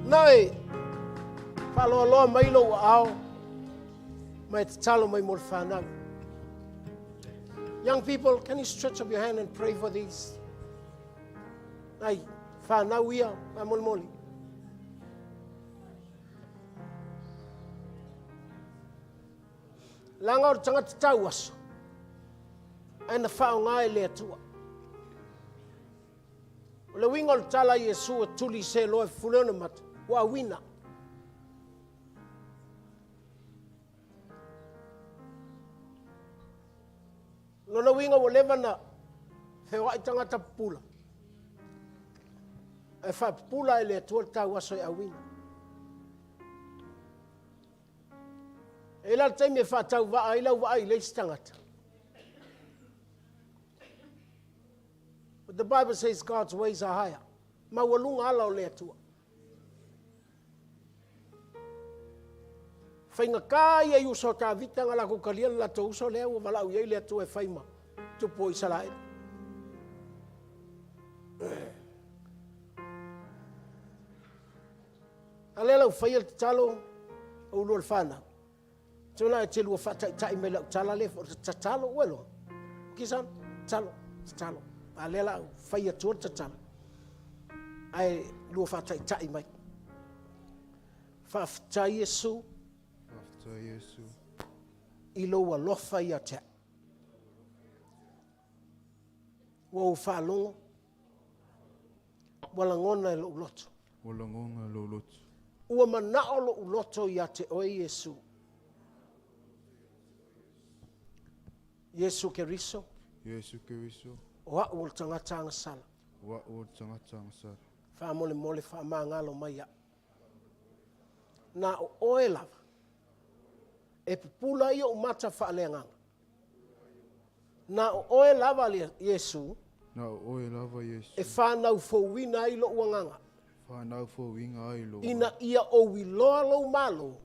Na e faaloaloa mai lou aao ma e tatalo mai mo le fanau. Young people, can you stretch up your hand and pray for these? Ai, fanau ia, faamolemole. Leaga o le tagata tau aso, ae na faaaoga e le Atua. O le uiga o le tala a Iesu e tuli se loa e fufule ona mata, ua auina. Lona uiga ua leva na feoai tagata pupula, ae faapupula e le Atua le tau aso e auina. E i ai la le taimi e faatauvaa ai lau vaai i le isi tagata. But the Bible says God's ways are higher. Maualuga ala o le Atua. Faigata ia i uso o Tavita na latou talia le latou uso lea ua valaau i ai le Atua e fai ma tupu o Isaraelu. A lea la ua faia le tatalo o ulua le fanau. Tuna e te lua faataitai mai lau tala lea o le tatalo ua iloa. Kisa, tatalo, tatalo. A lea la ua fai atua le tatalo. Ae lua faataitai mai. Faafetai Iesu. Faafetai Iesu. I lou alofa ia te au. Ua ou faalogo, ua lagona e lou loto. Ua lagona e lou loto. Ua manao lou loto ia te oe Iesu. Iesu Keriso. Iesu Keriso. O au o le tagata agasala. O au o le tagata agasala. Faamolemole faamagalo mai au. Na o oe lava e pupula ai ou mata faaleagaga. Na o oe lava Iesu. Na o oe lava Iesu. E fanau fouina ai lou agaga. Fanau fouina ai lou agaga. Ina ia ou iloa lou Malo,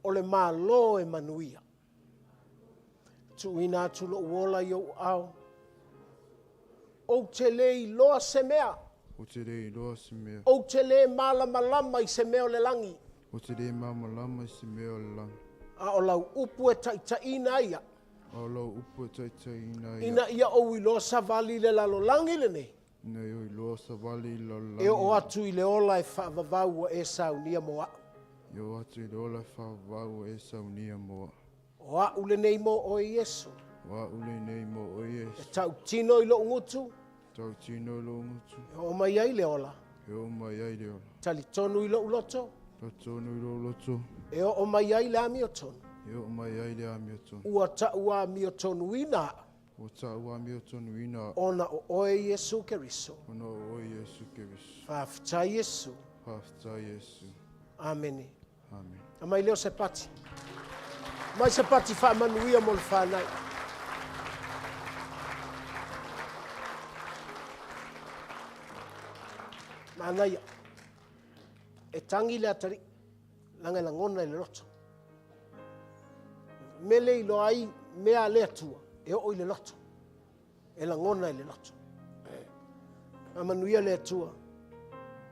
o le Malo e manuia. Tuuina atu lou ola i ou aao. Ou te le iloa se mea. Ou te le iloa se mea. Ou te le malamalama i se mea o le lagi. Ou te le malamalama i se mea o le lagi. A o lau upu e taitaiina ai au. A o lau upu e taitaiina ai au. Ina ia ou iloa savali i le lalolagi lenei. Ina ia ou iloa savali i le lalolagi E oo atu i le ola e faavavau ua e saunia mo au. E oo atu i le ola e faavavau ua e saunia mo au. O au lenei mo oe Iesu. O au lenei mo oe Iesu. E tautino i lou gutu. E tautino i lou gutu. E oo mai ai le ola. E oo mai ai le ola. Talitonu i lou loto. Talitonu i lou loto. E oo mai ai le amiotonu. E oo mai ai le amiotonu. Ua tau amiotonuina au. Ua tau amiotonuina au. Ona o oe Iesu Keriso. Ona o oe Iesu Keriso. Faafetai Iesu. Faafetai Iesu. Amene. Amen. Aumai lea o se pati. Aumai se pati faamanuia mo le fanau. Manaia. E tagi le atalii, laga e lagona i le loto. Mele iloa ai mea a le Atua, e oo i le loto. E lagona i le loto. Faamanuia le Atua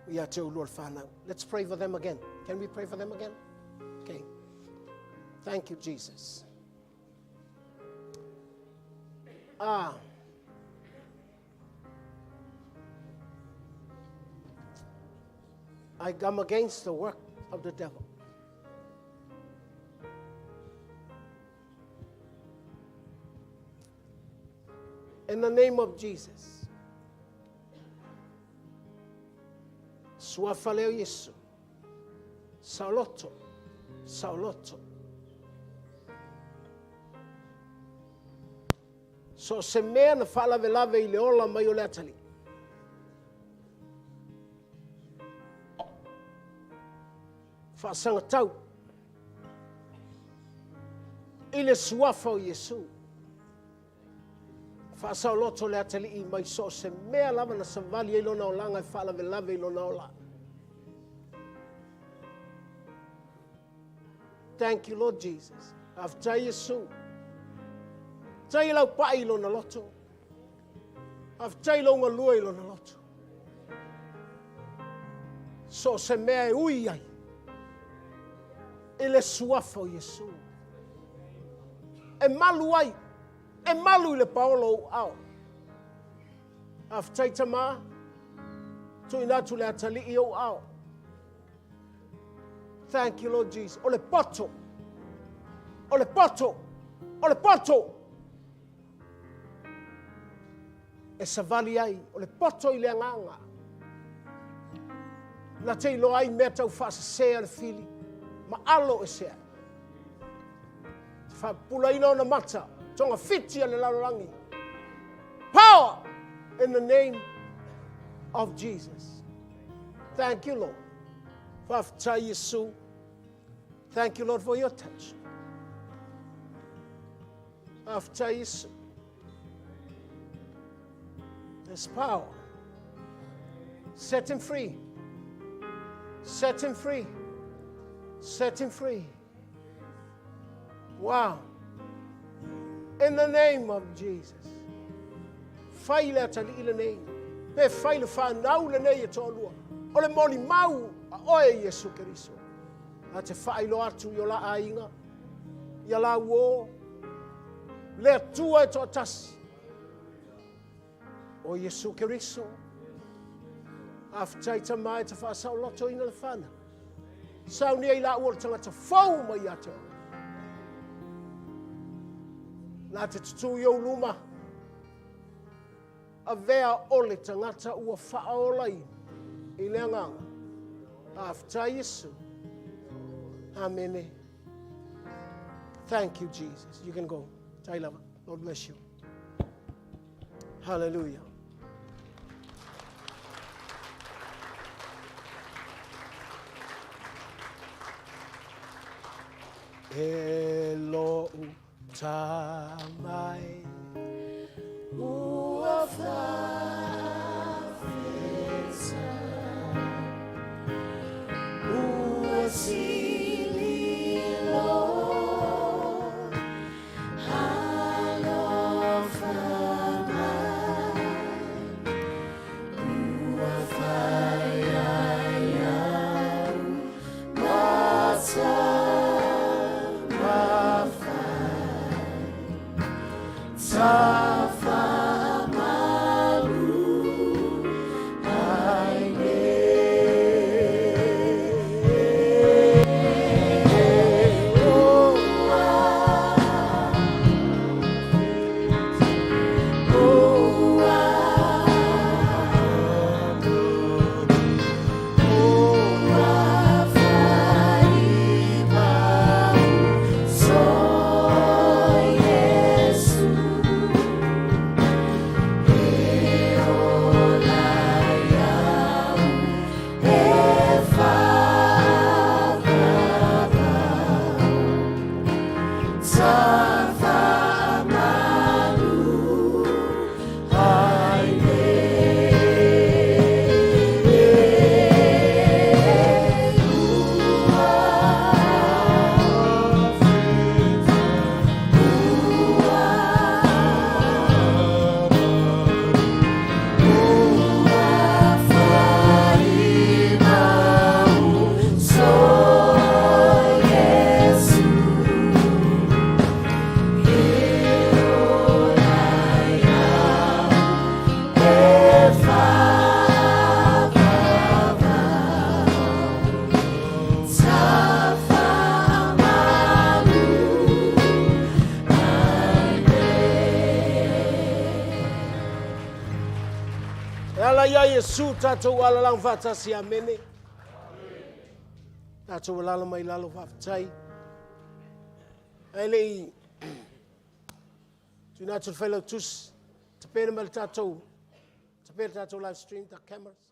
ia te oulua le fanau. Let's pray for them again. Can we pray for them again? Okay. Thank you, Jesus. Ah. I come against the work of the devil. In the name of Jesus. Suafa lea o Iesu. Saoloto. Saoloto. So o se mea na faalavelave i le ola mai o le atalii. Faasagatau i le suafa o Iesu. Faasaoloto le atalii mai so o se mea lava na savali ai lona olaga e faalavelave i lona ola. Thank you, Lord Jesus. Faafetai Iesu. Faafetai i lau pai i lona loto. Faafetai i lou galue i lona loto. So o se mea e ui ai i le suafa o Iesu. E malu ai, e malu i le paolo o ou aao. Faafetai Tama, tuuina atu le atalii i ou aao. Thank you Lord Jesus. O le poto, o le poto, o le poto. E savali ai, o le poto i le agaga. Na te iloa ai mea tau faasese a le fili, ma alo ese ai. Te faapupulaina ona mata, togafiti a le lalolagi. Power in the name of Jesus. Thank you, Lord. Faafetai Iesu. Thank you, Lord, for your touch. Faafetai Iesu. There's power. Set him free. Set him free. Set him free. Wow. In the name of Jesus. Fai le atalii lenei. Pe fai le fanau lenei e toalua. O le molimau a oe Iesu Keriso. A te faailoa atu i o la aiga, ia la uō, le Atua e toatasi. O Iesu Keriso. Faafetai Tama e te faasaolotoina le fanau. Saunia i laua o le tagata fou mai ia te oe. Na te tutū i ou luma. avea o le tagata ua faaolaina i le Agaga. Faafetai Iesu. Amene. Thank you, Jesus. You can go. Tai lava. Lord bless you. Hallelujah. E lo'u tamai ua faafeta ua sili lou alofa mai ua fai ai au ma E ala iā Iesu tatou alalaga faatasi. Amene. Tatou alala mai lalo faafetai. Ae le i tuuina atu le failautusi, tapena mai le tatou, tapena le tatou live stream, ta cameras.